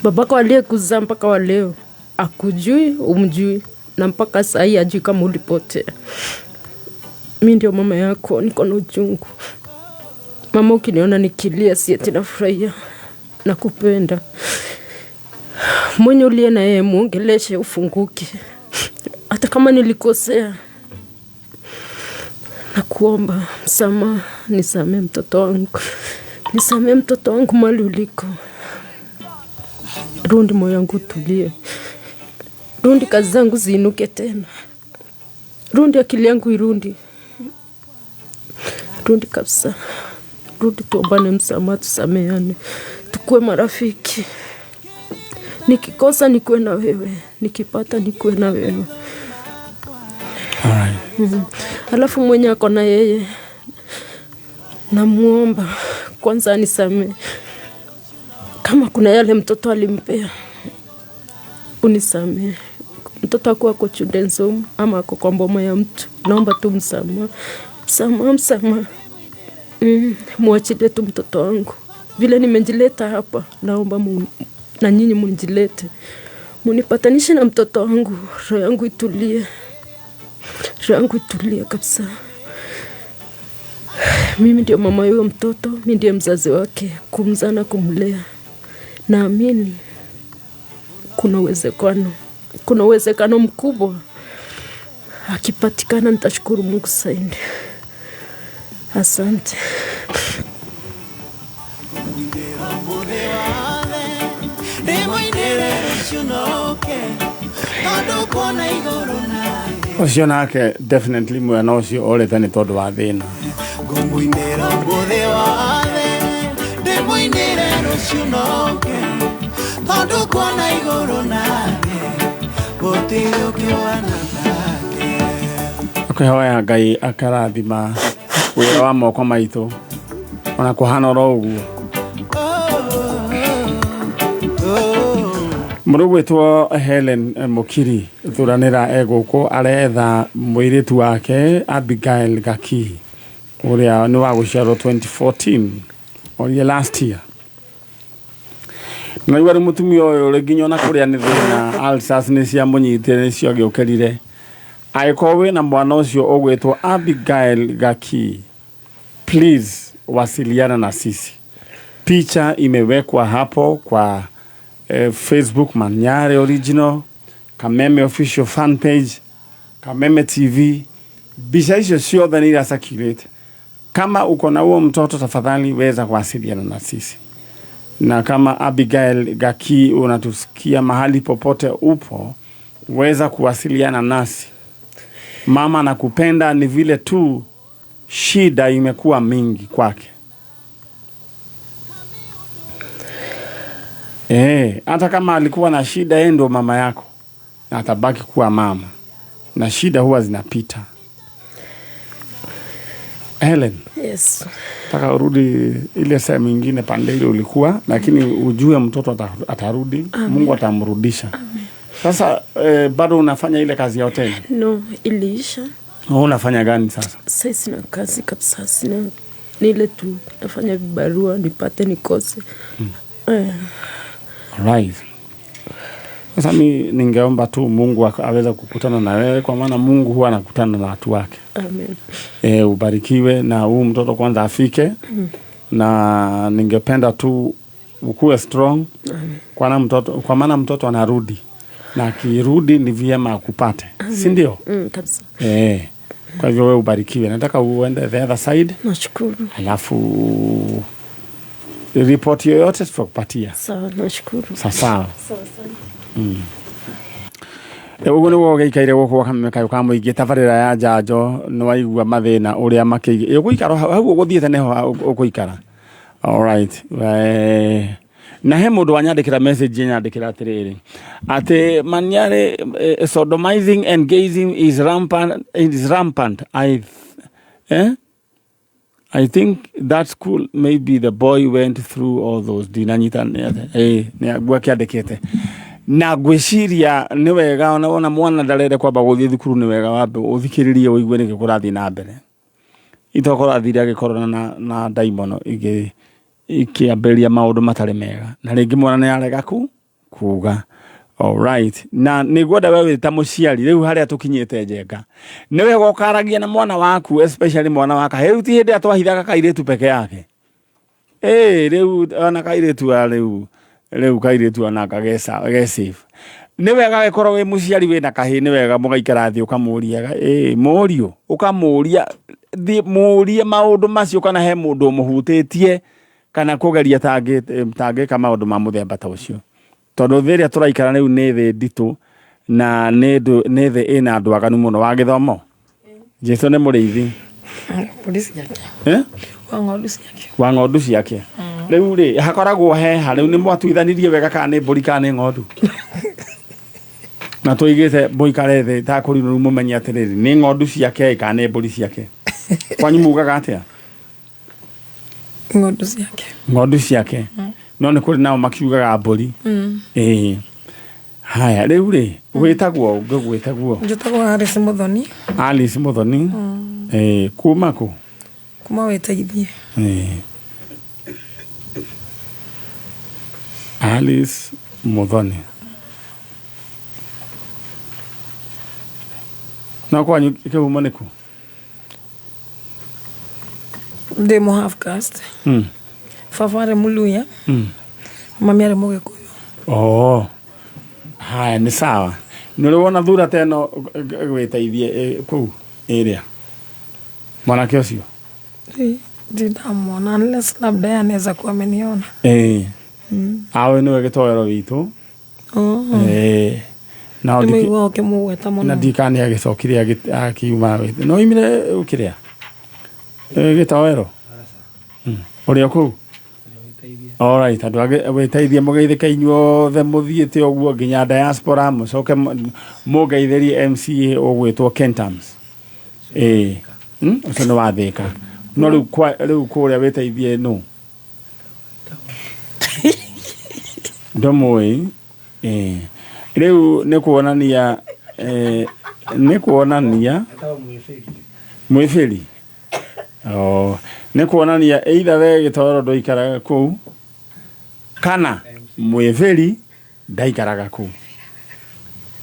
babako aliyekuzaa mpaka wa leo akujui, umjui, na mpaka saa hii hajui kama ulipotea. Mimi ndio mama yako, niko na uchungu. Mama, ukiniona nikilia si eti nafurahia. Nakupenda. Mwenye uliye na yeye muongeleshe, ufunguke. Hata kama nilikosea, nakuomba msamaha, nisamee mtoto wangu. Nisamee mtoto wangu mahali uliko. Rundi moyo wangu utulie. Rundi kazi zangu ziinuke tena. Rundi akili yangu irundi. Rundi kabisa. Rundi tuombane msamaha, tusameane. Tukue marafiki. Nikikosa nikuwe na wewe, nikipata nikuwe na wewe. Alright. Alafu mwenye ako na yeye namuomba kwanza anisamee. Kama kuna yale mtoto alimpea, unisamee. Mtoto akuwa ako children's home ama ako kwa mboma ya mtu, naomba tu msamaha. Msamaha, msamaha. Muachilie tu mtoto wangu. Vile nimejileta hapa, naomba na nyinyi mnijilete. Munipatanishe na mtoto wangu, roho yangu itulie. Roho yangu itulie kabisa. Mimi ndio mama huyo mtoto, mimi ndiye mzazi wake, kumzaa na kumlea. Naamini kuna uwezekano. Kuna uwezekano mkubwa. Akipatikana nitashukuru Mungu zaidi. Asante. Ũcio nake definitely mwena ũcio orĩte nĩ tondũ wa thĩna. Ngũmũinĩra ũmũthĩ wothe, ndĩmũinĩre rũciũ noke, tondũ kuona igũrũ na thĩ, gũtirĩ ũkĩwana take. Akĩhoya Ngai akarathima wĩra wa moko maitũ ona kũhana oro ũguo. Mũrũ gwĩtwo Helen Mũkiri thuranĩra e gũkũ aretha mũirĩtu wake Abigail Gaki ũrĩa nĩ wa gũciarwo 2014 orie last year. Naigua rĩu mũtumia ũyũ rĩ nginya ona kũrĩa nĩ thĩna ulcers nĩ ciamũnyitire nĩ ciagĩũkĩrire. Angĩkorwo wĩna mwana ũcio ũgwĩtwo Abigail Gaki, please wasiliana na sisi. Picha imewekwa hapo kwa Facebook Manyare Original, Kameme Official Fan Page, Kameme TV. Mbica icio ciothe nĩ ira circulate. Kama uko na huo mtoto tafadhali weza kuwasiliana na sisi. Na kama Abigail Gaki unatusikia mahali popote upo, weza kuwasiliana nasi. Mama nakupenda, ni vile tu shida imekuwa mingi kwake. Hata kama alikuwa na shida, yeye ndio mama yako na atabaki kuwa mama, na shida huwa zinapita. Helen, Yes. Nataka urudi ile sehemu nyingine pande ile ulikuwa, lakini ujue mtoto atarudi. Amen. Mungu atamrudisha. Amen. Sasa bado unafanya ile kazi ya hoteli? No, iliisha. Wewe unafanya gani sasa? Sasa sina kazi kabisa, sina. Ni ile tu nafanya vibarua nipate nikose. Right. Sasa mi ningeomba tu Mungu aweze kukutana na wewe, kwa maana Mungu huwa anakutana na watu wake. Amen. Ubarikiwe na huu mtoto kwanza afike. Na ningependa tu ukuwe strong. Amen. Kwa maana mtoto anarudi. Na akirudi ni vyema akupate. Amen. Si ndio? Kabisa. Kwa hivyo wewe ubarikiwe. Nataka uende the other side. Nashukuru. Alafu report yoyote tutakupatia. Sawa, nashukuru. Sawa sawa. Sawa sawa. Ũguo nĩguo gĩikaire gũkũ gwa Kameme kayũ ka mũingĩ, tabarĩra ya njanjo nĩ waigua mathĩna ũrĩa makĩigĩ. Ũgũikara hau ũgũthiĩte nĩho ũgũikara. All right. Na he mũndũ wanyandĩkĩra message nyandĩkĩra atĩrĩrĩ atĩ Manyare, sodomizing and gazing is rampant, is rampant. I think that school maybe the boy went through all those ndinanyita nĩ nguo akĩandĩkĩte. Na ngwĩciria nĩ wega ona wona mwana ndarere kwamba gũthiĩ thukuru, nĩ wega wambe ũthikĩrĩrie ũigue nĩkĩ kũrathiĩ na mbere. Itokorwo athire agĩkorwo na ndaimono ingĩ ikĩambĩrĩria maũndũ matarĩ mega, na rĩngĩ mwana nĩ arega kuga. All right. Na nĩngwenda we wĩ ta mũciari rĩu harĩa tũkinyĩte njenga, nĩ wega ũkaragia na mwana waku, especially mwana wa kahĩĩ. Rĩu ti hĩndĩ ĩrĩa twahithaga kairĩtu peke yake. Rĩu ona kairĩtu a rĩu, rĩu kairĩtu ona kagesa, ge safe. Nĩ wega gĩkorwo wĩ mũciari wĩna kahĩĩ, nĩ wega mũgaikara thĩ ũkamũria, mũriũ, ũkamũria, thiĩ mũrie maũndũ macio, kana he mũndũ ũmũhutĩtie, kana kũgeria tangĩka maũndũ ma mũthemba ta ũcio. Tondũ thĩ ĩrĩa tũraikara rĩu nĩ thĩ nditũ, na nĩ thĩ ĩna andũ aganu mũno. Wa gĩthomo? Jesu nĩ mũrĩithi. Mbũri ciake. Wa ng'ondu ciake. Wa ng'ondu ciake. Rĩu rĩ, hakoragwo heha, rĩu nĩ mwatuithanirie wega kana nĩ mbũri kana nĩ ng'ondu? Na tũigĩte mũikare thĩ ta kũri rĩu mũmenye atĩrĩrĩ, nĩ ng'ondu ciake kana nĩ mbũri ciake? Kwanyu mugaga atĩa? Ng'ondu ciake. Ng'ondu ciake. No nĩ kũrĩ nao makiugaga mbũri. Haya, rĩu rĩ, wĩtagwo, ngũgwĩtagwo? Njĩtagwo Alice Muthoni. Alice Muthoni. Kuma kũ? Kuma wĩteithie. Alice Muthoni. Na kwanyu kĩhumo nĩ kũ? Ndĩ mũ half caste. Baba arĩ Mũluya. Mami arĩ Mũgĩkũyũ. Oh. Haya, nĩ sawa. Nĩ ũrĩ wona thura ta ĩno wĩteithie kũu area? Mwanake ũcio? Ndindamuona, unless labda yeye anaweza kuwa ameniona. Awe nĩwe gĩtoero witũ. Na Nĩmaigua ũkĩmũgweta mũno. Na ndikana nĩ agĩcokire akiuma wĩra. No oimire kĩrĩa? Gĩtoero ũrĩ o kũu. Alright, andũ angĩ wĩteithie mũgeithĩke inyuothe mũthiĩte ũguo nginya diaspora mũcoke mũngeithĩrie MCA ũgwĩtwo Kentams. Ĩĩ. Ũcio nĩ wa Thĩka. No rĩu kwa rĩu kũrĩa wĩteithie nũ? Ndũmũĩ. Ĩĩ. Rĩu nĩ kuonania nĩ kuonania mwĩbĩri. Oh, nĩ kuonania either we gĩtoro ndũikaraga kũu kana mwĩbĩri ndaikaraga kũu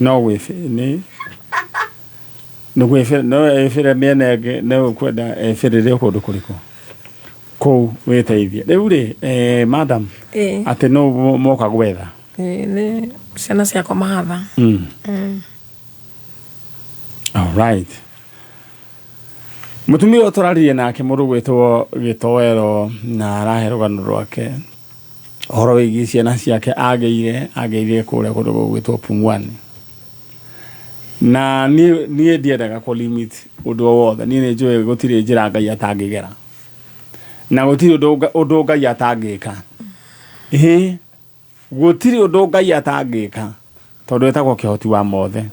no gwĩbĩ nĩ nĩ gwĩbĩra no ebĩre mĩena ĩngĩ nĩ ũkwenda ebĩrĩre kũndũ kũrĩkũ kũu wĩteithie rĩu rĩ eh, madam Ĩĩ. atĩ no moka gwetha Ĩĩ, nĩ ciana ciakwa mahatha. All right. Mũtumia ũyũ tũraririe nake mũndũ gwĩtwo Gĩtoero na arahe rũgano rwake ũhoro wĩgiĩ ciana ciake agĩire agĩire kũrĩa kũndũ gũgwĩtwo Pumwani. Na niĩ niĩ ndiendaga kũ limit ũndũ o wothe niĩ nĩ njũĩ gũtirĩ njĩra Ngai atangĩgera na gũtirĩ ũndũ Ngai atangĩka. Ĩĩ Gũtirĩ ũndũ Ngai atangĩka tondũ etagwo kĩhoti wa mothe.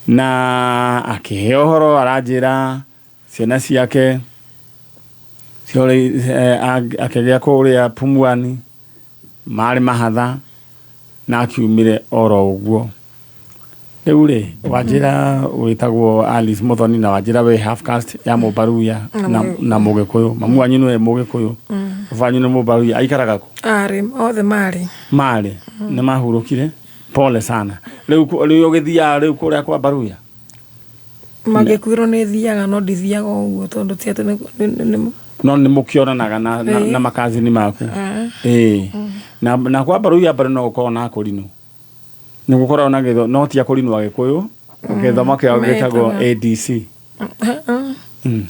Na akĩhe ũhoro aranjĩra ciana ciake akĩgĩa kũrĩa Pumwani marĩ mahatha na akiumire oro ũguo. Rĩu rĩ wanjĩra wĩtagwo Alice Muthoni na wanjĩra wĩ half caste ya Mũmbaruya na, na Mũgĩkũyũ. Mamu wanyu nĩwe Mũgĩkũyũ. Baba wanyu nĩ Mũmbaruya. Aikaraga kũ? Arĩ, othe marĩ. Marĩ. Nĩ mahurũkire. Pole sana. Rĩu rĩu ũgĩthiaga rĩu kũrĩa kwa Mbaruya? Mangĩkuĩrwo nĩ thiaga no ndithiaga ũguo tondũ ti atĩ No nĩ mũkĩonanaga na, na, na makazini maku. Ĩĩ. Na, na kwa Mbaruya mbere no gũkorwo na akũrinũ. Nĩ gũkoragwo na gĩtho no ti akũrinũ agĩkũyũ gĩthomo kĩao gĩtagwo ADC.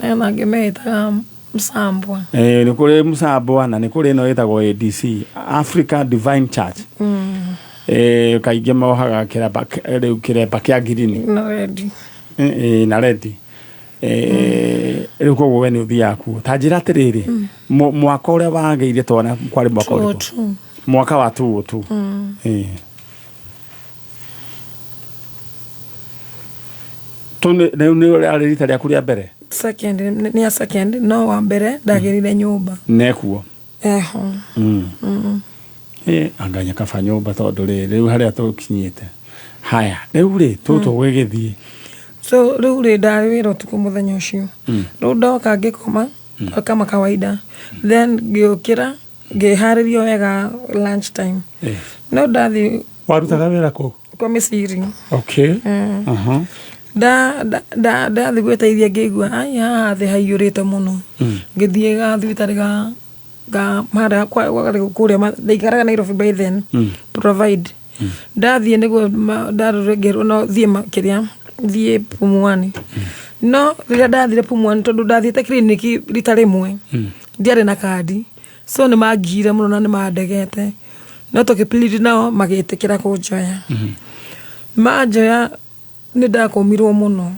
Hena angĩ meĩtaga msambwa. Eh, nĩ kũrĩ msambwa na nĩ kũrĩ ĩno ĩtagwo ADC Africa Divine Church. Eh, kaingĩ mohaga kĩremba rĩu kĩremba kĩa ngirini Na rendi. Eh, na rendi. Eh, rĩu koguo we nĩ ũthiaga kuo ta njĩra atĩrĩrĩ mwaka ũrĩa wagĩire twana kwarĩ mwaka ũrĩkũ? Mwaka wa 202. Eh. Tu nĩ rĩu nĩ rĩarĩ rita rĩaku rĩa mbere? Second, nĩ ya second, no wa mbere ndagĩrire nyũmba. Nekuo. Eho. Ĩ, anga nyakaba nyũmba tondũ rĩ rĩu harĩa tũkinyĩte haya rĩu rĩ tũtũ gũgĩthiĩ. So rĩu rĩ ndarĩ wĩra ũtukũ mũthenya ũcio. Rĩu ndoka ngĩkoma kama kawaida. Then ngĩũkĩra ngĩharĩrio wega lunch time. No ndathiĩ Warutaga wĩra kũ? Kwa mĩciri. Okay. Ndathiĩ gwĩteithia ngĩigua ai haha thĩ haiyũrĩte mũno. Ngĩthiĩ ga thibitarĩ ga ga harĩa kũrĩa ndaikaraga Nairobi by then. Provide. Ndathiĩ nĩguo ndarorwo ngĩrwo no thiĩ kĩrĩa thiĩ Pumwani. No rĩrĩa ndathire Pumwani tondũ ndathiĩte kiriniki rita rĩmwe ndiarĩ na kandi. So nĩ mangiire mũno na nĩ mandegete. No tũkĩ plead nao magĩtĩkĩra kũnjoya. Manjoya nĩ ndakũmirwo mũno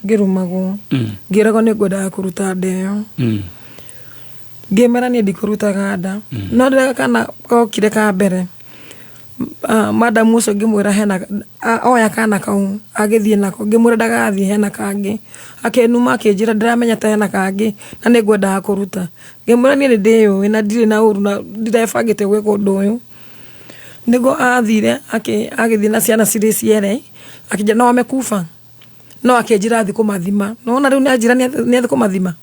ngĩrumagwo. Ngĩragwo nĩ ngwendaga kũruta nda ĩyo. Ngĩmera niĩ ndikũrutaga nda. No rĩrĩa kana gokire ka mbere, madam ũcio ngĩmwĩra hena, oya kana kau agĩthiĩ nako, ngĩmwĩra ndagathiĩ hena kangĩ. Akĩnuma akĩnjĩra ndĩramenya ta hena kangĩ na nĩ ngwendaga kũruta. Ngĩmwĩra niĩ nĩ ndĩyũĩ na ndirĩ na ũru na ndirebangĩte gwĩka ũndũ ũyũ. Nĩguo athire agĩthiĩ na ciana cirĩ cierĩ, akĩnjĩra no amekufa? No akĩnjĩra athiĩ kũmathima. Nĩ wona rĩu nĩ anjĩra nĩ athiĩ kũmathima.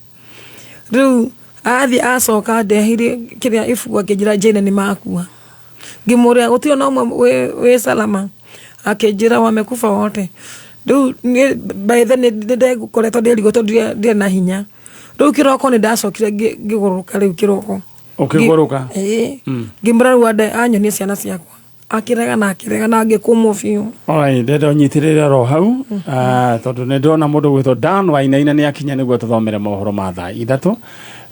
Rĩu athiĩ acoka andeheire kĩrĩa ibuku akĩnjĩra Jane nĩ makua. Ngĩmũria gũtirĩ ona ũmwe wĩ salama? Akĩnjĩra wamekufa wote. Rĩu niĩ by then nĩ ndakoretwo ndĩrigwo tondũ ndiarĩ na hinya. Rĩu kĩroko nĩ ndacokire ngĩgũrũka rĩu kĩroko. Ũkĩgũrũka? Ĩĩ. Ngĩmwĩra rĩu anyonie ciana ciakwa. Akĩrega na akĩrega na ngĩkũmwo biũ. Alright, ndĩrenda ũnyitĩrĩre oro hau tondũ nĩ ndĩrona mũndũ gwĩtwo Dan Wainaina nĩ akinya nĩguo tũthomere mohoro ma thaa 3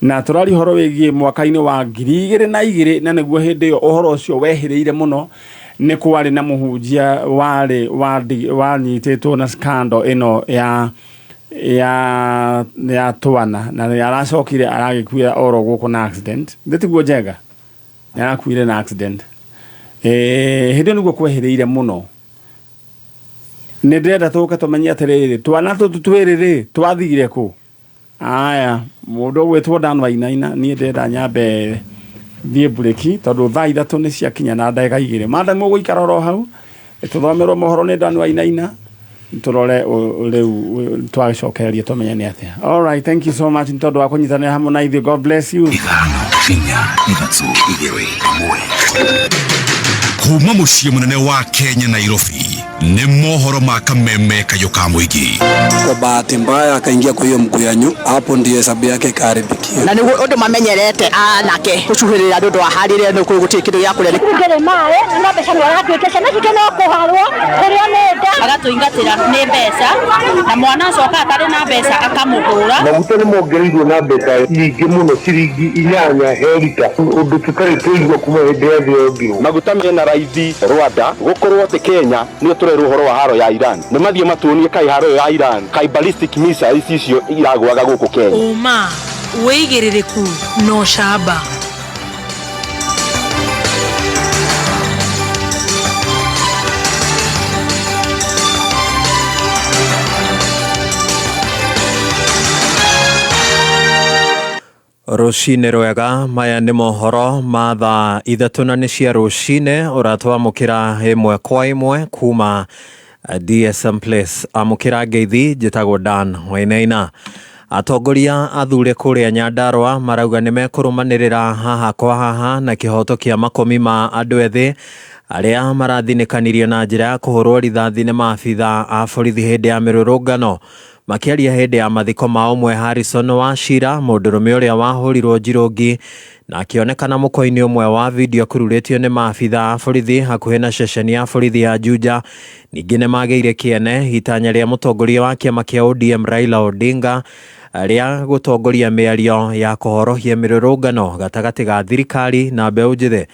na tũraria ũhoro wĩgiĩ mwaka-inĩ wa 2002 na nĩguo hĩndĩ ĩyo ũhoro ũcio wehĩrĩire mũno. Nĩ kwarĩ na mũhunjia warĩ wanyitĩtwo na scandal ĩno ya ya ya twana na nĩ aracokire aragĩkuĩra oro gũkũ na accident ndĩ tiguo Njenga nĩ arakuire na accident hĩndĩ ĩyo nĩguo kwehĩrĩire mũno nĩ ndĩrenda tũke tũmenye atĩrĩrĩ twana tũtũ twĩrĩ rĩ twathire kũ aya mũndũ ũgwĩtwo Dan Wainaina niĩ ndĩrenda nyambe thiĩ mburĩki tondũ thaa 3 nĩ ciakinya na ndagĩka 2 madam ũgũikara oro hau tũthomerwo mohoro nĩ Dan Wainaina tũrore rĩu twagĩcokereria tũmenye nĩ atĩa. All right, thank you so much nĩ tondũ wa kũnyitanĩra hamwe na ithuĩ. God bless you. 5 4 3 2 1 kuma muciĩ mũnene wa Kenya Nairobi nĩ mohoro ma kameme kayũ ka mũingĩ. Kwa bahati mbaya akaingia kwa hiyo mguu ya nyu, hapo ndiyo hesabu yake ikaharibikia. Na nĩguo ũndũ mamenyerete anake gũcuhĩrĩra nĩ ũndũ wa harĩrĩa nĩ gũtirĩ kĩndũ gĩa kũrĩa. Ndĩrĩ maĩ no mbeca nĩ aratuĩte ciana citũ no kũharwo kũrĩa nĩ nda. Agatũingatĩra nĩ mbeca na mwana acoka atarĩ na mbeca akamũhũra. Maguta nĩ mongereirwo na mbeca nyingĩ mũno ciringi 8 he rita, ũndũ tũtarĩ tũigua kuma hĩndĩ ya thĩ yombirwo. Maguta mena raithi Rwanda gũkorwo atĩ Kenya nĩyo tũrerwo ũhoro wa haro ya Iran. Nĩ mathiĩ matuonie kai haro ya Iran kai ballistic missiles icio iragũaga gũkũ Kenya. Ũma wĩigĩrĩrĩku na ũcamba. Rũcinĩ rwega, maya nĩ mohoro ma thaa 3 na nĩ cia rũcinĩ ũratwamũkĩra 1 kwa 1 kuma DSM Place. Amũkĩra ngeithi, njĩtagwo Dan Wainaina. Atongoria athure kũrĩa Nyandarua marauga nĩ mekũrũmanĩrĩra haha kwa haha na kĩhoto kĩa makũmi ma andũ ethĩ arĩa marathinĩkanirio na njĩra ya kũhũrwo rithathi nĩ maabitha a borithi hĩndĩ ya mĩrũrũngano. Makĩaria hĩndĩ ya mathiko ma ũmwe Harrison Wachira, mũndũrũme ũrĩa wahũrirwo njirũngi na akĩonekana mũkwa-inĩ ũmwe wa video akururĩtio nĩ maabitha a borithi hakuhĩ na ceceni ya borithi ya Juja. Ningĩ nĩ magĩire kĩene itanya rĩa mũtongoria wa kĩama kĩa ODM Raila Odinga rĩa gũtongoria mĩario ya kũhorohia mĩrũrũngano gatagatĩ ga thirikari na mbeũ njĩthĩ.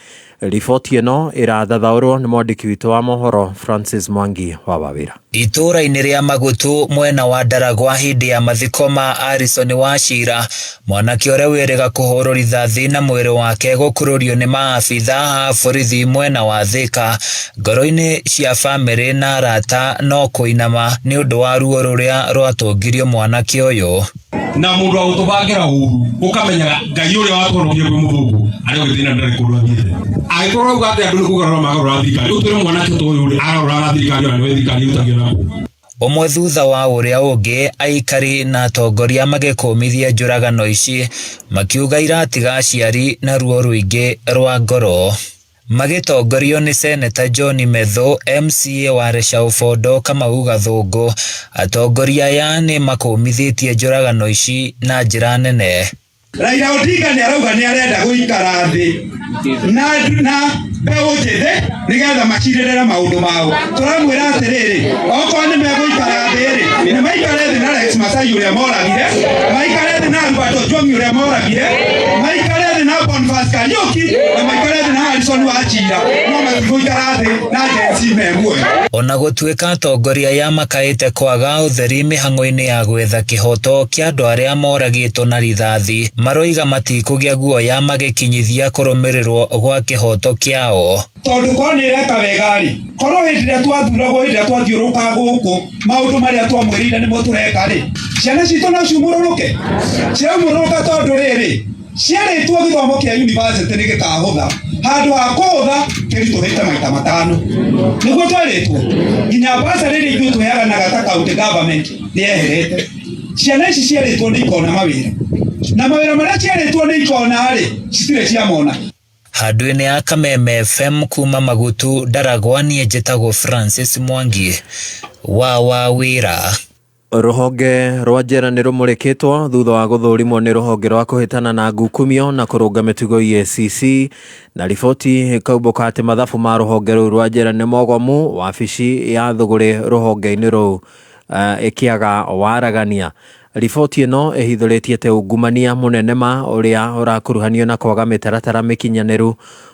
Riboti ĩno ĩrathathaũrwo nĩ mwandĩki witũ wa mohoro Francis Mwangi wa Wawĩra. Itũũra-inĩ rĩa Magutu mwena wa Ndaragwa hĩndĩ ya mathiko ma Harrison Wachira, mwanake ũrĩa wĩrĩga kũhũrwo rithathi na mwĩrĩ wake gũkururio nĩ maabitha a borithi mwena wa Thika. Ngoro-inĩ cia bamĩrĩ na arata no kũinama nĩ ũndũ wa ruo rũrĩa rwatũngirio mwanake ũyũ. Na mũndũ wa gũtũbangĩra ũru ũkamenyaga Ngai ũrĩa watũhonokia kwĩ mũthũngũ arĩa ũgĩthĩna ndarĩ kũndũ athiĩte. Angĩkorwo ũrauga atĩ andũ nĩ kũgarũra magarũra thirikari, ũtwĩre mwanake ta ũyũ rĩ agarũraga thirikari ona nĩwe thirikari ĩrutagio nakũ. Ũmwe thutha wa ũrĩa ũngĩ, aikari na atongoria magĩkũmithia njũragano ici makiuga iratiga aciari na ruo rũingĩ rwa ngoro. Magĩtongorio nĩ Seneta John Methu, MCA wa Reshaũbondo Kamau Gathũngũ, atongoria aya nĩ makũmithĩtie njũragano ici na njĩra nene. Raila Odinga nĩ arauga nĩ arenda gũikara thĩ na mbeũ njĩthĩ nĩgetha macirĩrĩre maũndũ mao. Tũramwĩra atĩrĩrĩ, okorwo nĩ megũikara thĩ rĩ, nĩ maikare thĩ na Rex Masai ũrĩa moragire, maikare thĩ na Albert Ojwang ũrĩa moragire, maikare thĩ na Boniface Kariuki na maikare thĩ na Harrison Wachira, no matigũikara thĩ na Gen Z me muoyo. Ona gũtuĩka atongoria aya makaĩte kwaga ũtheri mĩhang'o-inĩ ya gwetha kĩhoto kĩa andũ arĩa moragĩtwo na rithathi, maroiga matikũgĩa guoya magĩkinyithia kũrũmĩrĩrwo gwa kĩhoto kĩao. Tondũ korwo nĩ ĩreka wega rĩ, korwo hĩndĩ ĩrĩa twathuragwo, hĩndĩ ĩrĩa twathiũrũrũkaga gũkũ, maũndũ marĩa twamwĩrĩire nĩmo tũreka rĩ, ciana citũ no ciumũrũrũke. Ciaumũrũrũka tondũ rĩrĩ, ciarĩtwo gĩthomo kĩa university nĩ gĩkahũtha, handũ ha kũhũtha kĩritũhĩte maita 5. Nĩguo twerĩtwo nginya bursary ĩrĩa ithuĩ tũheanaga ta county government nĩ yeherete. Ciana ici ciarĩtwo nĩ ikona mawĩra, na mawĩra marĩa ciarĩtwo nĩ ikona rĩ, citirĩ ciamona. Handũ-inĩ ya Kameme FM kuma Magutu Ndaragwa, niĩ njĩtagwo Francis Mwangi wa Wawĩra. Rũhonge rwa njera nĩ rũmũrĩkĩtwo thutha wa gũthũrimwo nĩ rũhonge rwa kũhĩtana na ngukumio na kũrũnga mĩtugo EACC, na riboti ĩkaumbũka atĩ mathabu ma rũhonge rũu rwa njera nĩ mogomu. Wabici ya thũgũrĩ rũhonge-inĩ rũu ĩkĩaga waragania. Riboti ĩno ĩhithũrĩtie atĩ ungumania mũnene ma ũrĩa ũrakuruhanio na kwaga mĩtaratara mĩkinyanĩru,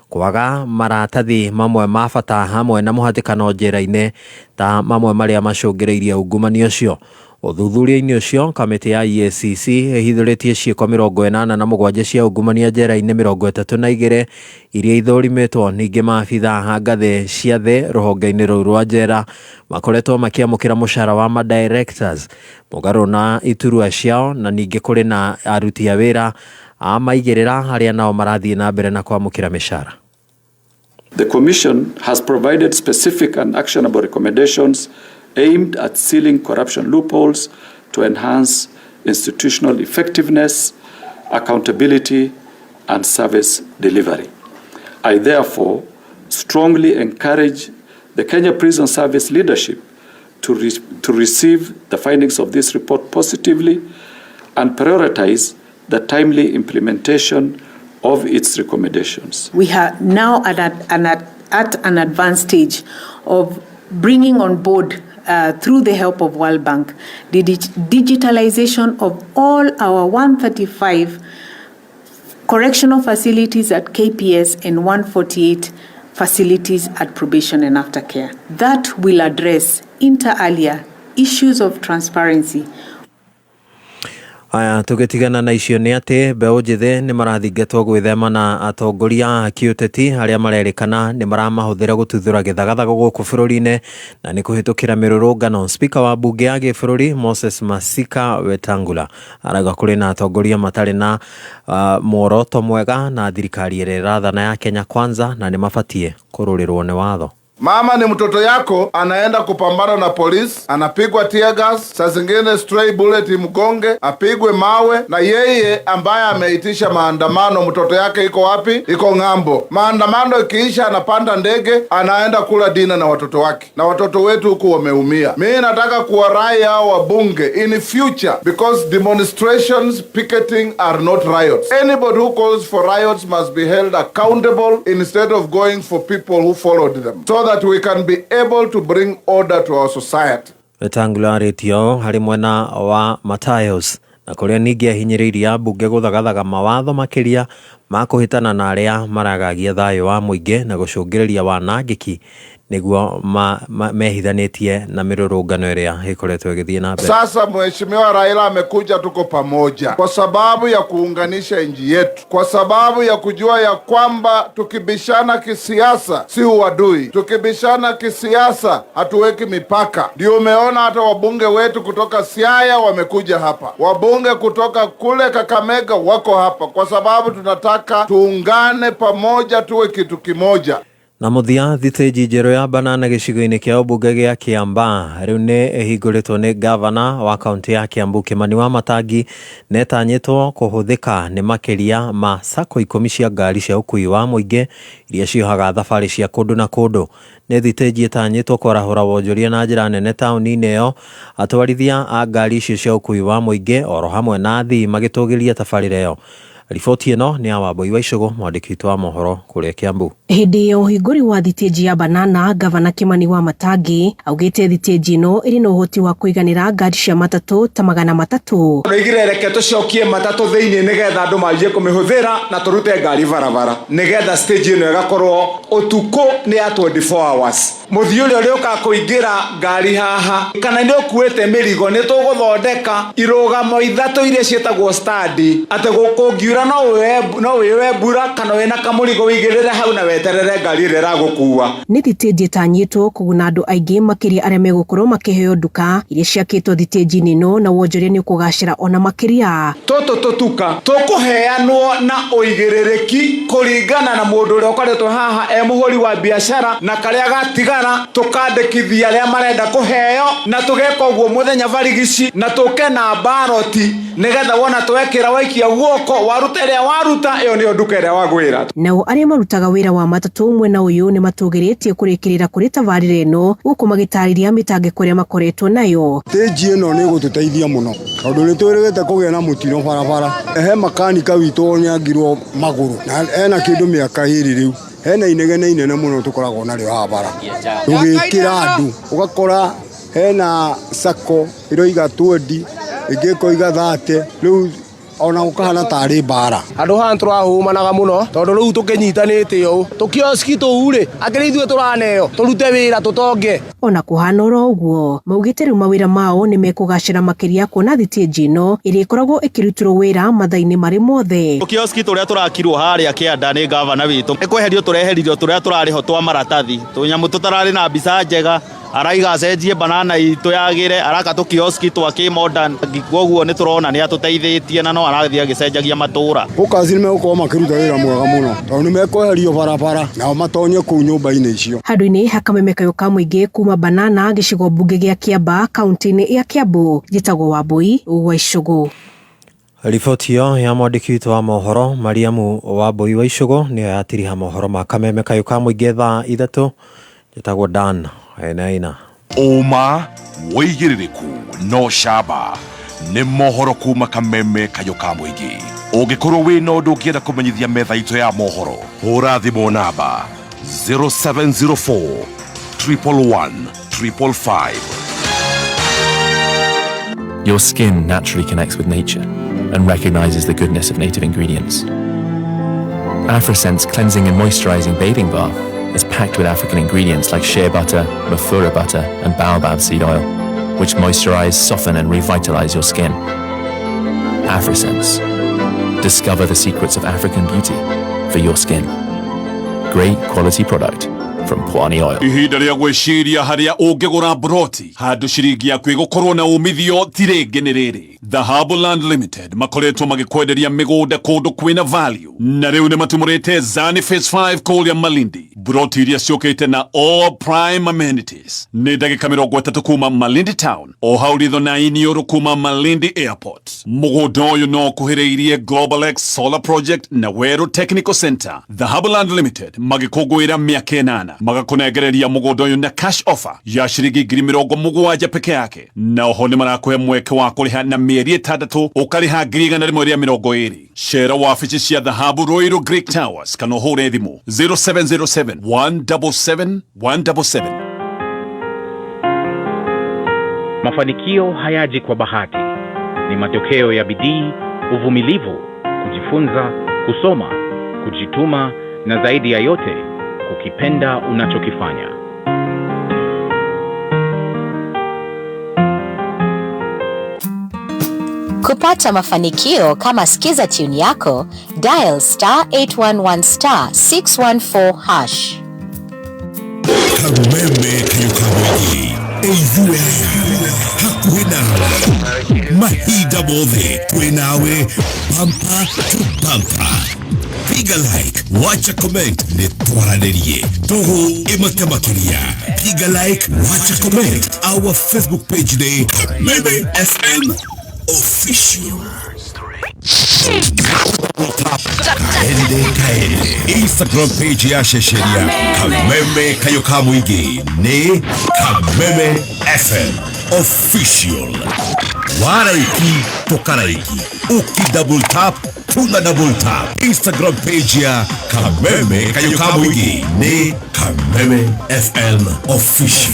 kwaga maratathi mamwe ma bata hamwe na mũhatĩkano njera-inĩ ta mamwe marĩa macũngĩrĩirie ungumania ũcio. Ũthuthuria-inĩ ũcio, kamĩtĩ ya EACC ĩhithũrĩtie ciĩko 87 cia ungumania njera-inĩ 32 iria ithũrimĩtwo. Ningĩ maabitha a ngathĩ cia thĩ rũhonge-inĩ rũu rwa njera makoretwo makĩamũkĩra mũcara wa ma directors mũgarũ na iturwa ciao, na ningĩ kũrĩ na aruti a wĩra a maigĩrĩra arĩa nao marathiĩ na mbere na kwamũkĩra mĩcara. The Commission has provided specific and actionable recommendations aimed at sealing corruption loopholes to enhance institutional effectiveness, accountability, and service delivery. I therefore strongly encourage the Kenya Prison Service leadership to receive the findings of this report positively and prioritize the timely implementation of its recommendations. We are now at an advanced stage of bringing on board, through the help of World Bank, the digitalization of all our 135 correctional facilities at KPS and 148 facilities at probation and aftercare. That will address, inter alia, issues of transparency. Aya, tũgĩtigana na icio nĩ atĩ mbeũ njĩthĩ nĩ marathingatwo gwĩthema na atongoria a kĩũteti arĩa marerĩkana nĩ maramahũthĩra gũtuthũra gĩthagathago gũkũ bũrũri-inĩ na nĩ kũhĩtũkĩra mĩrũrũngano. Spika wa mbunge ya gĩbũrũri Moses Masika Wetangula arauga kũrĩ na atongoria matarĩ na muoroto mwega na thirikari ĩrĩa ĩrathana ya Kenya Kwanza na nĩ mabatiĩ kũrũrĩrwo nĩ watho. Mama ni mtoto yako anaenda kupambana na polisi, anapigwa tear gas, saa zingine stray bullet imgonge, apigwe mawe, na yeye ambaye ameitisha maandamano, mtoto yake iko wapi? Iko ng'ambo. Maandamano ikiisha, anapanda ndege, anaenda kula dina na watoto wake, na watoto wetu huku wameumia. Mimi nataka kuwarai hao wabunge in future, because demonstrations, picketing are not riots. Anybody who calls for riots must be held accountable instead of going for people who followed them, so that we can be able to bring order to our society. Wetangula arĩtie harĩ mwena wa Matayos na kũrĩa ningĩ ahinyĩrĩirie ambunge gũthagathaga mawatho makĩria ma kũhĩtana na arĩa maragagia thayũ wa mũingĩ na gũcũngĩrĩria wanangĩki nĩguo mehithanĩtie na mĩrũrũngano ĩrĩa ĩkoretwo ĩgĩthiĩ na mbere. Sasa Mheshimiwa Raila amekuja, tuko pamoja kwa sababu ya kuunganisha nchi yetu, kwa sababu ya kujua ya kwamba tukibishana kisiasa si uadui, tukibishana kisiasa hatuweki mipaka. Ndio umeona hata wabunge wetu kutoka Siaya wamekuja hapa, wabunge kutoka kule Kakamega wako hapa, kwa sababu tunataka tuungane pamoja, tuwe kitu kimoja. Na mũthia, thitĩnji njerũ ya Banana gĩcigo-inĩ kĩa ũmbunge gĩa Kiambaa rĩu nĩ ĩhingũrĩtwo nĩ gavana wa kaũntĩ ya Kiambu Kimani Wamatangi na ĩtanyĩtwo kũhũthĩka nĩ makĩria ma sacco 10 cia ngari cia ũkuui wa mũingĩ iria ciohaga thabarĩ cia kũndũ na kũndũ. Nĩ thitĩnji ĩtanyĩtwo kwarahũra wonjoria na njĩra nene taũni-inĩ ĩyo, atwarithia a ngari icio cia ũkuui wa mũingĩ oro hamwe na athii magĩtũgĩria tabarĩra ĩyo. Riboti ĩno nĩ ya Wambui wa Icũgũ, mwandĩki witũ wa mohoro kũrĩa Kiambu. Hĩndĩ ya ũhingũri wa thitĩnji ya Banana, gavana Kimani Wamatangi augĩte thitĩnji ĩno ĩrĩ na ũhoti wa kũiganĩra ngari cia matatũ ta 300. Oigire reke tũcokie matatũ thĩinĩ nĩgetha andũ manjie kũmĩhũthĩra na tũrute ngari barabara nĩgetha stage ĩno ĩgakorwo ũtukũ nĩ ya 24 hours. Mũthii ũrĩa ũrĩũkaga kũingĩra ngari haha kana nĩ ũkuĩte mĩrigo, nĩ tũgũthondeka irũgamo 3 iria ciĩtagwo stand, atĩ kũngiura no wĩoe mbura kana wĩna kamũrigo wĩigĩrĩre hau na weterere ngari ĩrĩa ĩragũkua. Nĩ thitĩnji ĩtanyĩtwo kũguna andũ aingĩ makĩria arĩa megũkorwo makĩheo nduka iria ciakĩtwo thitĩnji-inĩ ĩno, na wonjoria nĩ ũkũgacĩra ona makĩria. Tũtũ tũtuka tũkũheanwo na ũigĩrĩrĩki kũringana na mũndũ ũrĩa ũkoretwo haha e mũhũri wa biacara na karĩa gatigara tũkandĩkithia arĩa marenda kũheo, na tũgeka ũguo mũthenya barigici, na tũke na baroti nĩgetha wona twekĩra waikia guoko waruta ĩrĩa waruta, ĩyo nĩyo nduka ĩrĩa wagwĩra. Nao arĩa marutaga wĩra wa matatũ mwena ũyũ nĩ matũgĩrĩtie kũrĩkĩrĩra kũrĩ tabarĩra ĩno, gũkũ magĩtarĩria mĩtangĩko ĩrĩa makoretwo nayo. Stage ĩno nĩ ĩgũtũteithia mũno tondũ nĩ twĩrĩgĩte kũgĩa na mũtino barabara. He makanika witũ nĩangirwo magũrũ na ena kĩndũ mĩaka 2 rĩu, hena inegene inene mũno tũkoragwo narĩo haha bara tũgĩkĩra andũ, ũgakora hena sacco ĩroiga 20 ĩngĩ ĩkoiga 30, rĩu Ona gũkahana tarĩ mbara. Handũ haha nĩtũrahũmanaga mũno tondũ rĩu tũkĩnyitanĩte ũũ tũkioski tũu rĩ akĩrĩ ithuĩ tũraneo tũrute wĩra tũtonge. Ona kũhana oro ũguo, maugĩte rĩu mawĩra mao nĩ mekũgacĩra makĩria kuona thitĩnji ĩno ĩrĩkoragwo ĩkĩrutĩrwo wĩra mathaa-inĩ marĩ mothe. Tũkioski tũrĩa tũrakirwo harĩa kĩanda nĩ gavana witũ nĩ kweherio tũreheririo tũrĩa tũrarĩ ho twa maratathi tũnyamũ tũtararĩ na mbica njega araiga acenjie banana itũ yagĩre araka tũkioski twa kĩ modern koguo nĩ tũrona nĩ atũteithĩtie na no arathiĩ agĩcenjagia matũra. Hawkers nĩ megũkorwo makĩruta wĩra mwega mũno tondũ nĩ mekweherio barabara nao matonye kũu nyũmba-inĩ icio. Handũ-inĩ ha kameme kayũ ka mũingĩ kuma Banana gĩcigo mbunge gĩa Kĩambaa kaunti-inĩ ya Kiambu njĩtagwo Wambui wa Icũgũ. Riboti ĩyo ya mwandĩki witũ wa mohoro Mariamu Wambui wa Icũgũ nĩyo yatiriha mohoro ma kameme kayũ ka mũingĩ thaa ithatũ. Njĩtagwo Dan Wainaina. Ũma, wĩigĩrĩrĩku na ũcamba nĩ mohoro kuma kameme kayũ ka mũingĩ. Ũngĩkorwo wĩna ũndũ ũngĩenda kũmenyithia metha itũ ya mohoro, hũra thimũ namba 0704 111 555. Your skin naturally connects with nature and recognizes the goodness of native ingredients. AfriSense Cleansing and Moisturizing Bathing Bar is packed with African ingredients like shea butter, mafura butter, and baobab seed oil, which moisturize, soften, and revitalize your skin. AfriSense. Discover the secrets of African beauty for your skin. Great quality product from Pwani Oil. Ihinda rĩa gwĩciria harĩa ũngĩgũra broti handũ ciringi yaku ĩgũkorwo na umithio ti rĩngĩ nĩ rĩrĩ. Dhahabu Land Limited makoretwo magĩkwenderia mĩgũnda kũndũ kwĩna value na rĩu nĩ matumũrĩte Zani Phase 5 kũrĩa Malindi. Broti iria ciũkĩte na all prime amenities nĩ ndagĩka 30 kuma Malindi Town o hau ritho na Iniũrũ kuma Malindi Airport. Mũgũnda ũyũ no ũkuhĩrĩirie Global X Solar Project na Weru Technical Center. Dhahabu Land Limited magĩkũngũĩra mĩaka 8 magakũnengereria mũgũnda ũyũ na cash offer ya ciringi 70,000 peke yake, na oho nĩ marakũhe mweke wa kũrĩha na mĩeri 6 ũkarĩha 120,000. Cera wabici cia Dhahabu Ruiru Greek Towers kana ũhũre thimũ 0707 177 177. Mafanikio hayaji kwa bahati, ni matokeo ya bidii, uvumilivu, kujifunza, kusoma, kujituma na zaidi ya yote, kukipenda unachokifanya. Kupata mafanikio kama Skiza tune yako, dial star 811 star 614 hash. Kameme kayũ ka mũingĩ ĩithuĩ aya hakuhĩ nawe mahinda mothe twĩ nawe bumper to bumper. Piga like, wacha comment, nĩ twaranĩrie tũhũ ĩmate makĩria. Piga like, wacha comment, our Facebook page nĩ Kameme FM Official. Kaende kaende Instagram page ya ceceria Kameme kayũ ka mũingĩ nĩ Kameme FM Official. Waraiki tũkaraiki, uki double tap tuna double tap. Instagram page ya Kameme kayũ ka mũingĩ nĩ Kameme FM Official.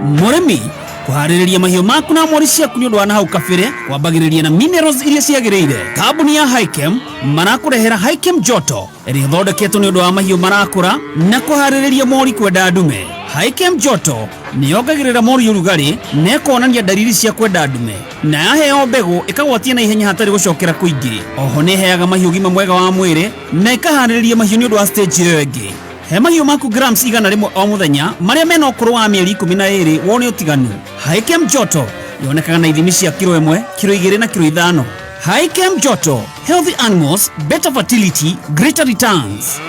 Mũrĩmi kũharĩrĩria mahiũ maku na mori ciaku nĩ ũndũ wa nahau kabere kwambagĩrĩria na minerals iria ciagĩrĩire. Kambuni ya Hikem marakũrehera Hikem Joto ĩrĩa ĩthondeketwo nĩ ũndũ wa mahiũ marakũra na kũharĩrĩria mori kwenda ndume. Hikem Joto nĩ yongagĩrĩra mori ũrugarĩ na ĩkonania ndariri cia kwenda ndume, na yaheo mbegũ ĩkagwatia na ihenya hatarĩ gũcokera kũingĩ. Oho nĩ ĩheaga mahiũ ũgima mwega wa mwĩrĩ na ĩkaharĩrĩria mahiũ nĩ ũndũ wa stage ĩyo ĩngĩ. He mahiũ maku grams 100 o mũthenya marĩa mena ũkũrũ wa mĩeri 12 wone ũtiganu. Hikem Joto yonekaga na ithimi cia kiro 1, kiro 2 na kiro 5. Hikem Joto, healthy animals, better fertility, greater returns.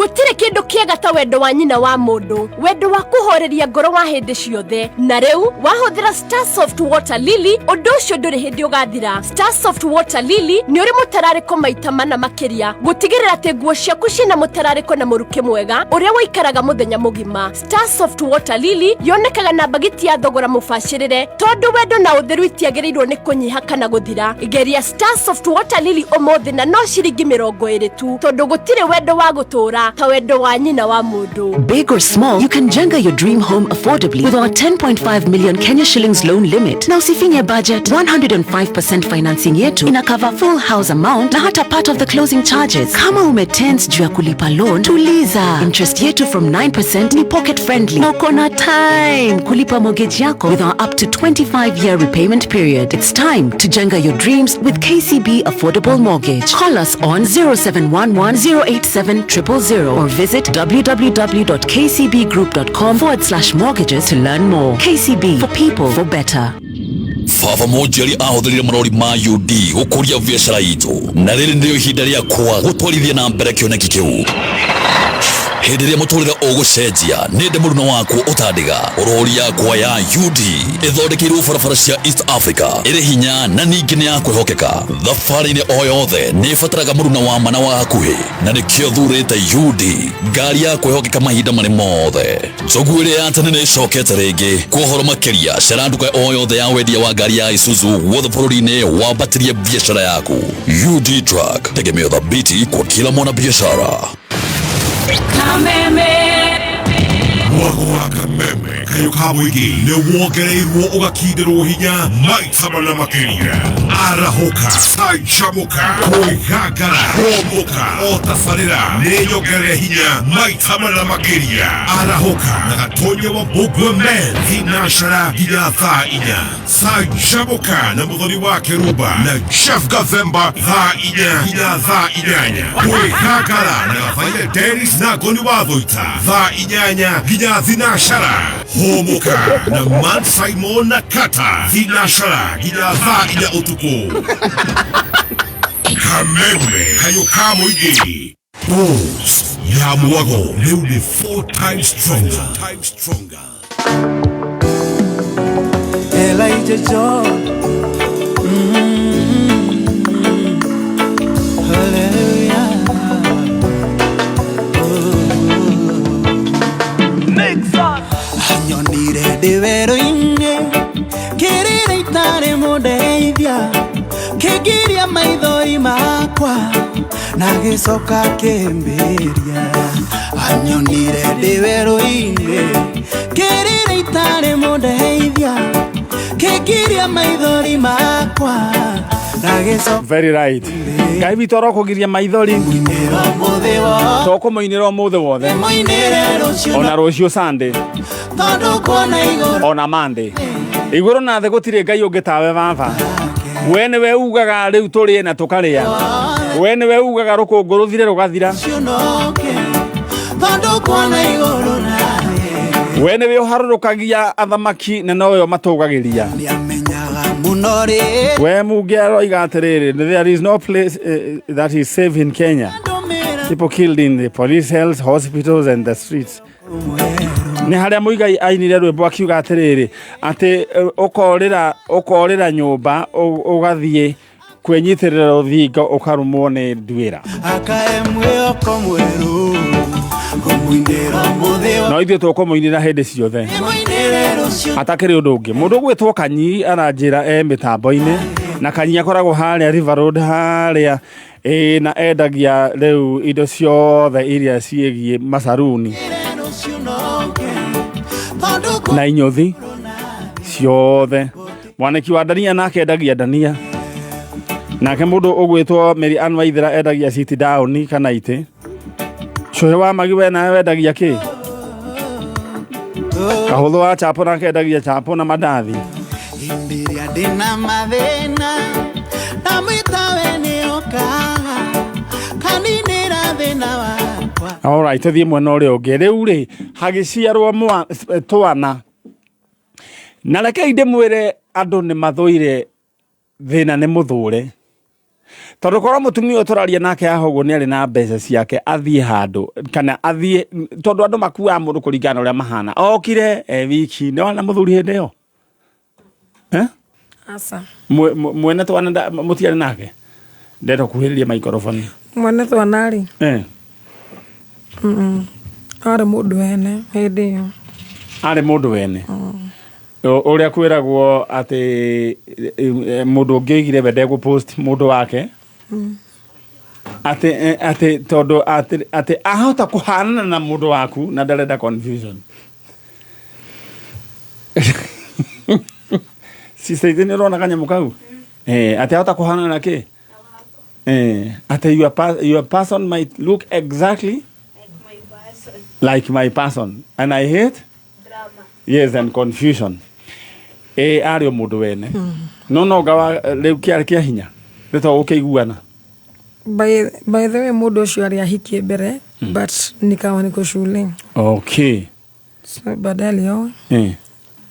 Gũtirĩ kĩndũ kĩega ta wendo wa nyina wa mũndũ, wendo wa kũhoreria ngoro wa hĩndĩ ciothe. Na rĩu wahũthĩra Starsoft Water Lily, ũndũ ũcio ndũrĩ hĩndĩ ũgathira. Starsoft Water Lily nĩ ũrĩ mũtararĩko maita mana makĩria, gũtigĩrĩra atĩ nguo ciaku ciĩna mũtararĩko na mũrukĩ mwega ũrĩa ũikaraga mũthenya mũgima. Starsoft Water Lily yonekaga na mbagiti ya thogora mũbacĩrĩre, tondũ wendo na ũtheru itiagĩrĩirwo nĩ kũnyiha kana gũthira. Geria Starsoft Water Lily ũmũthĩ na no ciringi 20 tu, tondũ gũtirĩ wendo wa gũtũũra ta ta wendo wa nyina wa mũndũ. Big or small, you can jenga your dream home affordably with our 10.5 million Kenya shillings loan limit. Na usifinye budget, 105% financing yetu ina cover full house amount na hata part of the closing charges. Kama umetense juu ya kulipa loan, tuliza. Interest yetu from 9% ni pocket friendly. Na uko na time kulipa mortgage yako with our up to 25 year repayment period. It's time to jenga your dreams with KCB Affordable Mortgage. Call us on 0711 087 000 or visit www.kcbgroup.com/mortgages to learn more. KCB, for people, for better. Baba Monjeri ahũthĩrire marori ma UD gũkũria biacara itũ, na rĩrĩ nĩrĩo ihinda rĩakwa gũtwarithia na mbere kĩoneki kĩu. Hĩndĩ ĩrĩa mũtũrĩre ũgũcenjia, nĩ ndĩ mũruna wakwo ũtandiga. Rori yakwa ya UD ĩthondekeirwo barabara cia East Africa, ĩrĩ hinya na ningĩ nĩ ya kwĩhokeka. Thabarĩ-inĩ o yothe nĩ ĩbataraga mũruna wa ma na wa hakuhĩ, na nĩkĩo thurĩte UD, ngari ya kwĩhokeka mahinda marĩ mothe. Njogu ĩrĩa ya tene nĩ ĩcokete rĩngĩ. Kwa ũhoro makĩria, cera nduka o yothe ya wendia wa ngari ya Isuzu guothe bũrũri-inĩ, wambatĩrie biacara yaku. UD Truck, tegemeo thabiti kwa kila mwanabiashara. Kameme. Mwako wa kameme kayo ka mũingĩ nĩ wongereirwo ũgakindĩrwo hinya maita mana makĩria. Arahũka, canjamũka, kwĩgangara, kũmbũka o tabarĩra nĩ nyongerere hinya maita mana makĩria. Arahũka na Gatonya wa Mbũngwe Men thinacara nginya thaa 4. Canjamũka na Mũthoni wa Kĩrumba na Jeff Gathemba thaa 4 nginya thaa 8. Kwĩgangara na Gathaia Dennis na Ngoni wa Thũita thaa 8 nginya thinacara. Hũmũka na Man Simon na Kata thinacara nginya thaa 4 ũtukũ. Kameme kayo ka mũingĩ. Boost ya mwago rĩu nĩ 4 times stronger. Elijah John. Hallelujah. Anyonire ndĩ werũ-inĩ kĩrĩra itarĩ mũndeithia kĩngiria maithori makwa na gĩcoka kĩmbĩria. Anyonire ndĩ werũ-inĩ kĩrĩra itarĩ mũndeithia kĩngiria maithori makwa na gĩcoka. Very right. Ngai witũ arokũgiria maithori. Tũkũmũinĩra ũmũthĩ wothe ona rũciũ Sunday tondũ kuona igũrũ ona Monday. Igũrũ na thĩ gũtirĩ Ngai ũngĩ tawe baba. We nĩwe ugaga rĩu tũrĩe na tũkarĩa. We nĩwe ugaga rũkũngũ rũthire rũgathira. Ciũnoke tondũ kuona igũrũ na thĩ. We nĩwe ũharũrũkagia athamaki na nowe ũmatũgagĩria. Mũno rĩ. We Mungu aroiga atĩrĩrĩ, there is no place that is safe in Kenya. People killed in the police cells, hospitals and the streets. Nĩ harĩa Muigai ainire rwĩmbo akiuga atĩrĩrĩ, atĩ ũkorĩra nyũmba ũgathiĩ kwĩnyitĩrĩra rũthingo ũkarũmwo nĩ nduĩra. Akae mwĩhoko mwerũ kũmũinĩra ũmũthĩ. No ithuĩ tũkũmũinĩra hĩndĩ ciothe atakĩrĩ ũndũ ũngĩ. Mũndũ ũgwĩtwo Kanyi aranjĩra e mĩtambo-inĩ, na Kanyi akoragwo harĩa River Road harĩa, na endagia rĩu indo ciothe iria ciĩgiĩ macaruni na inyũthi ciothe. Mwanĩki wa ndania nake endagia ndania. Nake mũndũ ũgwĩtwo Mary Ann Waithera endagia sit down kana itĩ. Cũhe wa magi we nawe wendagia kĩ? Kahũthũ wa chapo nake endagia chapo na mandathi. Hĩndĩ ĩrĩa ndĩna mathĩna ndamwĩta we nĩokaga kaninĩra thĩna wakwa. All right, tũthiĩ mwena ũrĩa ũngĩ. Rĩu rĩ, hagĩciarwo twana. Na rekei ndĩmwĩre andũ nĩ mathũire thĩna nĩ mũthũre. Tondũ korwo mũtumia ũyũ tũraria nake haha ũguo nĩ arĩ na mbeca ciake athiĩ handũ kana athiĩ, tondũ andũ makuaga mũndũ kũringana na ũrĩa mahana. Okire e wiki, nĩ wana mũthuri hĩndĩ ĩyo? Aca. Mwene twana mũtiarĩ nake? Ndenda kuhĩrĩria maikoroboni. Mwene twana rĩ? Arĩ mũndũ wene hĩndĩ ĩyo. Arĩ mũndũ wene? Ũrĩa kwĩragwo atĩ mũndũ ũngĩ oigire we ndegũ post mũndũ wake. Atĩ atĩ tondũ atĩ ahota kũhanana na mũndũ waku na ndarenda confusion. Sister ithe nĩ ũrona kanyamũ kau? Atĩ ahota kũhanana na kĩ? Atĩ your person might look exactly like my person and I hate yes and confusion. Arĩ o mũndũ wene. No no ngawa rĩu kĩarĩ kĩa hinya. Nĩ to gũkĩiguana. By the way mũndũ ũcio arĩ ahikie mbere, but nikawa niko shule. Okay. So baadaye alioa.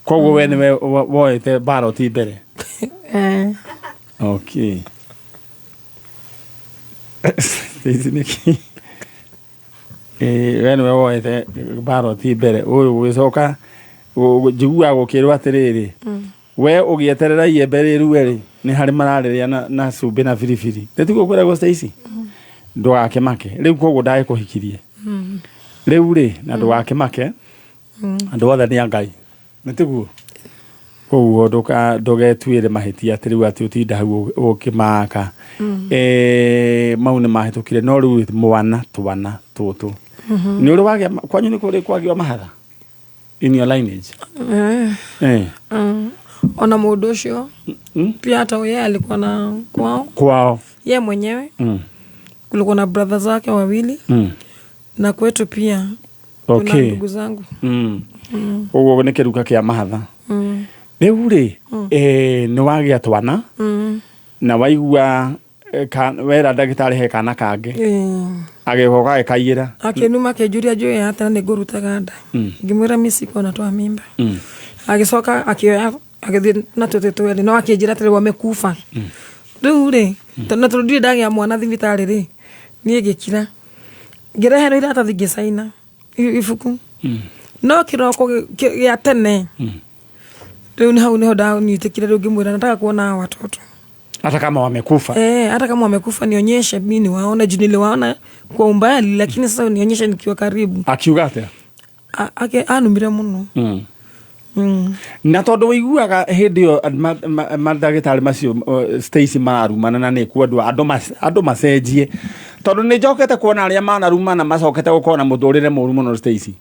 Koguo we nĩwe woete baroti mbere. Okay. Stacy nĩkĩ? We nĩwe woete baroti mbere ũyũ gũgĩcoka njiguaga gũkĩrwo atĩrĩrĩ, we ũgĩeterera iembe rĩrue rĩ, nĩ harĩ mararĩrĩa na cumbĩ na biribiri. Nĩ tiguo kwĩragwo Stacy? Ndũgakĩmake rĩu, koguo ndagĩkũhikirie rĩu rĩ, na ndũgakĩmake, andũ othe nĩ a Ngai, nĩ tiguo? Koguo ndũgetuĩre mahĩtia atĩ rĩu atĩ ũtinda hau ũkĩmaka. Mau nĩ mahĩtũkire, no rĩu mwana twana tũtũ nĩ ũrĩ wagĩa kwanyu, nĩ kũrĩ kwagĩo mahatha in your lineage? Ona mũndũ ũcio pia hata yeye alikuwa na kwao. Kwao. Ye mwenyewe kulikuwa na brother zake wawili na kwetu pia kuna ndugu zangu. Ũguo nĩ kĩruka kĩa mahatha. Rĩu rĩ, nĩ wagĩa twana na waigua wera ndagĩtarĩ he kana kangĩ agĩgoka gĩkaiyĩra. Akinuma akĩnjũria njũĩ atĩa nĩ ngũrutaga nda. Ngĩmwĩra mi sikuwa natoa mimba. Agĩcoka akĩoya agĩthiĩ na tũtĩ twĩrĩ, no akĩnjĩra atĩrĩ wamekufa. Rĩu rĩ, na tondũ ndirĩ ndagĩa mwana thibitarĩ rĩ, niĩ ngĩkira, ngĩreherwo iratathi, ngĩcaina ibuku, no kĩroko gĩa tene rĩu nĩ hau nĩho ndanyitĩkire rĩu, ngĩmwĩra nataka kuona hawa watoto. Hata kama wamekufa. Eh, hata kama wamekufa nionyeshe mi niwaone, juu niliwaona kwa umbali, lakini sasa nionyeshe nikiwa karibu. Akiuga atĩa? Ake anumire mũno. Na tondũ wĩiguaga hĩndĩ ĩyo mandagĩtarĩ macio, Stacy, mararumana na nĩ kwendwo andũ macenjie, tondũ nĩ njokete kuona arĩa manarumana macokete gũkorwo na mũtũrĩre mũru mũno. Stacy,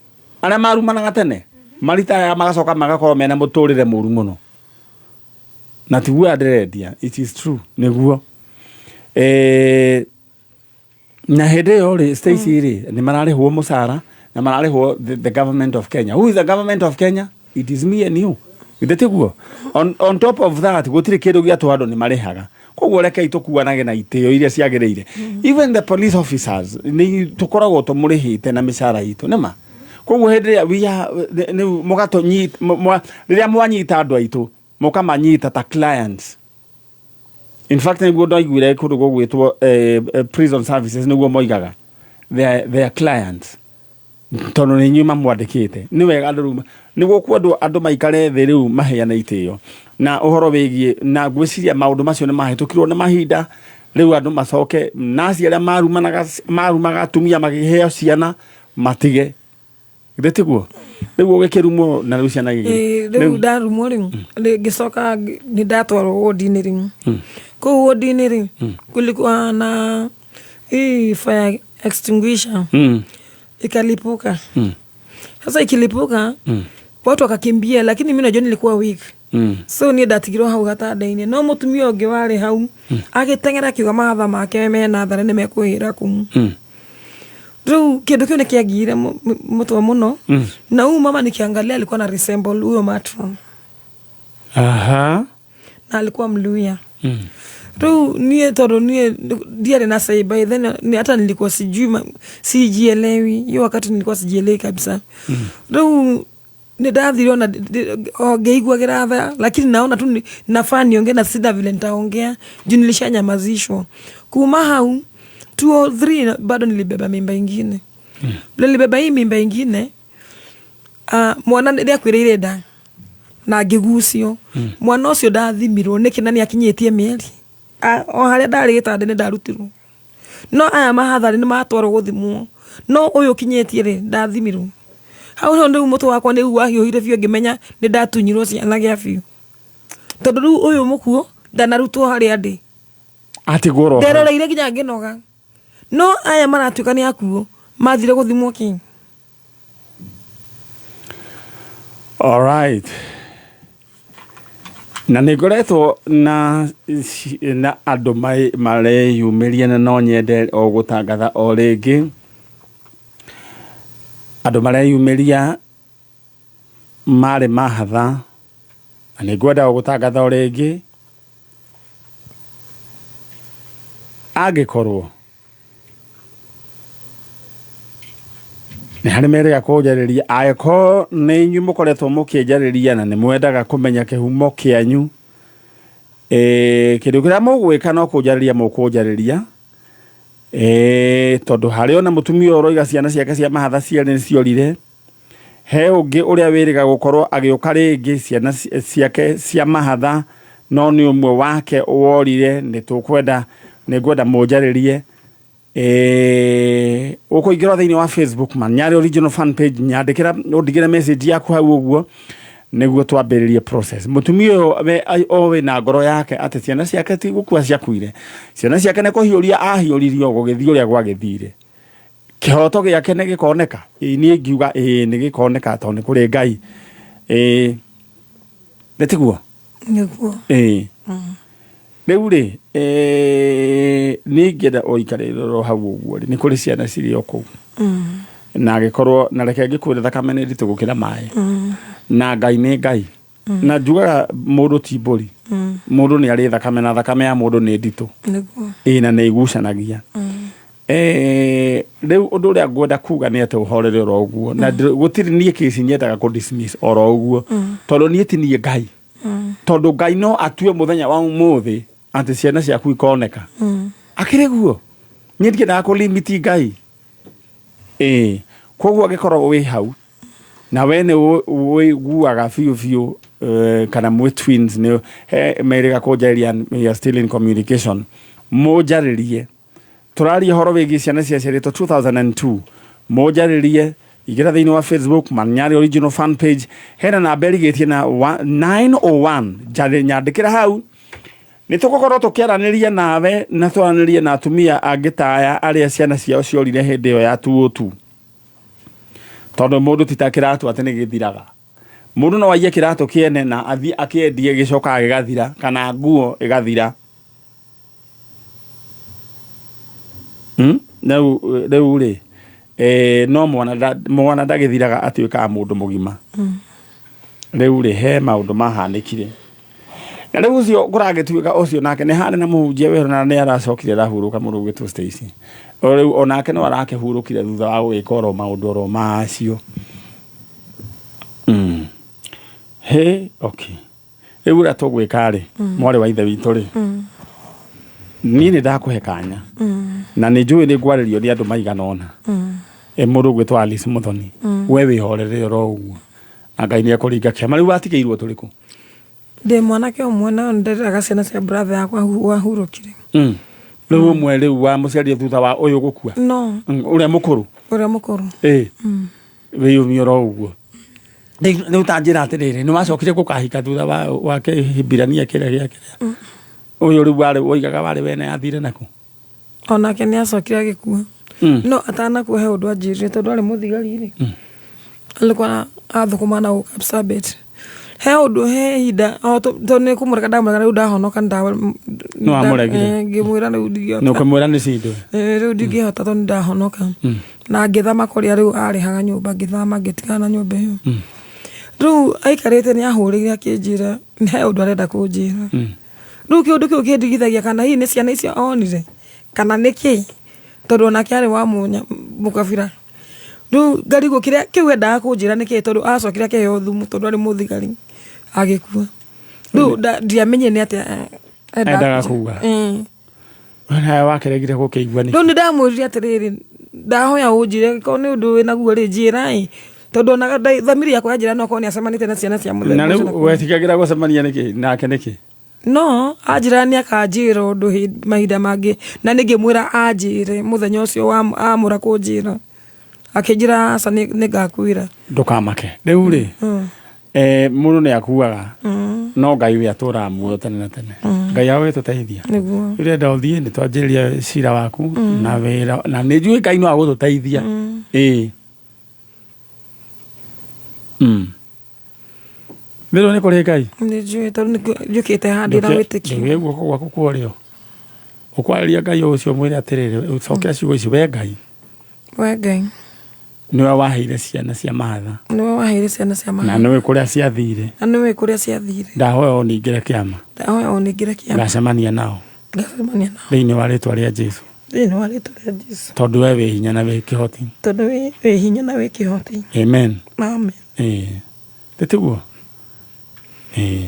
arĩa marumanaga tene maritaya magacoka magakorwo mena mũtũrĩre mũru mũno, na tiguo ndĩrendia, it is true nĩguo. Na hĩndĩ ĩyo rĩ, Stacy rĩ, nĩ mararĩhwo mũcara na mararĩhwo the government of Kenya. Who is the government of Kenya? It is me and you. Githĩ tiguo? On top of that, gũtirĩ kĩndũ gĩatũ, andũ nĩ marĩhaga. Koguo rekei tũkuanage na itĩo iria ciagĩrĩire. Even the police officers nĩ tũkoragwo tũmũrĩhĩte na mĩcara itũ, nĩma. Koguo hĩndĩ ĩrĩa we are rĩu mũgatũnyita, rĩrĩa mwanyita andũ aitũ, mũkamanyita ta clients. In fact, nĩguo ndaiguire kũndũ gũgwĩtwo prison services, nĩguo moigaga they are clients, tondũ nĩ inyuĩ mamwandĩkĩte. Nĩ wega andũ rĩu nĩguo kwendwo andũ maikare thĩ rĩu maheane itĩo na ũhoro wĩgiĩ, na ngwĩciria maũndũ macio nĩ mahĩtũkirwo nĩ mahinda. Rĩu andũ macoke naci arĩa marumanaga, marumaga atumia makĩheo ciana, matige. Githĩ tiguo? Rĩu ũgĩkĩrumwo na rĩu ciana Ĩĩ, rĩu ndarumwo rĩu ngĩcoka nĩ ndatwarwo wodi-inĩ rĩu. Kũu wodi-inĩ rĩ, kulikuwa na hii fire extinguisher ikalipuka. Sasa ikilipuka, watu wakakimbia, lakini mi najua nilikuwa weak, so niĩ ndatigirwo hau gatanda-inĩ, no mũtumia ũngĩ warĩ hau agĩteng'era akiuga mahatha make mena thare nĩ mekwĩhĩra kũu. Rĩu kĩndũ kĩu nĩkĩangiire mũtwe mũno, na huyu mama nikiangalia alikuwa na resemble huyo matron. Na alikuwa Mluya. Rĩu niĩ tondũ niĩ ndiarĩ na say by then, hata nilikuwa sijui sijielewi hiyo wakati, nilikuwa sijielewi kabisa. Rĩu nĩ ndathire ona o ngĩiguagĩra tha, lakini naona tu nafaa niongee na sina vile nitaongea juu nilishanyamazishwa. Kuma hau 203 bado nilibeba mimba ingine. Vile nilibeba hii mimba ingine, mwana nĩ akwĩrĩire nda na ngĩgucio. Mwana ũcio ndathimirwo nĩkĩ na nĩ akinyĩtie mĩeri. O harĩa ndarĩ gĩtanda nĩ ndarutirwo, no aya mahatharĩ nĩ matwarwo gũthimwo, no ũyũ ũkinyĩtie rĩ, ndathimirwo hau. Rĩu rĩu mũtwe wakwa nĩ wahiũhire biũ, ngĩmenya nĩ ndatunyirwo ciana gĩa biũ, tondũ rĩu ũyũ mũkuo ndanarutwo harĩa ndĩ. Atigwo ro Nderoreire nginya ngĩnoga. No aya maratuĩka nĩ akuũ mathire gũthimwo kĩ? Alright. Na nĩ ngoretwo na na andũ mareyumĩria na no nyende o gũtangatha o rĩngĩ andũ mareyumĩria marĩ mahatha na nĩ ngwenda o gũtangatha o rĩngĩ angĩkorwo nĩ harĩ merĩga kũnjarĩria angĩkorwo nĩ inyuĩ mũkoretwo mũkĩnjarĩria na nĩ mwendaga kũmenya kĩhumo kĩanyu kĩndũ kĩrĩa mũgwĩka no kũnjarĩria mũkũnjarĩria tondũ harĩ ona mũtumia ũyũ ũroiga ciana ciake cia mahatha cierĩ nĩ ciorire he ũngĩ ũrĩa wĩrĩga gũkorwo agĩũka rĩngĩ ciana ciake cia mahatha no nĩ ũmwe wake worire nĩ tũkwenda nĩ ngwenda mũnjarĩrie ũkũingĩra thĩinĩ wa Facebook Manyarĩ original fan page nyandĩkĩra ũndigĩre message yaku hau ũguo nĩguo twambĩrĩrie process mũtumia ũyũ o wĩ na ngoro yake atĩ ciana ciake ti gũkua ciakuire ciana ciake nĩ kũhiũria ahiũririo gũgĩthiĩ ũrĩa gwagĩthire kĩhoto gĩake nĩ gĩkoneka ĩĩ niĩ ngiuga ĩĩ nĩ gĩkoneka tondũ nĩ kũrĩ Ngai ĩĩ nĩ tiguo Nĩguo. Ĩĩ rĩu rĩ niĩ ingĩenda ũikare oro hau ũguo rĩ nĩ kũrĩ ciana cirĩ o kũu na angĩkorwo na reke ngĩkwĩre thakame nĩ nditũ gũkĩra maĩ na Ngai nĩ Ngai na njugaga mũndũ ti mbũri mũndũ nĩ arĩ thakame na thakame ya mũndũ nĩ nditũ Nĩguo. Ĩĩ na nĩ igucanagia rĩu ũndũ ũrĩa ngwenda kuga nĩ atĩ ũhorere oro ũguo na gũtirĩ niĩ kĩci nyendaga kũ dismiss oro ũguo tondũ niĩ ti niĩ Ngai tondũ Ngai no atue mũthenya wa ũmũthĩ atĩ ciana ciaku ikoneka akĩrĩ guo niĩ ndiendaga kũ limit Ngai ĩĩ koguo angĩkorwo wĩ hau na we nĩ ũiguaga biũ biũ kana mwĩ twins nĩ merĩga kũnjarĩria we are still in communication mũnjarĩrie tũraria ũhoro wĩgiĩ ciana ciaciarĩtwo 2002 mũnjarĩrie ingĩra thĩinĩ wa Facebook Manyarĩ original fan page hena namba ĩrigĩtie na 901 nyandĩkĩra hau nĩ tũgũkorwo tũkĩaranĩria nawe na twaranĩrie na atumia angĩ ta aya arĩa ciana ciao ciorire hĩndĩ ĩyo ya 202 tondũ mũndũ ti ta kĩratũ atĩ nĩ gĩthiraga mũndũ no aiye kĩratũ kĩene na athiĩ akĩendie gĩcokaga gĩgathira kana nguo ĩgathira Rĩu rĩ no mwana ndagĩthiraga atuĩkaga mũndũ mũgima rĩu rĩ he maũndũ mahanĩkire na rĩu ũcio kũragĩtuĩka ũcio nake nĩ harĩ na mũhunjia wĩho na nĩ aracokire arahurũka mũndũ ũgwĩtwo Stacy o rĩu onake no arakĩhurũkire thutha wa gũgĩka oro maũndũ oro macio he okay rĩu ũrĩa tũgwĩka rĩ mwarĩ wa ithe witũ rĩ niĩ nĩ ndakũhe kanya na nĩ njũĩ nĩ ngwarĩrio nĩ andũ maigana ũna mũndũ ũgwĩtwo Alice Muthoni we wĩhorere oro ũguo na Ngai nĩ ekũringa kĩama rĩu watigĩirwo tũrĩkũ Ndĩ mwanake ũmwe na nderaga ciana cia brother yakwa wahurũkire. Rĩu ũmwe rĩu wamũciarire thutha wa ũyũ gũkua No. Ũrĩa mũkũrũ Ũrĩa mũkũrũ. Ĩĩ wĩyũmie oro ũguo rĩu ta njĩra atĩrĩrĩ nĩ wacokire gũkahika thutha wa kĩhibirania kĩrĩa gĩa kĩrĩa ũyũ rĩu warĩ woigaga warĩ wene athire naku Onake nĩ acokire agĩkua. No atanakua he ũndũ anjĩrire tondũ arĩ mũthigari rĩ. Alikuwa athũkũma na gũkũ Kapsabet. He ũndũ he ihinda tondũ nĩ kũmũreka ndamũreka rĩu ndahonoka Nĩ wamũregire? Ngĩmwĩra rĩu ndingĩhota. Nĩ ũkĩmwĩra nĩ cindũ Rĩu ndingĩhota tondũ ndahonoka. Na ngĩthama kũrĩa rĩu arĩhaga nyũmba ngĩthama ngĩtigana na nyũmba ĩyo. Rĩu aikarĩte nĩ ahũrĩire akĩnjĩra he ũndũ arenda kũnjĩra. Rĩu kĩũndũ kĩu kĩndigithagia kana hihi nĩ ciana icio onire kana nĩ kĩ tondũ onake arĩ wa mũkabira. Rĩu ngarigwo kĩrĩa kĩu endaga kũnjĩra nĩ kĩ tondũ acokire akĩheo thumu tondũ arĩ mũthigari agĩkua. Rĩu ndiamenyire nĩ atĩa endaga kuga. Nawe wakĩregire gũkĩigua nĩkĩ? Rĩu nĩ ndamwĩrire atĩrĩrĩ ndahoya ũnjĩre korwo nĩ ũndũ wĩnaguo rĩ njĩra ĩ tondũ ona thamiri yakwa yanjĩra no akorwo nĩ acemanĩtie na ciana cia mũthemba na ũcio rĩu na wetigagĩra gũcemania nĩkĩ nake nĩkĩ No anjĩra nĩ akanjĩra ũndũ mahinda mangĩ na nĩ ngĩmwĩra anjĩre mũthenya ũcio amũra kũnjĩra akĩnjĩra aca nĩ ngakwĩra. Ndũkamake rĩu rĩ. Eh, mũndũ nĩ akuaga Mm. no Ngai we atũraga muoyo tene na tene. Mm. Ngai agũgĩtũteithia. Nĩguo. Ũrenda ũthiĩ nĩ twanjĩrĩria cira waku Mm. na wĩra na nĩ njũĩ Ngai no agũtũteithia. Mm. Ĩĩ. Mm. Wĩrwo nĩ kũrĩ Ngai. Nĩ njũĩ tondũ njũkĩte haha ndĩna wĩtĩkio. Ndũge guoko gwaku kwa ũrĩo. Ũkwarĩria Ngai ũcio mwĩre atĩrĩrĩ, ũcokera ciugo ici, we Ngai We Ngai nĩwe waheire ciana cia mahatha nĩwe waheire ciana cia na mahatha nĩwe kũrĩa ciathire. Na nĩwe kũrĩa ciathire. Ndahoya ũningĩre kĩama. Ndahoya ũningĩre kĩama. Ngacemania nao Ngacemania nao thĩinĩ wa rĩtwa rĩa Jesu. Thĩinĩ wa rĩtwa rĩa Jesu. Tondũ we wĩ hinya na wĩ kĩhoti. Tondũ wĩ hinya na wĩ kĩhoti. Amen. Amen. Ĩĩ. Tĩtiguo? Ĩĩ.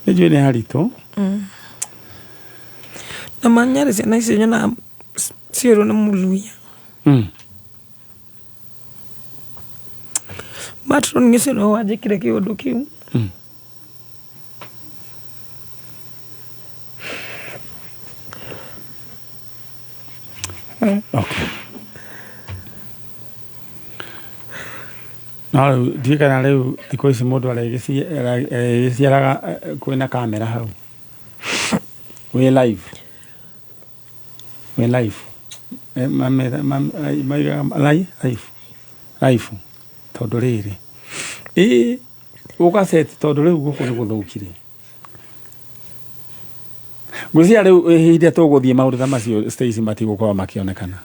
Nĩ njũĩ nĩ haritũ. Na manyarĩ ciana icio nyonaga ciũrwo nĩ Mũluya. Matron ũcio nĩwe wanjĩkire kĩũndũ kĩu. Okay. No rĩu ndiũĩ kana rĩu thikũ ici mũndũ arĩgĩciaraga kwĩna kamera hau. Wĩ live. Wĩ live. Maigaga live. Live. Tondũ rĩrĩ. Ĩĩ ũgaceti tondũ rĩu gũkũ nĩ gũthũkire. Ngwĩciria rĩu ihinda tũgũthiĩ maũndũ ta macio Stacy matigũkorwo makĩonekana.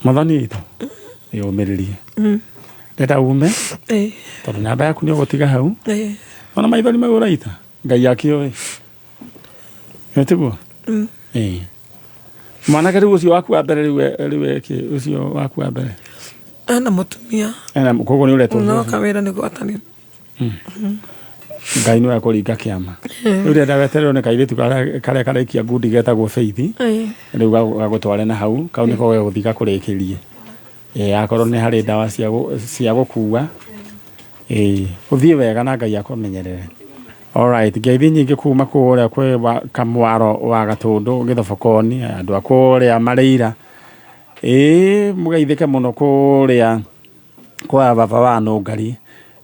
Mwathani witũ ĩyũmĩrĩrie. Ndenda ume tondũ namba yaku nĩ ũgũtiga hau. Ona maithori mau ũraita Ngai akĩũĩ. Nĩ tiguo? Ĩĩ. Mwanake rĩu ũcio waku wa mbere rĩu rĩu eke ũcio waku wa mbere. Ena mũtumia. Ena koguo nĩ ũretwo. No kawĩra nĩ gwatanĩra. Ngai nĩwe ekũringa kĩama. Rĩu ndĩrenda wetererwo nĩ kairĩtu karĩa karaikia ngundi getagwo Faith. Rĩu gagũtware na hau kau nĩko gegũthiĩ gakũrĩkĩrie. Akorwo nĩ harĩ ndawa cia gũkua. Ĩĩ ũthiĩ wega na Ngai akũmenyerere. Alright, ngeithi nyingĩ kuma kũrĩa kwĩ Kamwaro wa Gatũndũ Gĩthobokoni, andũ a kũrĩa Marĩira. Ĩĩ mũgeithĩke mũno kũrĩa kwa baba wa Nũngari.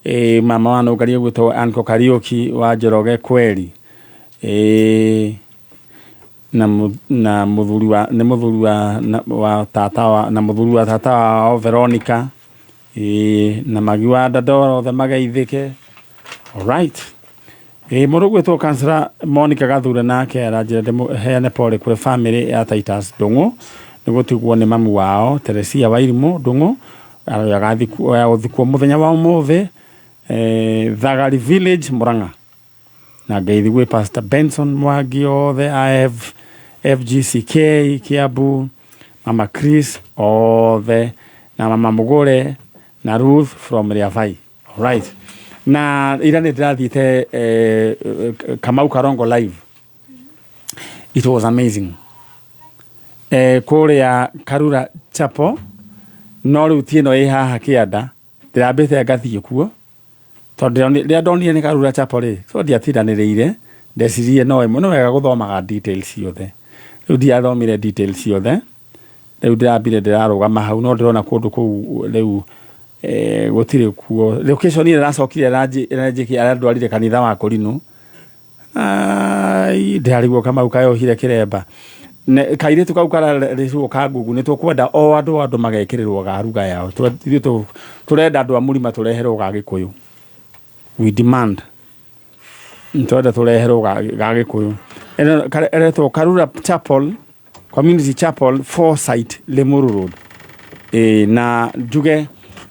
Ĩĩ mama wa Nũngari ũgwĩtwo Uncle Kariũki wa Njoroge Kweri. Ĩĩ na mũthuri wa nĩ mũthuri wa tata wa na mũthuri wa tata wao Veronica. Ĩĩ na magi wa Dandora othe mageithĩke. Alright. Ĩĩ mũndũ ũgwĩtwo Councillor Monica Gathure nake aranjĩra ndĩmũheane pole kwĩ family ya Titus Ndung'u nĩ gũtigwo nĩ mamu wao Teresia Wairimũ Ndung'u agathikwo mũthenya wa ũmũthĩ Thagari Village Murang'a. Na ngeithi gwĩ Pastor Benson Mwangi othe a FGCK Kiambu, Mama Chris othe na Mama Mugure na Ruth from Riavai. Alright. Na ira nĩ ndĩrathiĩte Kamau Karongo live. It was amazing. Kũrĩa Karura Chapel no rĩu ti ĩno ĩ haha kĩanda ndĩrambĩte ngathiĩ kuo tondũ rĩrĩa ndonire nĩ Karura Chapel rĩ so ndiatindanĩrĩire ndecirie no ĩmwe nĩ wega gũthomaga details ciothe rĩu ndiathomire details ciothe rĩu ndĩrambire ndĩrarũgama hau no ndĩrona kũndũ kũu rĩu gũtirĩ kuo location ĩrĩa ĩracokire ĩranjĩkĩra arandwarire kanitha wa Kũrinũ. Ndĩrarigwo Kamau kayohire kĩremba. Kairĩtu kau kararĩcwo ka ngungu nĩ tũkwenda o andũ magekĩrĩrwo ga ruga yao. Ithuĩ tũrenda andũ a mũrima tũreherwo ga Gĩkũyũ. We demand. Tũrenda tũreherwo ga Gĩkũyũ. Ĩretwo Karura Chapel, Community Chapel, Foresight, Limuru Road. Na njuge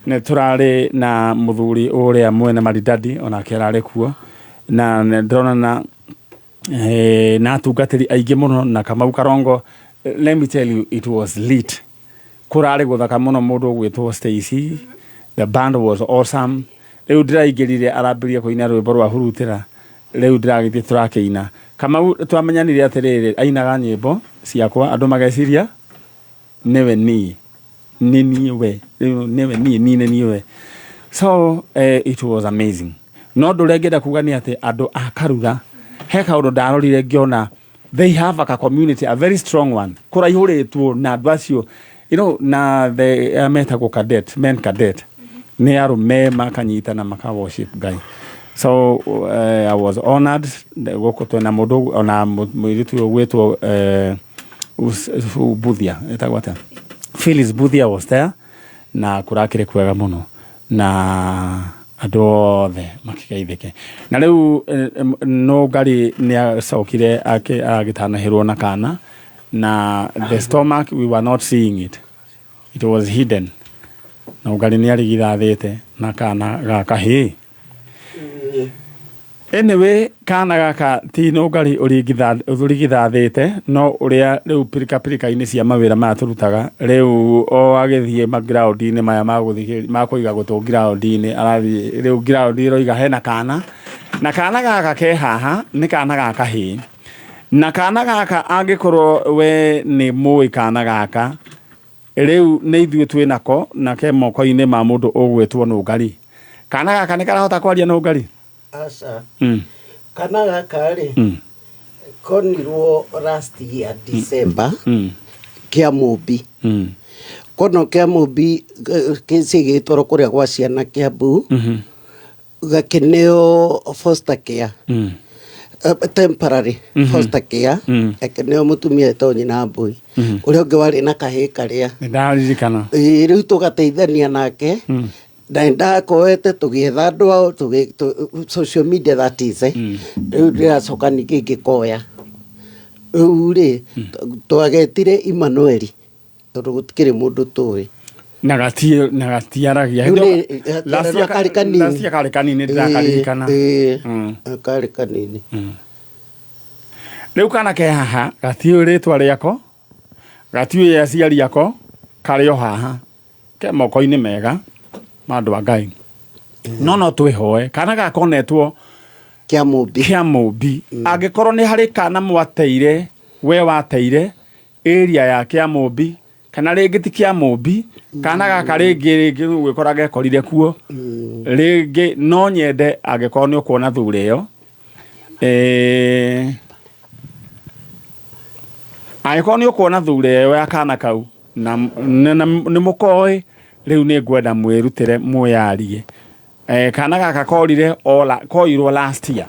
nĩ tũrarĩ na mũthuri ũrĩa mwene maridadi onake ararĩ kuo na ndĩrona na atungatĩri aingĩ mũno na Kamau Karongo. Let me tell you, it was lit. Kũrarĩ gũthaka mũno mũndũ ũgwĩtwo Stacy. The band was awesome. Rĩu ndĩraingĩrire arambĩrĩria kũina rwĩmbo rwa hurutĩra. Rĩu ndĩragĩthiĩ tũrakĩina. Kamau twamenyanire atĩrĩrĩ ainaga nyĩmbo ciakwa andũ mageciria nĩwe niĩ. Nĩ niĩ we. Rĩu nĩwe niĩ, niĩ nĩ niĩ we. So it was amazing. No ũndũ ũrĩa ngĩenda kuga nĩ atĩ andũ a Karura he kaũndũ ndarorire ngĩona they have a community, a very strong one. Kũraihũrĩtwo na andũ acio. You know, na the metagwo cadet, men cadet nĩ arũme makanyitana maka worship Ngai. So I was honored gũkũ twĩna mũndũ ona mũirĩtu ũyũ ũgwĩtwo Buthia, etagwo atĩa, Phyllis Buthia was there, na kũrakĩrĩ kwega mũno na andũ othe makĩgeithĩke. Na rĩu no ngari nĩ acokire agĩtanahĩrwo na kana na the stomach, we were not seeing it, it was hidden. No ngari nĩ arigithathĩte na kana ga kahĩĩ. Anyway, kana gaka ti nũngari ũrigithathĩte, no ũrĩa rĩu pirika pirika-inĩ cia mawĩra maya tũrutaga rĩu, o agĩthiĩ maground-inĩ maya ma gũthiĩ ma kũiga gũtũ ground-inĩ, arathiĩ rĩu ground ĩroiga hena kana, na kana gaka ke haha nĩ kana ga kahĩĩ. Na kana gaka, angĩkorwo we nĩ mũĩ kana gaka, rĩu nĩ ithuĩ twĩ nako na ke moko-inĩ ma mũndũ ũgwĩtwo Nũngari. Kana gaka nĩ karahota kwaria, Nũngari? Aca. Kana gaka rĩ, konirwo last year December, kĩa Mũmbi. Kono kĩa Mũmbi kĩci gĩtwarwo kũrĩa gwa ciana Kĩambu, gakĩneo foster care, temporary foster care. Gakĩneo mũtumia etagwo nyina Mbui, ũrĩa ũngĩ warĩ na kahĩĩ karĩa. Nĩ ndaririkana. Ĩĩ, rĩu tũgateithania nake na nĩndakoete tũgĩetha andũ ao social media, that is, rĩu ndĩracoka ningĩ ngĩkoya. Rĩu rĩ, twagetire Emmanueli tondũ gũtikĩrĩ mũndũ tũĩ. Na gatiaragia. Rĩu karĩ kanini. Last year karĩ kanini, ndĩrakaririkana. Ĩĩ, karĩ kanini. Rĩu kana ke haha gatiũĩ rĩtwa rĩako, gatiũĩ aciari ako, karĩ o haha ke moko-inĩ mega ma andũ a Ngai. No twĩhoe kana gakonetwo kĩa Mũmbi. Kĩa Mũmbi. Angĩkorwo nĩ harĩ kana mwateire, we wateire area ya kĩa Mũmbi, kana rĩngĩ ti kĩa Mũmbi, kana gaka rĩngĩ ũgĩkora gekorire kuo rĩngĩ, no nyende angĩkorwo nĩ ũkuona thura ĩyo, angĩkorwo nĩ ũkuona thura ĩyo ya kana kau na nĩ mũkoĩ, rĩu nĩ ngwenda mwĩrutĩre mwĩyarie. Kana gaka korire koirwo last year.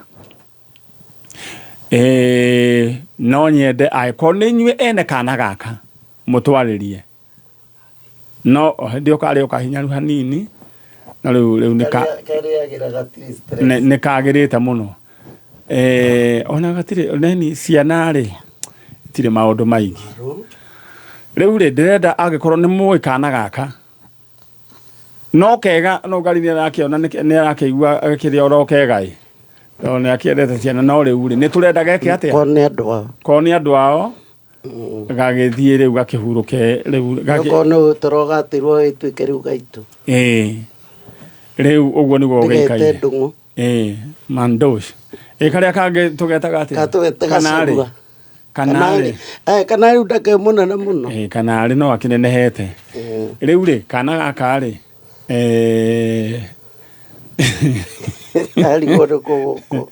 No nyende angĩkorwo nĩ inyuĩ ene kana gaka mũtwarĩrie, no hĩndĩ ĩyo karĩ o kahinyaru hanini, no rĩu nĩ ka Karĩagĩra gatirĩ stress. Nĩ kagĩrĩte mũno. Ona gatirĩ neni, ciana rĩ itirĩ maũndũ maingĩ. Rĩu rĩ, ndĩrenda angĩkorwo nĩ mũĩ kana gaka no kega, no ngari nĩ arakĩona, nĩ arakĩigua kĩrĩa oro kega ĩ, tondũ nĩ akĩendete ciana. No rĩu rĩ, nĩ tũrenda geke atĩa? Ko nĩ andũ ao. Ko nĩ andũ ao, gagĩthiĩ rĩu gakĩhurũke rĩu Okorwo nĩ tũrogatirwo ĩtuĩke rĩu gaitũ. Ĩĩ, rĩu ũguo nĩguo Ndĩgete gĩikaire. Ndũng'ũ. Ĩĩ, mandosh ĩ, karĩa kangĩ tũgetaga atĩa? Katũgete Kanarĩ. Gacagua. Kanarĩ. Kanarĩ ndake mũnene mũno. Ĩĩ, kanarĩ no akĩnenehete rĩu rĩ, kana gaka rĩ, Arigwo nĩ kũ gũkũ.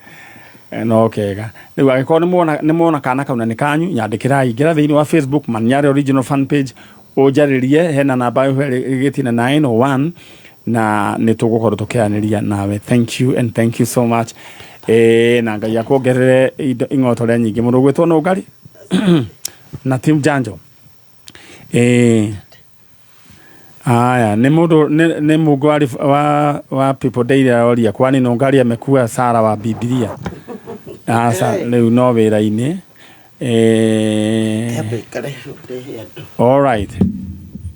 No kega. Rĩu angĩkorwo nĩ muona kana kau na nĩ kanyu, nyandĩkĩrai, ingĩra thĩinĩ wa Facebook Manyare original fan page, ũnjarĩrie, hena namba ĩyo ĩgĩtie na 901, na nĩ tũgũkorwo tũkĩaranĩria nawe. Thank you and thank you so much. Na Ngai akuongerere indo ing'otore nyingĩ, mũndũ ũgwĩtwo Nũngari na team Janjo. Aya nĩ mũndũ nĩ mũngũ wa People Daily aroria, kwani Nũngari amekuwa Sara wa Bibilia? Aca, rĩu no wĩra-inĩ. Kĩambe ikare ũrehe andũ. All right,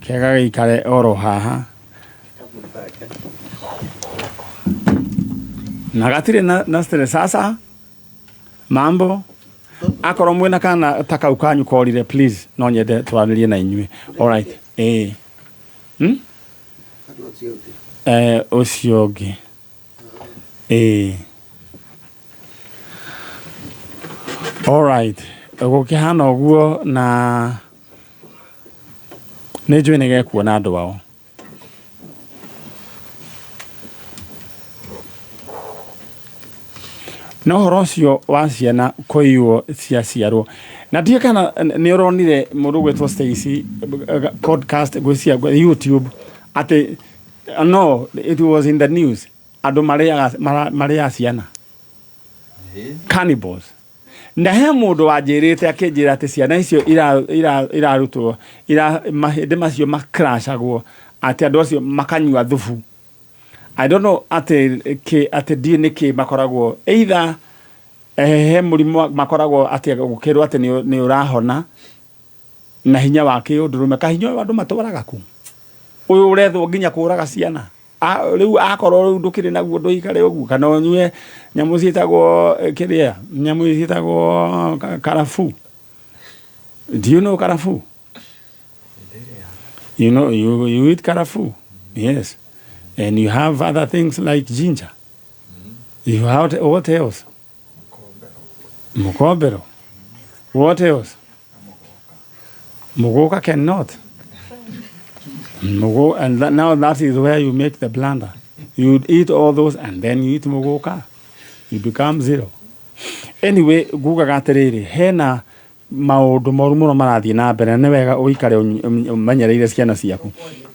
kega gĩikare oro haha na gatirĩ na stress. Sasa mambo, akorwo mwĩna kana ta kau kanyu korire, please no nyende twaranĩrie na inyuĩ. All right. Ũcio ũngĩ. All right, gũkĩhana ũguo, na nĩ njũĩ nĩ gekuona andũ ao. Na ũhoro ũcio wa ciana kũiywo ciaciarwo na ndiũĩ kana nĩ ũronire mũndũ ũgwĩtwo Stacy podcast gwĩcia YouTube atĩ no it was in the news andũ marĩaga marĩaga ciana cannibals na he mũndũ wanjĩrĩte akĩnjĩra atĩ ciana icio irarutwo mahĩndĩ macio makracagwo atĩ andũ acio makanyua thubu I don't know atĩ kĩ atĩ ndiũĩ nĩkĩ makoragwo either he mũrimũ makoragwo atĩ gũkĩrwo atĩ nĩ ũrahona na hinya wa kĩũndũrũme kahinya ũyũ andũ matwaraga kũ ũyũ ũrethwo nginya kũraga ciana rĩu akorwo rĩu ndũkĩrĩ naguo ndũikare ũguo kana ũnyue nyamũ ciĩtagwo kĩrĩa nyamũ ciĩtagwo karabu. Do you know karabu? You know, you eat karafu? Yes. And you have other things like ginger. You have what else? Mukobero. What else? Mugoka cannot. Mugo, and that, now that is where you make the blunder. You eat all those and then you eat mugoka. You become zero. Anyway, gugaga atĩrĩrĩ, hena maũndũ moru mũno marathiĩ na mbere na nĩ wega ũikare ũmenyereire ciana ciaku.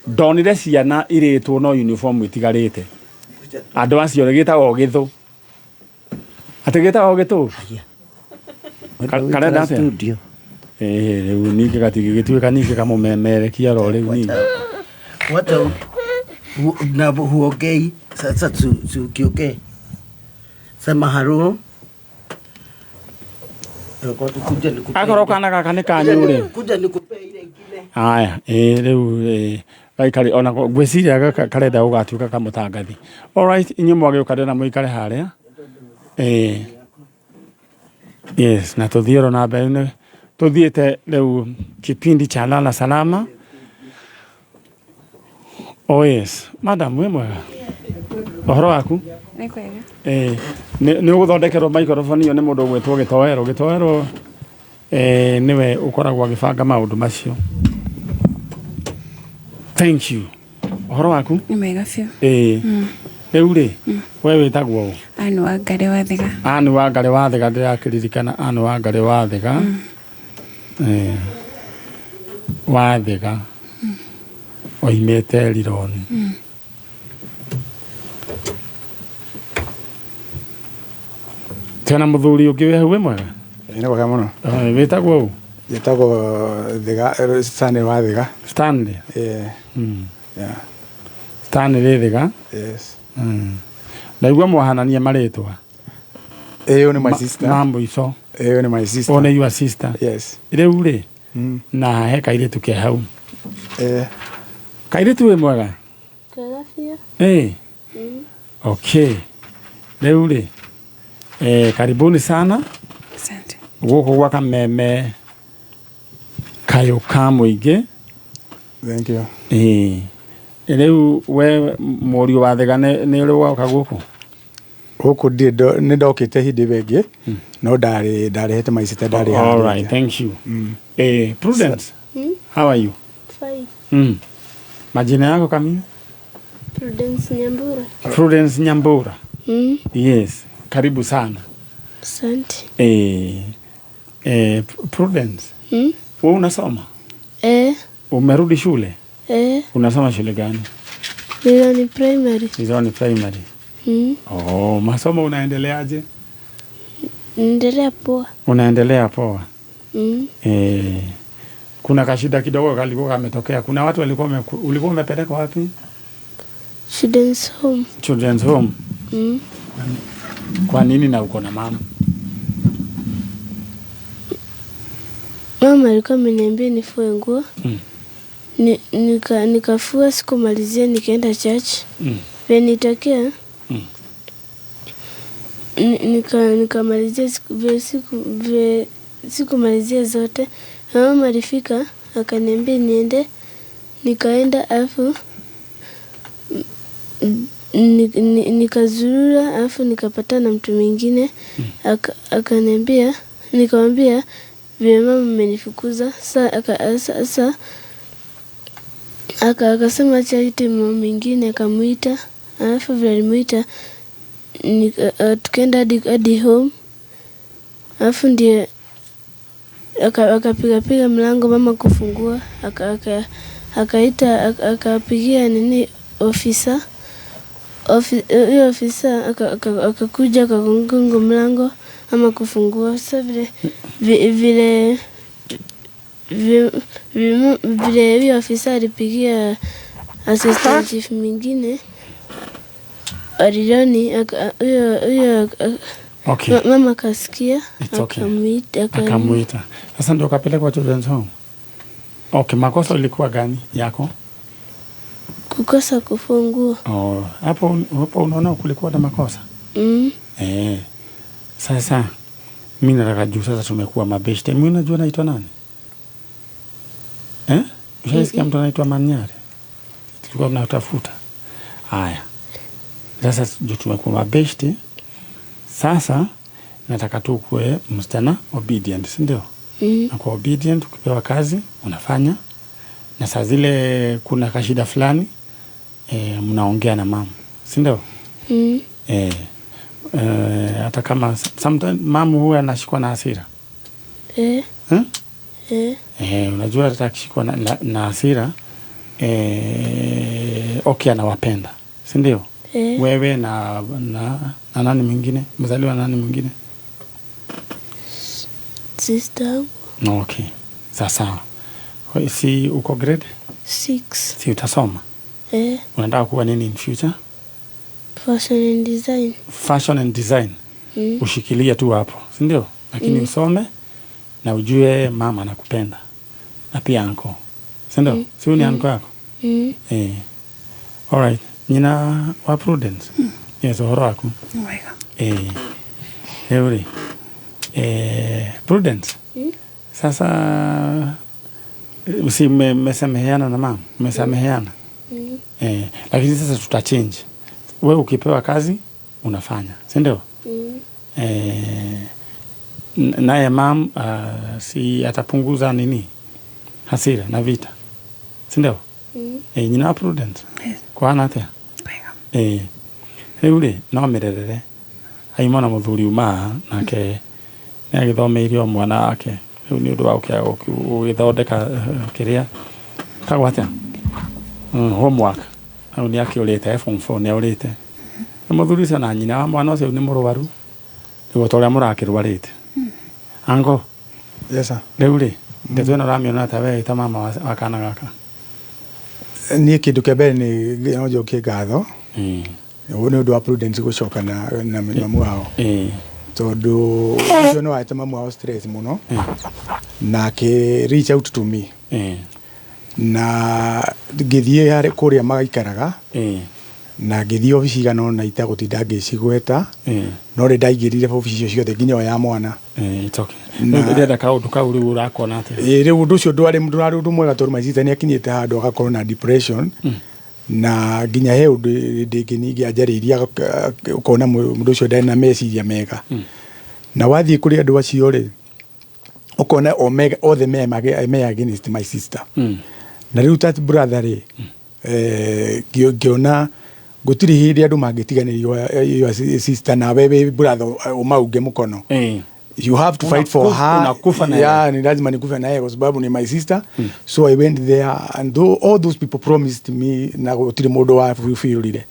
Ndonire ciana irĩtwo no uniform itigarĩte. Andũ acio gĩtagwo gĩthũ. Atĩ gĩtagwo gĩtũ? Karenda atĩa? Studio. Ĩĩ, rĩu ningĩ gatingĩgĩtuĩka ningĩ kamũmemerekia oro rĩu ningĩ. Wacha na huongei sasa tukiongee. Sema haro. Kuja nikupe. Akorwo kana gaka nĩ kanyu rĩ. Kuja nikupe ile ingine. Aya, ĩĩ rĩu ĩĩ gaikari ona ngwĩciria gaka karenda gũgatuĩka kamũtangathi. Alright, inyuĩ mwagĩũka ndĩrenda mũikare harĩa. Ĩĩ. Yes, na tũthiĩ oro na mbere nĩ tũthiĩte rĩu kipindi cha lala salama. Oh yes, madam wĩ mwega? Ũhoro waku? Nĩ kwega. Ĩĩ, nĩ ũgũthondekerwo microphone ĩyo nĩ mũndũ ũgwĩtwo Gĩtoero. Gĩtoero nĩwe ũkoragwo agĩbanga maũndũ macio. Thank you. Ũhoro waku? Nĩ mwega biũ. Ĩĩ. Rĩu rĩ, we wĩtagwo ũ? Anne Wangari Wathiga. Anne Wangari Wathiga ndĩrakĩririkana Anne Wangari Wathiga. Ĩĩ. Wathiga. Oimĩte Rironi. Tena mũthuri ũngĩ wĩ hau wĩ mwega? Nĩ mwega mũno. Wĩtagwo ũ? Njĩtagwo Thiga, Stanley Wathiga. Stanley? Yeah. Yeah. Stanley Thiga? Yes. Ndaigua mwahanania marĩtwa. Ĩyo nĩ my sister. Ma mũico. Ĩyo nĩ my sister. Oh, nĩ your sister. Yes. Rĩu rĩ, na he kairĩtu ke hau. Kairĩtu wĩ mwega? Kwega biũ. Ĩĩ. Okay. Rĩu rĩ, karibuni sana. Asante. Gũkũ gwa Kameme kayũ ka mũingĩ. Thank you. Ĩĩ. Rĩu we mũriũ wa Thiga nĩ ũrĩ woka gũkũ? Gũkũ ndirĩ nĩ ndokĩte hĩndĩ ĩyo ĩngĩ no ndarehete my sister ndarĩ All harĩa. right, thank you. Prudence, how are you? Fine. Majina yako kamili? Prudence Nyambura. Prudence Nyambura. Yes, karibu sana. Asante. Prudence. Wewe unasoma? Umerudi shule? Unasoma shule gani? Liloni Primary. Liloni Primary. Oh, masomo unaendeleaje? Naendelea poa. Unaendelea poa. Kuna kashida kidogo kalikuwa kametokea. Kuna watu walikuwa ulikuwa umepelekwa wapi? Children's Home. Children's Home. Kwa nini na uko na mama? Mama alikuwa ameniambia nifue nguo. Nikafua, sikumalizia, nikaenda church. Nitokea. Nikamalizia sikumalizia zote. Mama alifika akaniambia niende, nikaenda afu nikazurura afu nikapatana na mtu mwingine akaniambia, nikamwambia vile mama amenifukuza. Sasa akasema acha aite mama mwingine, akamuita. Alafu vile alimuita Tukaenda hadi home, alafu ndiye akapigapiga mlango, mama kufungua, akaita, akapigia nini ofisa. Huyo ofisa akakuja akagonga mlango ama kufungua. Sasa vile vile huyo ofisa alipigia assistant chief mwingine Arironi, huyo mama akasikia. It's okay. Akamuita. Akamuita. Sasa ndio ukapelekwa children's home. Okay, makosa ilikuwa gani yako? Kukosa kufua nguo. Oh, hapo hapo unaona kulikuwa na makosa? Mm. Eh. Sasa mimi nataka juu sasa tumekuwa mabeshte. Mimi unajua naitwa nani? Eh? Ushaisikia mtu anaitwa Manyare? Tulikuwa tunatafuta. Haya. Sasa juu tumekuwa mabeshte. Sasa nataka tu kuwe msichana obedient, si ndio? Mm. Na kwa obedient, ukipewa kazi unafanya, na saa zile kuna kashida fulani mnaongea na mama, si ndio? Mm. Hata kama sometimes mama huwa anashikwa na hasira. Eh. Hmm? Eh. Unajua hata akishikwa na hasira, okay, anawapenda, si ndio? Eh. Wewe na nani mwingine? Mzaliwa na nani mwingine? Sister yangu. Okay. Sasa. Si uko grade 6. Si utasoma? Eh. Unataka kuwa nini in future? Fashion and design. Fashion and design. Mm. Ushikilie tu hapo, si ndio? Lakini usome na ujue mama anakupenda. Na pia uncle. Si ndio? Mm. Si ni uncle yako? Mm. Eh. All right. Nyina wa Prudence. Yes, uhoro waku. Wega. Eh. Euri. Prudence. Mm. Sasa si mmesameheana na mama? Mmesameheana? Mm. Lakini sasa tuta change. Wewe ukipewa kazi unafanya, si ndio? Mm. Naye mam si atapunguza nini? Hasira na vita. Si ndio? Mm. Nyina wa Prudence. Yes. Kwa ana atia? Wega. Rĩu rĩ no mĩrerere aima na mũthuri umaa nake nĩ agĩthomeire o mwana wake rĩu nĩ ũndũ wa gũgĩthondeka kĩrĩa tagwo atĩa, homework rĩu nĩ akĩũrĩte form 4 nĩ aũrĩte. Nĩ mũthuri ũcio na nyina wa mwana ũcio nĩ mũrwaru rĩu o ta ũrĩa mũrakĩrwarĩte. Ango. Yes sir. Rĩu rĩ ndeto ĩno ũramĩona ta we ta mama wa kana gaka? Niĩ kĩndũ kĩa mbere nĩ no njokie ngatho nĩ ũndũ wa Prudence gũcoka na mamu wao, tondũ ũcio nĩ wahete mamu wao stress mũno na akĩ reach out to me na ngĩthiĩ harĩ kũrĩa maikaraga na ngĩthiĩ obici igana ũna itagũtinda ngĩcigweta, no rĩ ndaingĩrire obici icio ciothe nginya o ya mwana. It's okay. Ndĩrenda kaũndũ kau rĩu ũrakona atĩa? Rĩu ũndũ ũcio ndwarĩ ũndũ mwega tondũ my sister nĩ akinyĩte handũ agakorwo na depression na nginya he ũndũ ndĩngĩ ningĩ anjarĩirie ũkona mũndũ ũcio ndarĩ na meciria mega. Na wathiĩ kũrĩ andũ acio rĩ ũkona othe me against my sister. Na rĩu that brother rĩ ngĩona gũtirĩ hĩndĩ andũ mangĩtiganĩrio your sister nawe wĩ brother ũmaunge mũkono. You have to fight for her. Unakufa na Yeah, ni lazima nikufe na yeye kwa sababu ni my sister. So I went there and all those people promised me na gũtirĩ mũndũ wa fulfillire.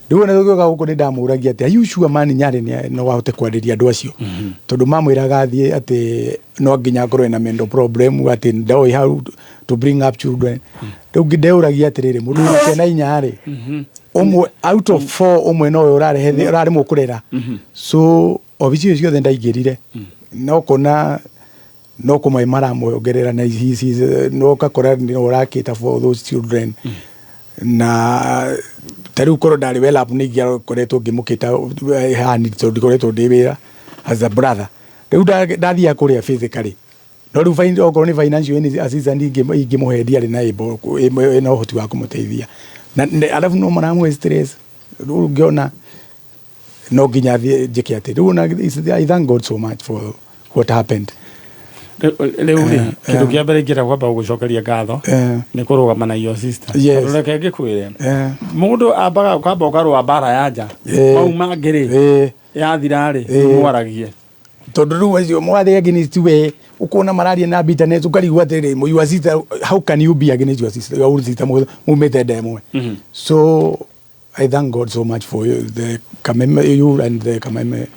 Rĩu ona tũgĩũka gũkũ nĩ ndamũragia atĩ are you sure man Nyarĩ no ahote kwarĩria andũ acio? Tondũ mamwĩraga athiĩ atĩ no nginya akorwo ena mental problem atĩ ndoĩ how to bring up children. Rĩu ndeũragia atĩrĩrĩ mũndũ wĩna ciana inya rĩ ũmwe out of 4 ũmwe nowe ũrarehe ũraremwo kũrera. So obici icio ciothe ndaingĩrire no kona no kũmwe maramwongerera na ici no ũgakora nĩ ũrakĩta for those children. Na ta rĩu korwo ndarĩ well up nĩ ingĩakoretwo ngĩmũkĩta hani tondũ ndikoretwo ndĩ wĩra as a brother. Rĩu ndathiaga kũrĩa physically no rĩu okorwo nĩ financial assistance ingĩmũhe ndiarĩ na ĩna ũhoti wa kũmũteithia. Na alafu no maramũhe stress rĩu ngĩona no nginya thiĩ njĩke atĩ rĩu ona I thank God so much for what happened. Rĩu rĩ, kĩndũ kĩa mbere ingĩenda kwamba gũgũcokeria ngatho nĩ kũrũgama na your sister. Yes. Tondũ reke ngĩkwĩre, mũndũ ambaga ũkamba ũkarũa mbara ya nja, mau mangĩ rĩ, yathira rĩ, mwaragie. Tondũ rĩu acio mwathĩ against we, ũkona mararia na bitterness, ũkarigwo atĩrĩ, your sister, how can you be against your sister, your own sister, mumĩte nda ĩmwe? So I thank God so much for you, the Kameme, you and the Kameme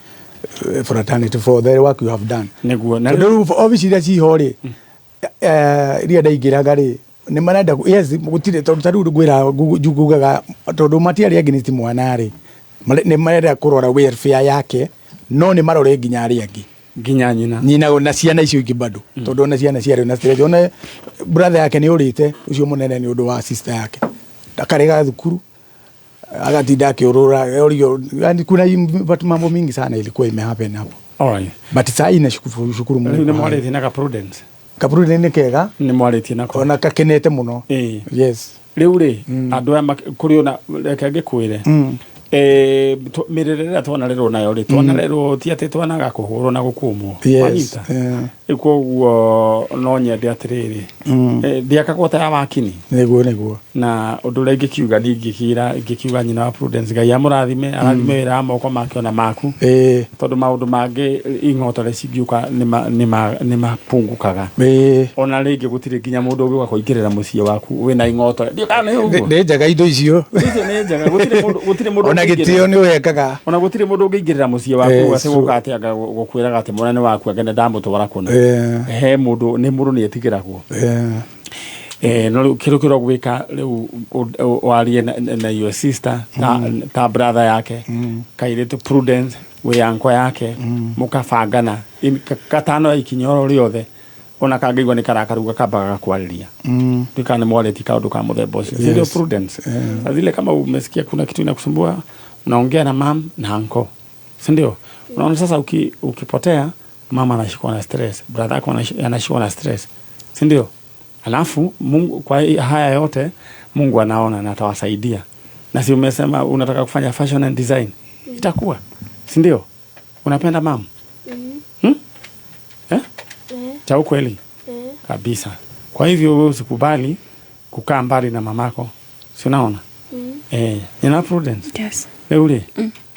fraternity for the work you have done. Nĩguo na Tondũ rĩu obici iria ciho rĩ, iria ndaingĩraga rĩ, nĩ marenda yes, gũtirĩ, tondũ ta rĩu ngwĩra ngugaga tondũ matiarĩ against mwana rĩ, nĩ marenda kũrora welfare yake, no nĩ marore nginya arĩa angĩ. Nginya nyina. Nyina na ciana icio ingĩ bado, tondũ ona ciana ciarĩ na stress. Ona brother yake nĩ ũrĩte ũcio mũnene nĩ ũndũ wa sister yake, akarega thukuru, agatinda akiurura orio, yani kuna but mambo mingi sana ilikuwa imehappen hapo. Alright. But saa hii nashukuru, shukuru Mungu. Rĩu nĩ mwarĩtie na ka Prudence? Ka Prudence nĩ kega. Nĩ mwarĩtie nako? Ona kakenete mũno. Yes. Rĩu rĩ, andũ aya kũrĩ ona, reke ngĩkwĩre, mĩrerere ĩrĩa twanarerwo nayo rĩ, twanarerwo ti atĩ twanaga kũhũrwo na gũkũmwo. Yes. Wanyita? Rĩu koguo no nyende atĩrĩrĩ, ndiakagwo ta ya wakini. Nĩguo, nĩguo. Na ũndũ ũrĩa ingĩkiuga, niĩ ingĩkĩra, ingĩkiuga nyina wa Prudence, Ngai amũrathime, arathime wĩra wa moko make ona maku. Tondũ maũndũ mangĩ ing'otore cingiũka nĩ mapungukaga. Ona rĩngĩ gũtirĩ nginya mũndũ ũngĩũka kũingĩrĩra mũciĩ waku wĩna ing'otore. Ndiũĩ kana nĩ ũguo. Nĩ njega indo icio. Icio nĩ njega, gũtirĩ mũndũ, gũtirĩ mũndũ Ona ũngĩingĩrĩra. gĩtĩo nĩ ũhekaga. Ona gũtirĩ mũndũ ũngĩingĩrĩra mũciĩ waku atĩ gũka atĩ anga gũkwĩraga atĩ mwana nĩ waku, anga nĩ ndamũtwara kũna. He mũndũ, nĩ mũndũ nĩ etigĩragwo. No rĩu kĩndũ kĩrĩa ũgwĩka rĩu, warie na your sister, ta brother yake, kairĩtu Prudence, wĩ uncle yake, mũkabangana. Katano ya ikinya oro rĩothe, ona kangĩigua nĩ karakaruga, kambaga gakwarĩria. Ndiũĩ kana nĩ mwarĩtie kaũndũ ka mũthemba ũcio. Si ndio? Yes. Prudence? Saa zile kama umesikia kuna kitu inakusumbua, unaongea na mam na uncle. Si ndio? Unaona sasa ukipotea, mama anashikwa na stress, brother yako anashikwa na stress. Si ndio? Alafu Mungu, kwa haya yote Mungu anaona na atawasaidia. Na si umesema unataka kufanya fashion and design? Itakuwa. Si ndio? Unapenda mam? Cha ukweli? Kabisa. Kwa hivyo wewe usikubali kukaa mbali na mamako. Si unaona? Nina Prudence? Yes. Rĩu rĩ,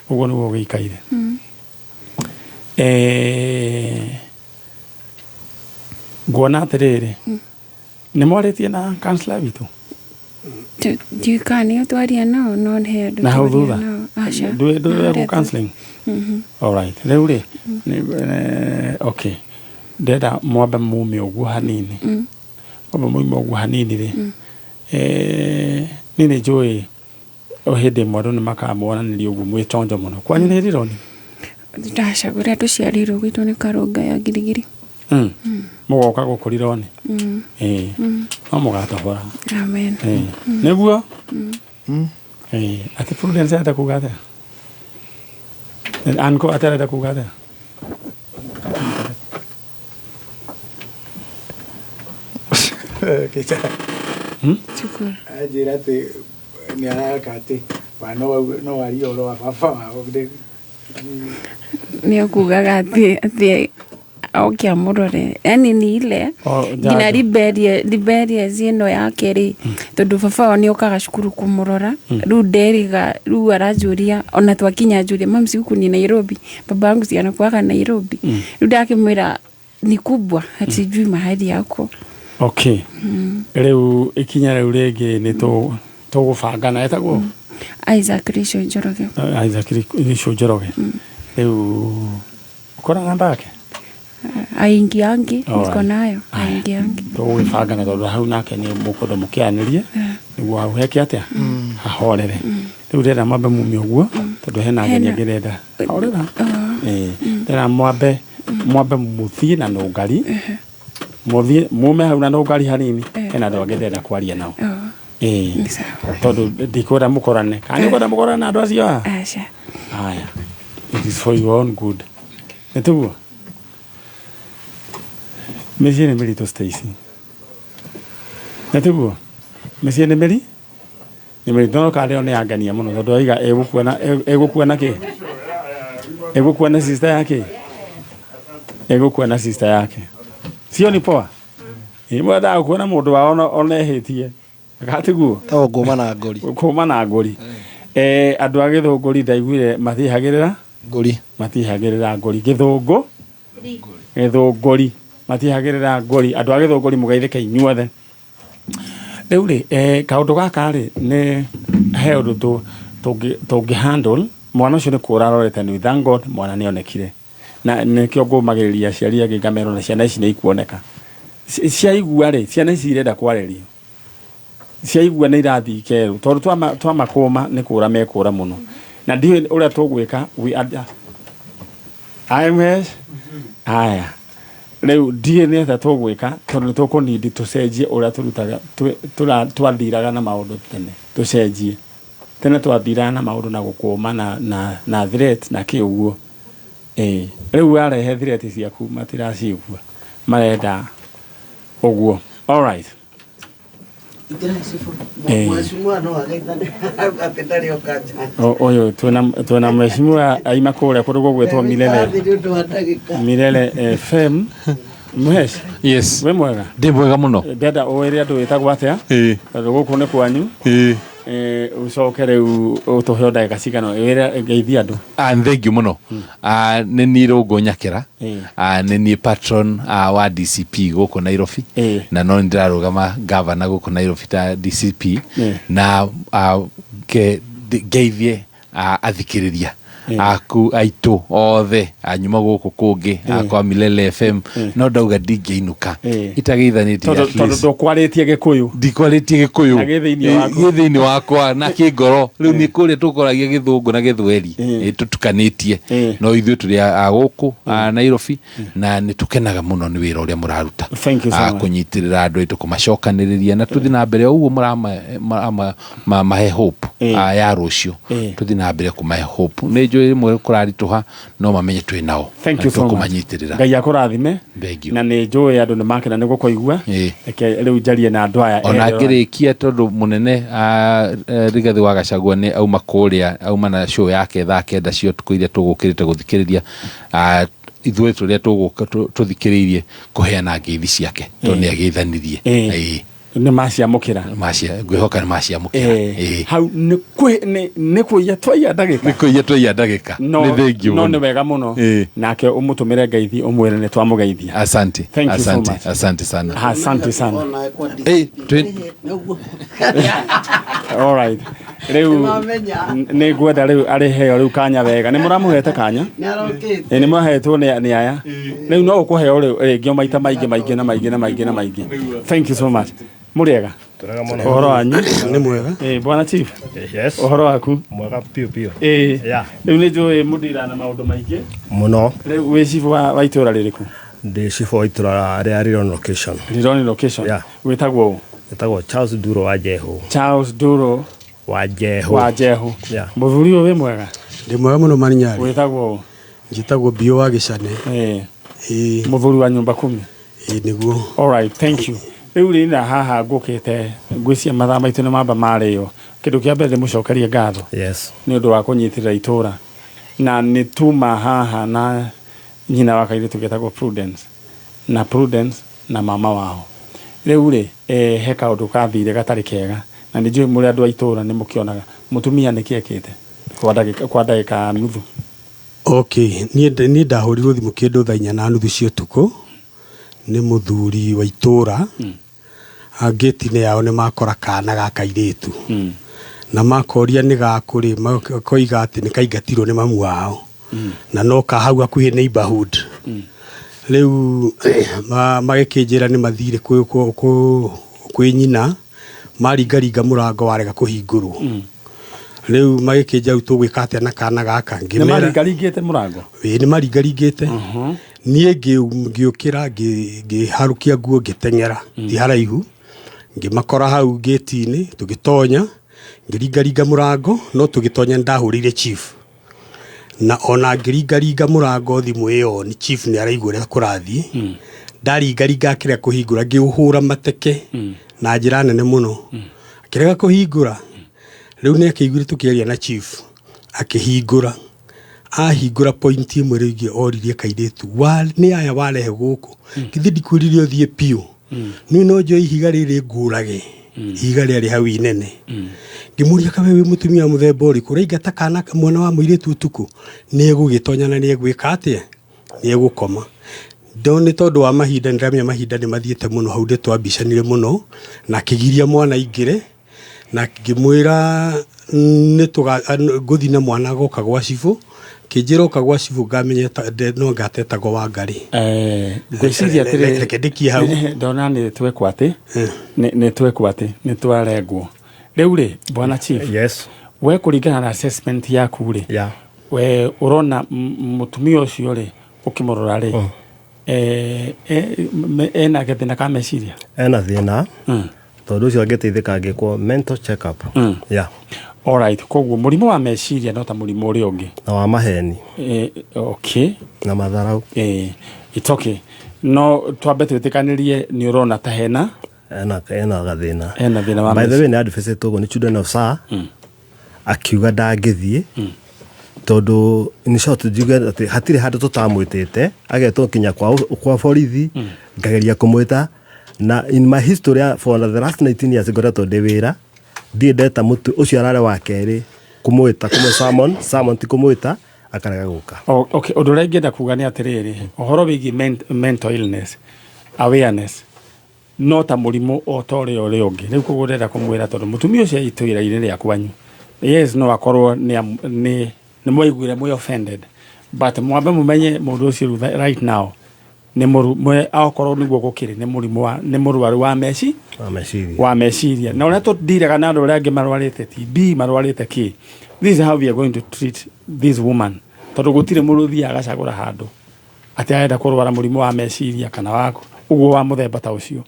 ũguo nĩguo gũikaire. Nguona atĩrĩrĩ, nĩ mwarĩtie na counselor witũ? Ndiũĩ kana nĩo twaria nao, no nĩ andũ Na hau twaria thutha? nao. Aca. Ndũĩ Ndũĩ. counseling? All right. Rĩu rĩ, okay. Ndĩrenda mwambe mume ũguo hanini. Mwambe mume ũguo hanini rĩ. Niĩ nĩ njũĩ o hĩndĩ ĩmwe andũ nĩ makamuonanĩria ũguo mwĩ chonjo mũno. Kwanyu nĩ rironi? Ndacagũra tũciarĩirwo gwitũ nĩ Karũnga ya Giligili. Mũgoka gũkũ rironi? No mũgatobora. Amen. Nĩguo? Atĩ Prudence arenda kuga atĩa? Uncle atĩ arenda kuga atĩa? Cukuru. Anjĩra atĩ nĩ araka atĩ wa no warie ũhoro wa baba wao. Nĩ okugaga atĩ oke amũrore. Yani ni ile Oh, nginya njanjo. Liberia ĩno yake rĩ, tondũ baba wao nĩ okaga cukuru kũmũrora. Rĩu nderiga, rĩu aranjũria, ona twakinya anjũria, "Mami, si huku ni Nairobi? Baba yangu si anakuaga Nairobi?" Rĩu ndakĩmwĩra ni kubwa, hatijui mahali yako. Okay. Rĩu ikinya rĩu rĩngĩ nĩ tũgũbangana, etagwo? Isaac Rico Njoroge. Isaac Rico Njoroge. Rĩu ũkoraga namba yake? Aingi angi, Alright. niko nayo. Aingi angi. Tũgũgĩbangana tondũ hau nake nĩ mũkwenda mũkĩaranĩrie nĩguo hau heke atĩa, hahorere. Rĩu ndĩrenda mwambe mume ũguo tondũ hena ageni Hena. angĩ ndĩrenda. Horera. Ndĩrenda mwambe mũthiĩ na nũngari. Mũthiĩ mume hau na nũngari hanini, hena andũ angĩ ndĩrenda kwaria nao. Tondũ ndikwenda mũkorane. Kana nĩ ũkwenda mũkorane na andũ acio aya? Aca. Haya. It is for your own good. Nĩ tiguo? Mĩciĩ nĩ mĩritũ, Stacy. Nĩ tiguo? Mĩciĩ nĩ mĩri? Nĩ mĩritũ, no karĩo nĩ yangenia mũno tondũ oiga ĩgũkua na kĩ? Ĩgũkua na sister yake? Ĩgũkua na sister yake. Sio ni poa? Ĩ mwendaga kuona mũndũ wao onehĩtie gatiguo to ngũma na ngori. Kũma na ngori. Andũ a Gĩthũngũri ndaiguire matihagĩrĩra ngori, matihagĩrĩra ngori. Gĩthũngũ Gĩthũngũri matihagĩrĩra ngori. Andũ a Gĩthũngũri mũgeithĩke inyuothe. Rĩu rĩ, kaũndũ gaka rĩ, nĩ he ũndũ tũngĩ handle mwana ũcio. Nĩ kũra arorete nĩ, thank God mwana nĩ onekire, na nĩkĩo ngũmagĩrĩria aciari angĩ ngamera ona ciana ici nĩ ikuoneka. Ciaigua rĩ, ciana ici irenda kwarĩrio, ciaigua nĩ irathiĩ ikerũ, tondũ twamakũma nĩ kũra mekũra mũno, na ndiũĩ ũrĩa tũgwĩka. We are IMS aya rĩu ndiũĩ nĩ atĩa tũgwĩka, tondũ nĩ tũkũnindi tũcenjie ũrĩa tũrutaga twathiraga na maũndũ tene. Tũcenjie tene twathiraga na maũndũ na gũkũma na threat na kĩ ũguo. Ĩĩ, rĩu warehe threat ciaku matiracigua, marenda ũguo. Alright. Mheshimiwa no ageithane atĩ ndarĩ oka nja. Ũyũ twĩna mheshimiwa aima kũrĩa kũndũ gũgwĩtwo Milele. Nĩ ũndũ wa ndagĩka. Milele FM. Mhesh. Yes. Wĩ mwega? Ndĩ mwega mũno. Ndenda ũĩre andũ wĩtagwo atĩa, tondũ gũkũ nĩ kwanyu. Ũcoke rĩu ũtũhe o ndagĩka cigana wĩre ngeithia andũ. Ah, nĩ thank you mũno. Ah, nĩ niĩ Rũngũ Nyakĩra. Ah, nĩ niĩ patron wa DCP gũkũ Nairobi, na no nĩ ndĩrarũgama gavana gũkũ Nairobi ta DCP, na ngeithie athikĩrĩria aku aitũ othe anyuma gũkũ kũngĩ kwa Milele FM. No ndauga ndingĩinũka itageithanĩtie. Tondũ tondũ ndũkwarĩtie Gĩkũyũ. Ndikwarĩtie Gĩkũyũ. Na gĩ thĩinĩ waku. Gĩ thĩinĩ wakwa na kĩngoro. Rĩu nĩ kũrĩa tũkoragia Gĩthũngũ na Gĩthweri tũtukanĩtie, no ithuĩ tũrĩ a gũkũ a Nairobi, na nĩ tũkenaga mũno nĩ wĩra ũrĩa mũraruta. Thank you so much. Kũnyitĩrĩra andũ aitũ, kũmacokanĩrĩria, na tũthiĩ na mbere o ũguo mahe hope ya rũciũ. Tũthiĩ na mbere kũmahe hope. Nĩ njũĩ rĩmwe kũraritũha, no mamenye twĩ nao. Thank na you so much. tũkũmanyitĩrĩra. Ngai akũrathime. Thank you. Na nĩ njũĩ andũ nĩ makena nĩ gũkũigua. Reke rĩu njarie na andũ aya Ona erĩ. ngĩrĩkia, tondũ mũnene Rigathĩ wa Gachagua nĩ auma kũrĩa, auma na show yake thaa 9 cia ũtukũ iria tũgũkĩrĩte gũthikĩrĩria, ithuĩ tũrĩa tũgũka tũthikĩrĩirie kũheana ngeithi ciake, tondũ nĩ ageithanirie. Nĩ maciamũkĩra. Ngwĩhoka nĩ maciamũkĩra. Hau nĩ kũiya twaiya ndagĩka. Nĩ kũiya twaiya ndagĩka. No, Nĩ thank you no mũno. Nĩ wega mũno. Nake ũmũtũmĩre ngeithi ũmwĩre nĩ twamũgeithia. Asante. Thank you so Asante. much. Asante sana. Asante sana. Alright, rĩu Nĩmamenya. Nĩ ngwenda rĩu arĩheo rĩu kanya wega. Nĩ mũramũhete kanya. Nĩarokĩte. Nĩ mwahetwo nĩ aya. Rĩu no ũkũheo rĩu rĩngĩ o maita maingĩ maingĩ na maingĩ na maingĩ na maingĩ. Thank you so much. Mũrĩega? Ũhoro wanyu? Nĩ mwega. Bwana chief. Yes. Ũhoro waku? Mwega piũ piũ. Rĩu nĩ njũĩ mũndira na maũndũ maingĩ. Mũno. Rĩu wĩ chief wa itũra rĩrĩkũ? Ndĩ chief wa itũra rĩa Rironi location. Rironi location. Yeah. Wĩtagwo ũ? Wĩtagwo Charles Duro wa Jehu. Charles Duro wa Jehu. Wa Jehu. Yeah. Mũthuri ũyũ, wĩ mwega? Ndĩ mwega mũno, Maninyarĩ. Wĩtagwo ũ? Njĩtagwo Biũ wa Gĩcane. Mũthuri wa nyũmba kumi. Ĩĩ nĩguo. Alright, thank you. Rĩu rĩ, na haha ngũkĩte ngwĩcia mathaa maitũ nĩ mamba marĩo. Kĩndũ kĩa mbere ndĩmũcokerie ngatho nĩ ũndũ wa kũnyitĩrĩra itũra, na nĩ tuma haha na nyina wa kairĩtu getagwo Prudence, na Prudence na mama wao. Rĩu rĩ, he kaũndũ kathire gatarĩ kega, na nĩ njũĩ mũrĩ andũ a itũra nĩ mũkĩonaga mũtumia nĩkĩ ekĩte kwa ndagĩka nuthu. Okay, niĩ ndahũrirwo thimũ kĩndũ thaa 4:30 cia ũtukũ nĩ mũthuri wa itũra. Ngĩti-inĩ yao nĩ makora kana ga kairĩtu, na makoria nĩ gakũ rĩ, makoiga atĩ nĩ kaingatirwo nĩ mamu wao, na no ka hau hakuhĩ neighborhood. Rĩu magĩkĩnjĩra nĩ mathire kwĩ nyina, maringaringa mũrango warega kũhingũrwo. Rĩu magĩkĩnjĩra, rĩu tũgwĩka atĩa na kana gaka? Nĩ Ngĩmera maringaringĩte mũrango? Ĩĩ, nĩ maringaringĩte. Niĩ ngĩũkĩra, ngĩharũkia nguo, ngĩteng'era ti haraihu, ngĩmakora hau ngĩti-inĩ. Tũgĩtonya, ngĩringaringa mũrango, no tũgĩtonya nĩndahũrĩire chief, na ona ngĩringaringa mũrango thimũ ĩyo ni chief nĩ araigua ũrĩa kũrathiĩ. Ndaringaringa akĩrega kũhingũra, ngĩũhũra mateke na njĩra nene mũno, akĩrega kũhingũra. Rĩu nĩ akĩiguire tũkĩaria na chief, akĩhingũra. Ahingũra point ĩmwe rĩu ĩngĩ oririe kairĩtu wa nĩ aya warehe gũkũ, githĩ ndikwĩrire ũthiĩ piũ? Niĩ no njoe ihiga rĩrĩ ngũrage. Ihiga rĩarĩ hau inene. Ngĩmũria, kawe wĩ mũtumia wa mũthemba ũrĩkũ ũraingata kana mwana wa mũirĩtu ũtukũ? Nĩ egũgĩtonya na nĩ egwĩka atĩa? Nĩ egũkoma. Ndo nĩ tondũ wa mahinda, nĩndamenya mahinda nĩ mathiĩte mũno, hau nĩ twambicanire mũno na akĩgiria mwana aingĩre, na ngĩmwĩra nĩ ngũthiĩ na mwana goka gwa cibũ. Kĩnjĩra oka gwa cibũ ngamenya no ngatetagwo Wangarĩ. Ngwĩciria atĩrĩrĩ, Reke ndĩkie hau. Ndona nĩ twekwo atĩ nĩ twekwo atĩ nĩ twarengwo rĩu rĩ, bwana chief. Yes. We kũringana na assessment yaku rĩ, we ũrona mũtumia ũcio rĩ, ũkĩmũrora rĩ, ena gathĩna ka meciria? Ena thĩna, tondũ ũcio angĩteithĩka angĩkwo mental check up. Yeah. Alright, koguo mũrimũ wa meciria no ta mũrimũ ũrĩa ũngĩ. Na wa maheni. Okay. Na matharau. It's okay, no twambe twĩtĩkanĩrie nĩ ũrona ta hena Ena gathĩna. Ena thĩna wa By the way, meciria. nĩ advice ũguo nĩ children of sir akiuga ndangĩthiĩ, tondũ in short njuge atĩ hatirĩ handũ tũtamwĩtĩte, agetwo nginya kwa borithi, ngageria kũmwĩta. Na in my history for the last 19 years ngoretwo ndĩ wĩra, ndirĩ ndeta mũtu ũcio. Ararĩ wa kerĩ kũmwĩta, kũmũ summon summon, ti kũmwĩta, akarega gũka. Oh, okay. Ũndũ ũrĩa ingĩenda kuga nĩ atĩrĩrĩ, ũhoro wĩgiĩ mental illness awareness no ta mũrimũ o ta ũrĩa ũngĩ. Rĩu koguo ndĩrenda kũmwĩra, tondũ mũtumia ũcio itũĩra-inĩ rĩa kwanyu, yes, no akorwo nĩ mwaiguire mwĩ offended, but mwambe mũmenye mũndũ ũcio rĩu right now nĩ akorwo nĩguo gũkĩrĩ nĩ mũrimũ wa nĩ mũrwaru wa meci wa meciria. Wa meciria. Na ũrĩa tũndiraga na andũ arĩa angĩ marwarĩte TB, marwarĩte kĩ, this is how we are going to treat this woman, tondũ gũtirĩ mũndũ ũthiaga agacagũra handũ atĩ arenda kũrwara mũrimũ wa meciria kana wa ũguo wa mũthemba ta ũcio.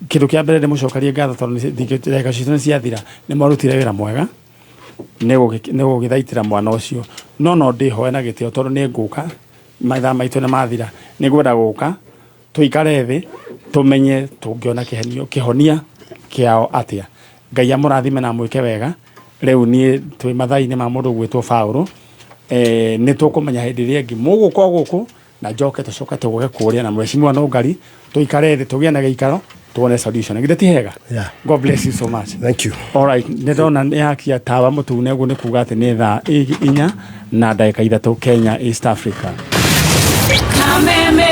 Kĩndũ kĩa mbere, ndĩmũcokerie ngatho tondũ ndagĩka citũ nĩ ciathira. Nĩ mwarutire wĩra mwega nĩ gũgĩthaitĩra mwana ũcio, no ndĩhoe na gĩtĩo, tondũ nĩ ngũka, mathaa maitũ nĩ mathira, nĩ ngwenda gũka tũikare thĩ tũmenye tũngĩona kĩhenio kĩhonia kĩao atĩa. Ngai amũrathime na amwĩke wega. Rĩu niĩ twĩ mathaa-inĩ ma mũndũ gwĩtwo Paũlũ, nĩ tũkũmenya hĩndĩ ĩrĩa ĩngĩ mũgũka o gũkũ na njoke tũcoke tũgũke kũrĩa na mheshimiwa Nũngari, tũikare thĩ tũgĩe na gĩikaro tuone solution. Githĩ ti hega? Yeah. God bless you so much. Thank you. Alright, nĩ ndona nĩ yakia tawa mũtune, ũguo nĩ kuga atĩ nĩ thaa 4:03 Kenya, East Africa. Kameme.